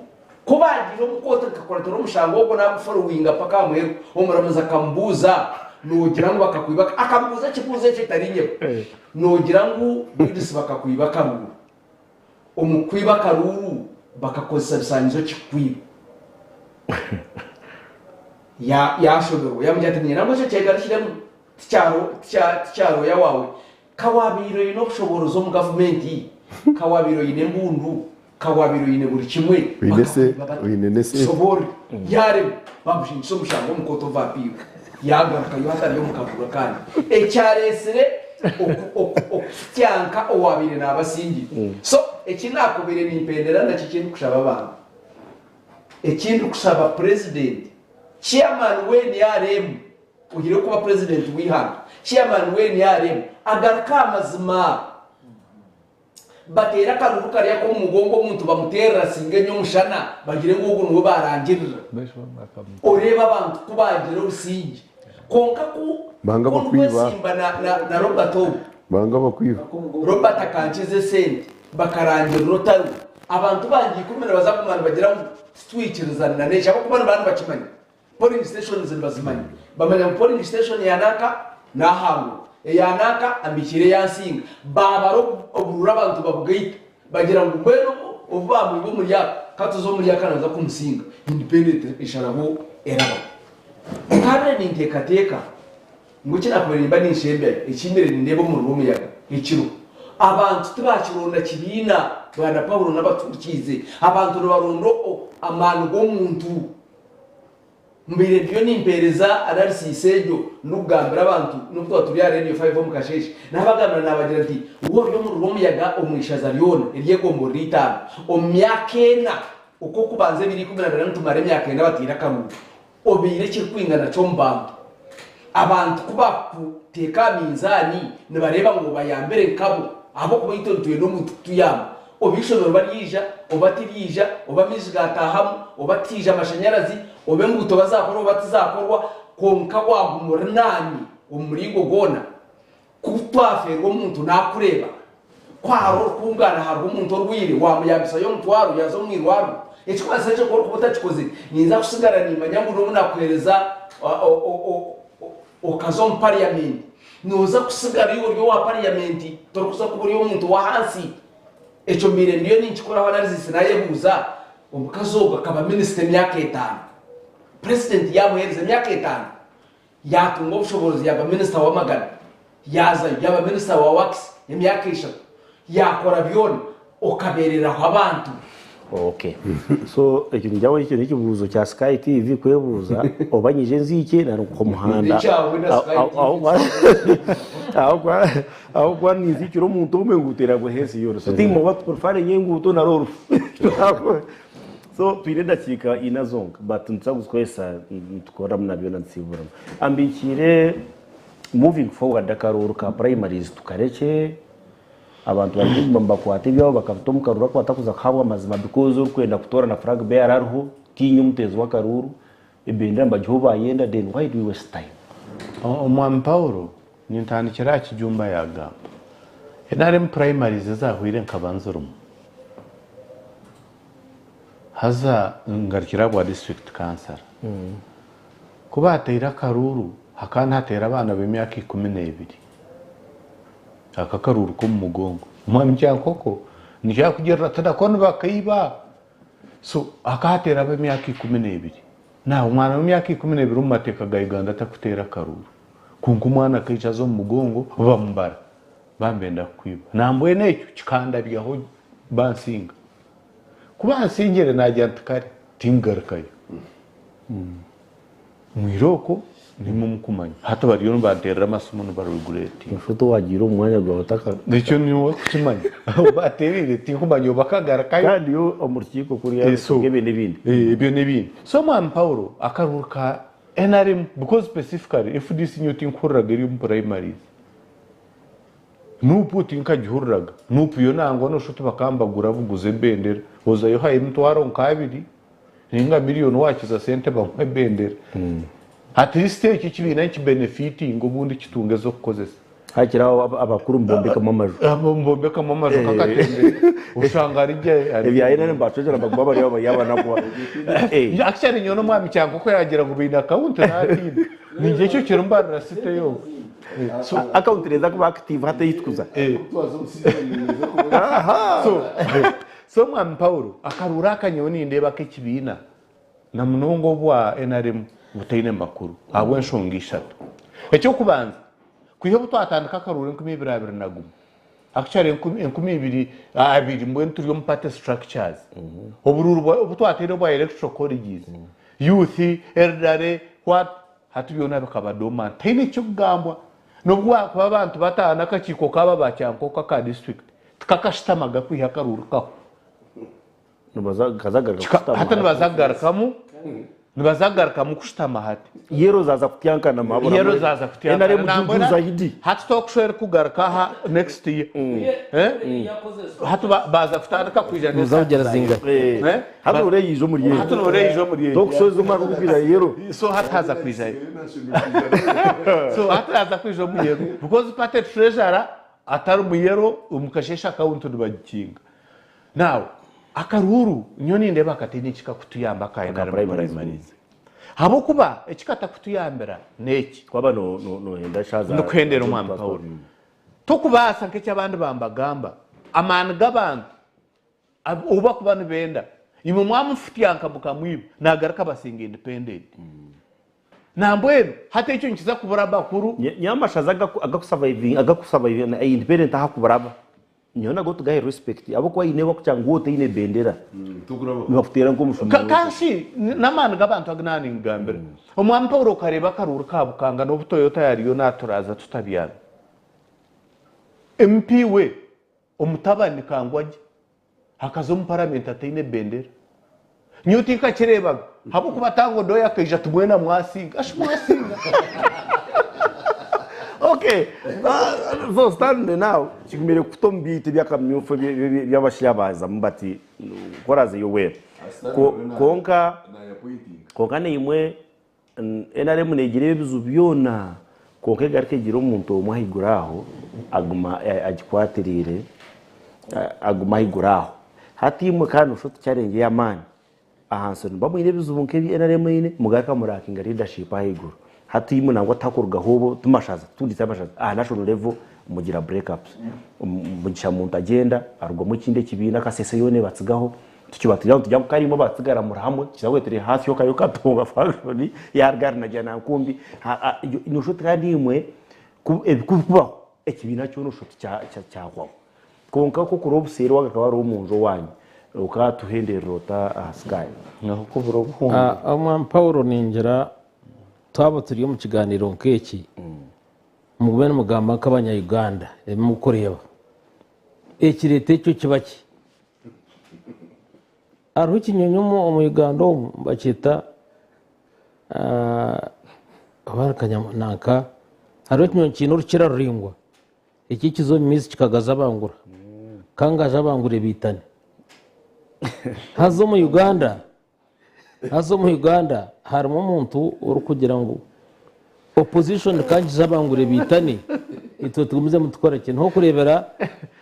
Ku baagiire omu kooti nkakuratira omushango ogwo naaguforowinga mpaka aha muheru. Omuramuzi akamubuuza, Noogira ngu bakakwiba Akamubuuza ekibuuzo ekyo etari nyebo. Noogira ngu Judith bakakwiba akaruuru? Omu kukwiba akaruuru bakakozesa bisaanizo ki kukwiba? Yaashoberwa. Yaamugira ati, Niinyenda ngu ekyo kyegarukiremu. Tikyarooya waawe. Ka waabaire oine obushoboorozi omu gavumenti, ka waabaire oine embundu, ka waabaire oine buri kimwe, bakakwiba bata? Shoboorora. Yaarema, baamushingisa omushango omu Court of Appeal, yaagarukayo hati ari omu karuuru akandi. Ekyareetsire okutyanka owaabaire naaba asingire. So, eki naakubaire nimpendera nakyo eki ndikushaba abantu, eki ndikushaba Purezidenti, Chairman w'NRM, Oihireho kuba purezidenti w'eihanga, chairman wa nrm agaruke aha mazima. Bateere akaruuru kari ak'omu mugongo omuntu bamuteerere asinge nyomushana bagire ngu ogu niwe barangirira. Oreebe abantu ku baagira obusingye. Kwonka ku Banga ku bakwiba. ndikwesimba na, na, na Robert ogu, Banga bakwiba. Robert akankiza esente bakarangirira otariwe. Abantu bangye ikumi nibaza kuguma nibagira ngu titwikirizana n'eki ahabw'okuba nibaba nibakimanya. Polling stations nibazimanya. Bamanya ngu polling station ya nanka nahangura, eya nanka ambikiire eyansinga. Baabara obururu abantu babugaita bagira ngu mbwenu obu obu baamwiba omuri aka katuze omuri aka naaza kumusinga. Independent esharaho erabaho. Nkaabire ninteekateeka ngu eki naakubaire nimba ninshembyayo eki mbaire nindeeba omuriro w'omuyaga ekiro. Abantu tibaakironda kibiina Bwana Paulo n'abatuhurikiize. Abantu nibaronda amaani g'omuntu. Mbaire ndiyo nimpeereza analysis egyo ndikugambira abantu n'obu twaba turi aha Radio Five omu kasheeshe, naabagambira naabagira nti, Waaba ori omururu w'omuyaga omu ishaza ryona ery'egomborora eitaano, omu myaka ena, oku okubanza ebiri 12 nitumara emyaka ena bataire akaruuru, obaire ekirikwingana ki omu bantu? Abantu ku baakuteeka aha minzaani nibareeba ngu obayambire nkabo ahabw'okuba itwe nitwenda omuntu kutuyamba. Oba eishomero baryaija oba tiryaija, oba amaizi gaataahamu oba tihaija amashanyarazi, oba enguuto oba zaakorwa oba tizaakorwa, kwonka waaguma ori naanye omu muringo gwona. Ku twafeerwa omuntu naakureeba, ku hariho orukungaana hariho omuntu orwaire, waamuyambisayo omutwaro yaaza omu irwariro. Ekikubaasa ekyo ku orikuba otakikozire, ninza kusigara niimanya ngu n'obu naakuheereza okaza omu pariyamenti, nooza kusigara iwe ori owa pariyamenti, torikuza kuba ori omuntu w'ahansi. Ekyo mbaire ndiyo ninkikoraho analysis naayebuuza, omukazi ogwo akaba minisita emyaka etaano, purezidenti yaamuheereza emyaka etaano, Yaatunga obushoboorozi yaaba minisita w'amagara, yaazayo yaaba minisita wa works emyaka eshatu, yaakora byona okabeereraho abantu. Okay. So ekyo ningira ngu ekyo n'ekibuuzo kya Sky TV kwebuuza oba nyije nziike nari nkuhe omuhanda. N'ekyawe na Sky TV. Ahabw'okuba ninziikira omuntu omwe enguuto eragwa ahensi yoona. So tihaine oba tuprefaringa enguuto nari orufu. So twine edakiika ina zonka but nituza kuzikozesa nitukoramu na byona nitusiiburamu. Ambikiire moving forward akaruuru ka primaries tukarekye, abantu barekye kuguma nibakwata ebyabo bakabita omu karuuru aku batakuza kuhabwa amazima because orikwenda kutoorana flag bearer ariho tiinye omuteezi w'akaruuru, ebendera nibagiha ou bayenda then why do we waste time? Omwami Paulo, nintandikira aha kijumba yagamba. Nrm primaries ezahweire nkaba nzirimu. Haza ngarukire aha bwa district councillor. Ku baateire akaruuru hakaba nihateera abaana b'emyaka 12. Ako akaruuru k'omu mugongo. Omwami Kyankoko nikyo arikugirira ati nako nibakaiba. So hakaba hateera ab'emyaka 12. Now omwana w'emyaka 12 omu mateeka ga Uganda takuteera akaruuru. Kwonka omwana akaija aza omu mugongo bamubara bambenda kukwiba. Nambwenu ekyo kikandabyaho bansinga. Ku bansingire naagira nti kare tinkugarukayo. Mwirooko nimwo mukumanya. Hati bariyo nibanteerera amasimu nibareguretinga. Nshuti waagiire omu mwanya gwawe otaka. Ekyo niiwe orikukimanya. Ou bateereire tinkumanya oba akagarukayo. Kandi yo omu rukiiko kuriya ebyo n'ebindi. Ebyo n'ebindi. So Mwami Paulo akaruuru ka nrm because specifically FDC nyowe tinkuhuriraga eri omu primaries. Nup tinkagihuriraga. Nup yo nangwa noshusha oti bakaba nibagura buguza ebendera. Ozayo ohayo emitwaro nk'abiri ninga miriyoni wakiza sente bamuha ebendera. At least ekyo ekibiina nikibenefitinga obundi kitunga ez'okukozesa. Hakiri aho abakuru nibombekamu amaju. Nibombekamu amaju nk'akatembere oshanga ari gye. Ebya NRM bacwecera baguma bari aho bari abanakwa. Actually nyowe n'omwami Kyankoko yagira ngu baine akawunti natiina. Niinye ekyo kirimbarira site yonka. Account neeza kuba active hati eyitukuza. So Mwami Paulo akaruura aka nyowe nindeeba ak'ekibiina na munonga obwa nrm butaine makuru ahabw'enshonga ishatu. Eky'okubanza, kwiha obu twatandika akaruuru 2021, actually 2020 mbwenu turi omu party structures, oburuuru obu twateire obwa electoral colleges, youth, elderly, what, Hati byona bikaba dormant tihaine ekirikugambwa nobu wakuba abantu bataano akakiiko kaabo aba Kyankooko aka district tikakashutamaga kwiha akaruuru kahwa. Hati nibaza kugarukamu nibaza kugarukamu kushutama hati. Yero zaza kutyankana mabura. Yero zaza kutyankana. NRM juju zaidi. Hati tokushwera kugaruka aha next year. Eh? Hati baza kutandika kwija Nizogera zingahe? Eh? Hati noreyiija omuri egi. Hati noreyiija omuri egi. Tokushoza omwaka ogukwija yero. So hati haza kwija So hati haza kwija omu yero. Because party treasurer atari mu yero omu kasheshe account nibagikinga. Now akaruuru nyowe nindeeba kataine eki kakutuyamba aka NRM primaries. Habwokuba eki katakutuyambira n'eki. Waba nohenda shaaha za. Ndikuhendera omwami Paulo. Tokubaasa nk'eki abandi bambagamba amaani g'abantu Obu bakuba nibenda imwe mwamufutyanka mukamwiba nagaruka abasinga independent. Nambwenu hati ekyo nikiza kubura abakuru. Nyowe amashaza agaku independent ahakuburaba nyowe nago tugahe respect ahabwokuba haine owakugira ngu we otaine bendera. Nibakuteera nk'omushumaari. Kansi n'amaani g'abantu agu naaba ninkugambira. Omwami Paulo okareeba akaruuru ka Bukanga n'obu Toyota yariyo naaturaaza tutabyami. MP we omutabani Kangwagye akaza omu paramenti ataine bendera. Nyowe tinkakireebaga ahabw'okuba Tanga Odoi akaija ati mwena mwasinga. Ashi mwasinga? Okay, so Stanley now kigumire kuta omu byaitu eby'akamyufu eby'abashaija baazamu bati ku oraazeyo weena. Kwonka kwonka naimwe NRM neegira ebizibu byona kwonka egaruka egira omuntu omwe ahaiguru aho aguma agikwatiriire aguma ahaiguru aho. Hati imwe kandi noshusha oti challenge ey'amaani ahansi nimuba mwine ebizibu nk'ebi NRM eine mugaruka murakinga leadership ahaiguru. Hati imwe nangwa tihakurugaho obu ti mashaza tituriisa amashaza aha national level mugira break ups. Mugisha muntu agyenda arugwamu ekindi ekibiina kasese yoona ebatsigaho. Tukiba nitugira ngu kare imwe abatsigara muri hamwe tukiza wetere hafi yokayo katonga faction yaruga ahari Najjanankumbi noshusha oti kandi imwe ebikubaho ekibiina kyona oshusha oti kyahwaho. Kwonka ku okura obuseeri wagaruka waba omunju owanyu okatuhenderera ota aha sky? Omwami Paulo ningira twaba turi omu kiganiro nk'eki mugume nimugamba nk'abanya Uganda ebi murikureeba ekireeta ekyo kiba ki? Hariho ekinyonyi omu Uganda omu nibakyeta nanka hariho ekinyonyi kiine orukira ruraingwa eki ekiza omu maizi kikagaza abangura kangaje abangura ebiitane haza omu Uganda Haza omu Uganda harimu omuntu orikugira ngu opposition kangize abangure baitane itwe tugumizemu tukore ki? Niho orikureebera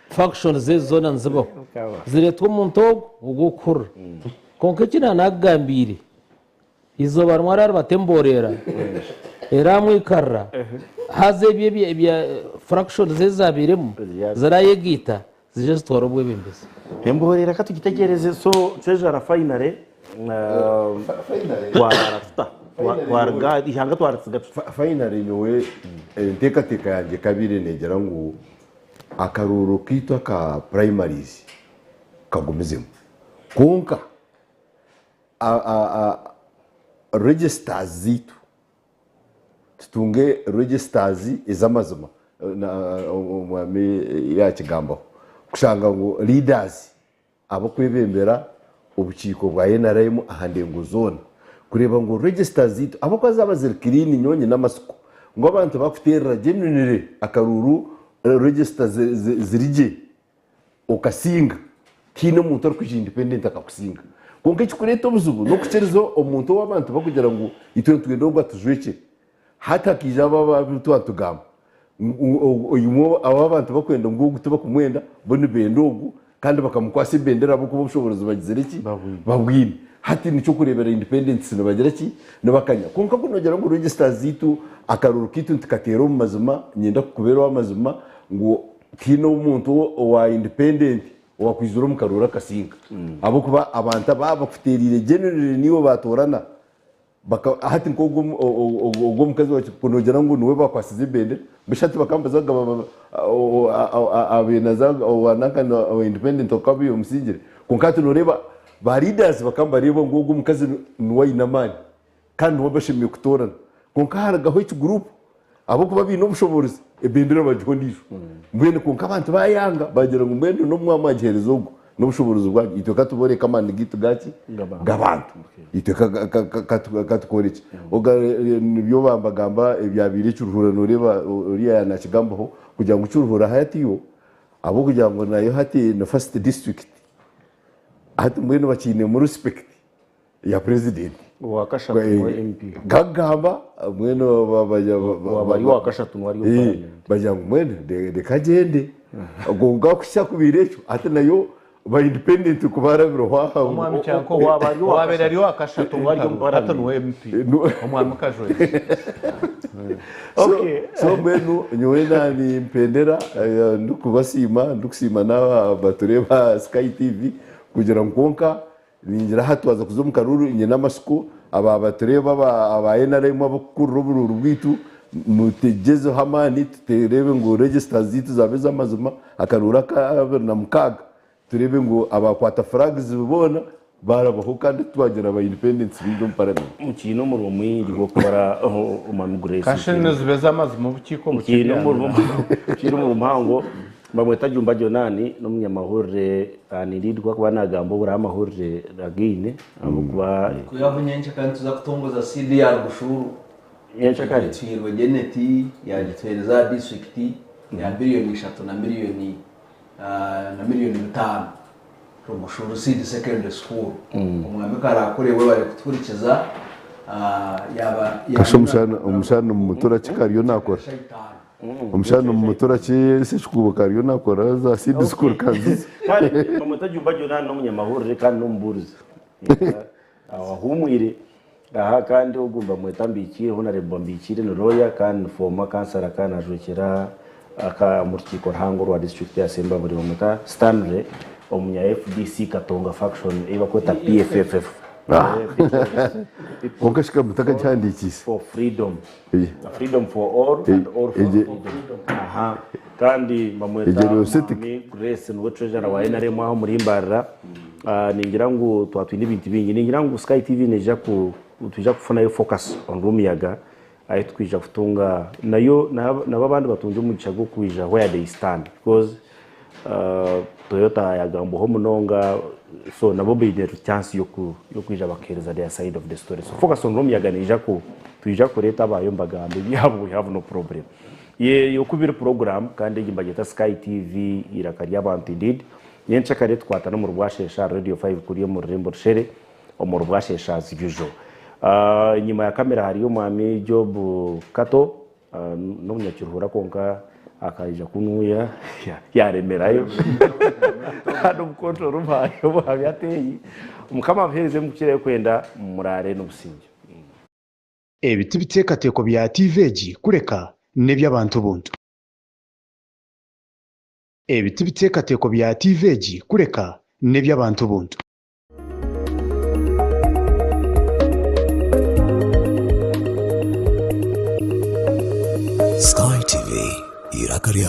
factions ezi zoona nizibaho. Zireetwa omuntu ogwo ogw'okuhurira. Kwonka eki naanakugambiire, eizooba rimwe araaribata emboreera eraamwikarira haza ebyo ebya fractions ezi zaabairemu ziraayegaita Zije zitware obwebembezi. Emboorera katugitegyereze so Treasurer finally twarara tuta? Twaruga ihanga twaritsiga tuta? Finally nyowe enteekateeka yangye ekabaire neegira ngu akaruuru kaitu aka primaries kagumizemu kwonka registers zaitu tutunge registers ez'amazima omwami yakigambaho kushanga ngu leaders abakwebembera obukiiko bwa NRM aha ndengo zoona kureeba ngu registers zaitu ahabw'okuba zaaba ziri clean nyowe nyine amatsiko ngu abantu bakuteerera genuinely akaruuru register ziri gye okasinga tihaine omuntu orikwija independent akakusinga. Kwonka ekirikureeta obuzibu n'okukiriza omuntu ou abantu barikugira ngu itwe nitwenda ogu atujwekyere. Hati hakaija abo abu twaba nitugamba ngu imwe abu abantu barikwenda ngu ogu tibakumwenda bo nibenda ogu kandi bakamukwasa ebendera ahabw'okuba obushoboorozi bagizire ki? Babwine. Hati nikyo orikureebera independents nibagira ki? Nibakanya. Kwonka ku noogira ngu registers zaitu akaruuru kaitu nitukateera omu mazima, niinyenda kukubeera ow'amazima ngu Tihaine omuntu owa independent owakwizire omu karuuru akasinga ahabw'okuba abantu aba bakuteereire genuinely niiwe baatoorana baka hati nk'ogwo ogwo omukazi wa ku noogira ngu niwe bakwasize ebendera busha hati bakambaza kugaba abenaza owa nanka owa independent okaba iwe omusingire kwonka hati nooreeba ba leaders bakaba nibareeba ngu ogu omukazi niwe aine amaani kandi niwe bashemereire kutoorana. Kwonka harugaho ekiguruupu ahabw'okuba baine obushoboorozi, ebendera bagiha ondiijo. Mbwenu kwonka abantu baayanga baagira ngu mbwenu n'obu mwaba mwagiheereza ogu n'obushoboorozi bwanyu, itwe ka tubooreke amaani gaitu gaki? G'abantu. Itwe ka tukore ki? Nibyo bambagamba ebyabaire Kiruhura nooreeba oriya yaaba naakigambaho kugira ngu Kiruhura hati yo ahabw'okugira ngu nayo hati ni first district, hati mbwenu bakiinemu respect. ya president Owakashatu niwe MP. Gagamba mbwenu Waaba ari owakashatu niwe ari omu parliament. Bagira ngu mbwenu reka agyende kwonka kuhitsya kubaire ekyo hati nayo ba independent ku barabireho aha Omwami Kyankore owabaire ari owakashatu omu karuuru hati niwe MP Omwami Kajwengye. So mbwenu nyowe nimpendera ndikubasiima ndikusiima n'aba batureeba aha Sky TV kugira ngu kwonka Ningira hati twaza kuza omu karuuru nyine amatsiko aba batureeba aba NRM abarikukurira oburuuru bwaitu mutugyezeho amaani tureebe ngu registers zaitu zaaba ez'amazima akaruuru aka 26 tureebe ngu abakwata flags boona. Baarabaho kandi twagira ba independents baingi omu paramenti. Mukiine omurimo mwingi gw'okukora Omwami Grace. Kashe niziba ez'amazima obukiiko Nkiine omurimo bukibyamira. nkiine omurimo muhango bamweta Jumba Jonani n'omunyamahurire nindiidwa kuba nagamba oburaho amahurire againe ahabw'okuba Kwihaho nyencakare nituza kutongoza seed ya Rwushuru. Nyencakare? Etwirwe Janet yagituhereza aha district ya biliyoni ishatu na miliyoni na miliyoni bitaano. Rugushuru Seed Secondary School. Omwami Karakure webare kutuhurikiza yaba Kasha omushana omushana omu ki kariyo nakora omushana omu ki Ssekikubo kariyo nakora za seed school kanzizi. Kandi bamweta Jumba Jonani n'omunyamahurire kandi n'omubuurizi. Ahuumwire aha kandi ogu nibamweta Mbikiire Honourable Mbikiire ni lawyer kandi ni former councillor kandi najwekyera aka omu rukiiko ruhango orwa district ya Sembabule bamweta Stanley omunya FDC Katonga faction ei bakweta PFFF. Kwonka shi kamuta akagihandiikiise. For freedom. Freedom for all and all for freedom. Aha. Kandi bamweta Egyo niyo Celtic. Mwami Grace niwe treasurer wa NRM aho omuri Mbarara. Ah, ningira ngu twaba twine ebintu bingi. Ningira ngu Sky TV neija ku twija kufunayo focus on Rumiyaga ahi tukwija kutunga nayo nabo abandi batungye omugisha gw'okwija where they stand because ah, Toyota yagambwaho munonga so nabo baine chance y'okwija bakaheereza their side of the story. So focus on Rumiyaga neija ku twija kureeta abaayo mbagambe ebyabo we have no problem. Ye yokubiri program kandi egi nibagyeta Sky TV eiraka ry'abantu indeed. Nyencakare tukwatana omuri Bwasheesha aha Radio 5 kuriya omu rurembo Rushere omuri Bwasheesha as usual. Enyima ya camera hariyo omwami Job Kato n'omunyakiruhura kwonka akaija kunuya yaremerayo kandi omu control room hariyo omwami Ateyi. Mukama abaheereze ebimukukirayo kwenda muraare n'obusingye. Ebi ti biteekateeko bya tiivi egi kureka n'eby'abantu buntu. Ebi ti biteekateeko bya tiivi egi kureka n'eby'abantu buntu. Sky TV, eiraka ry'abantu.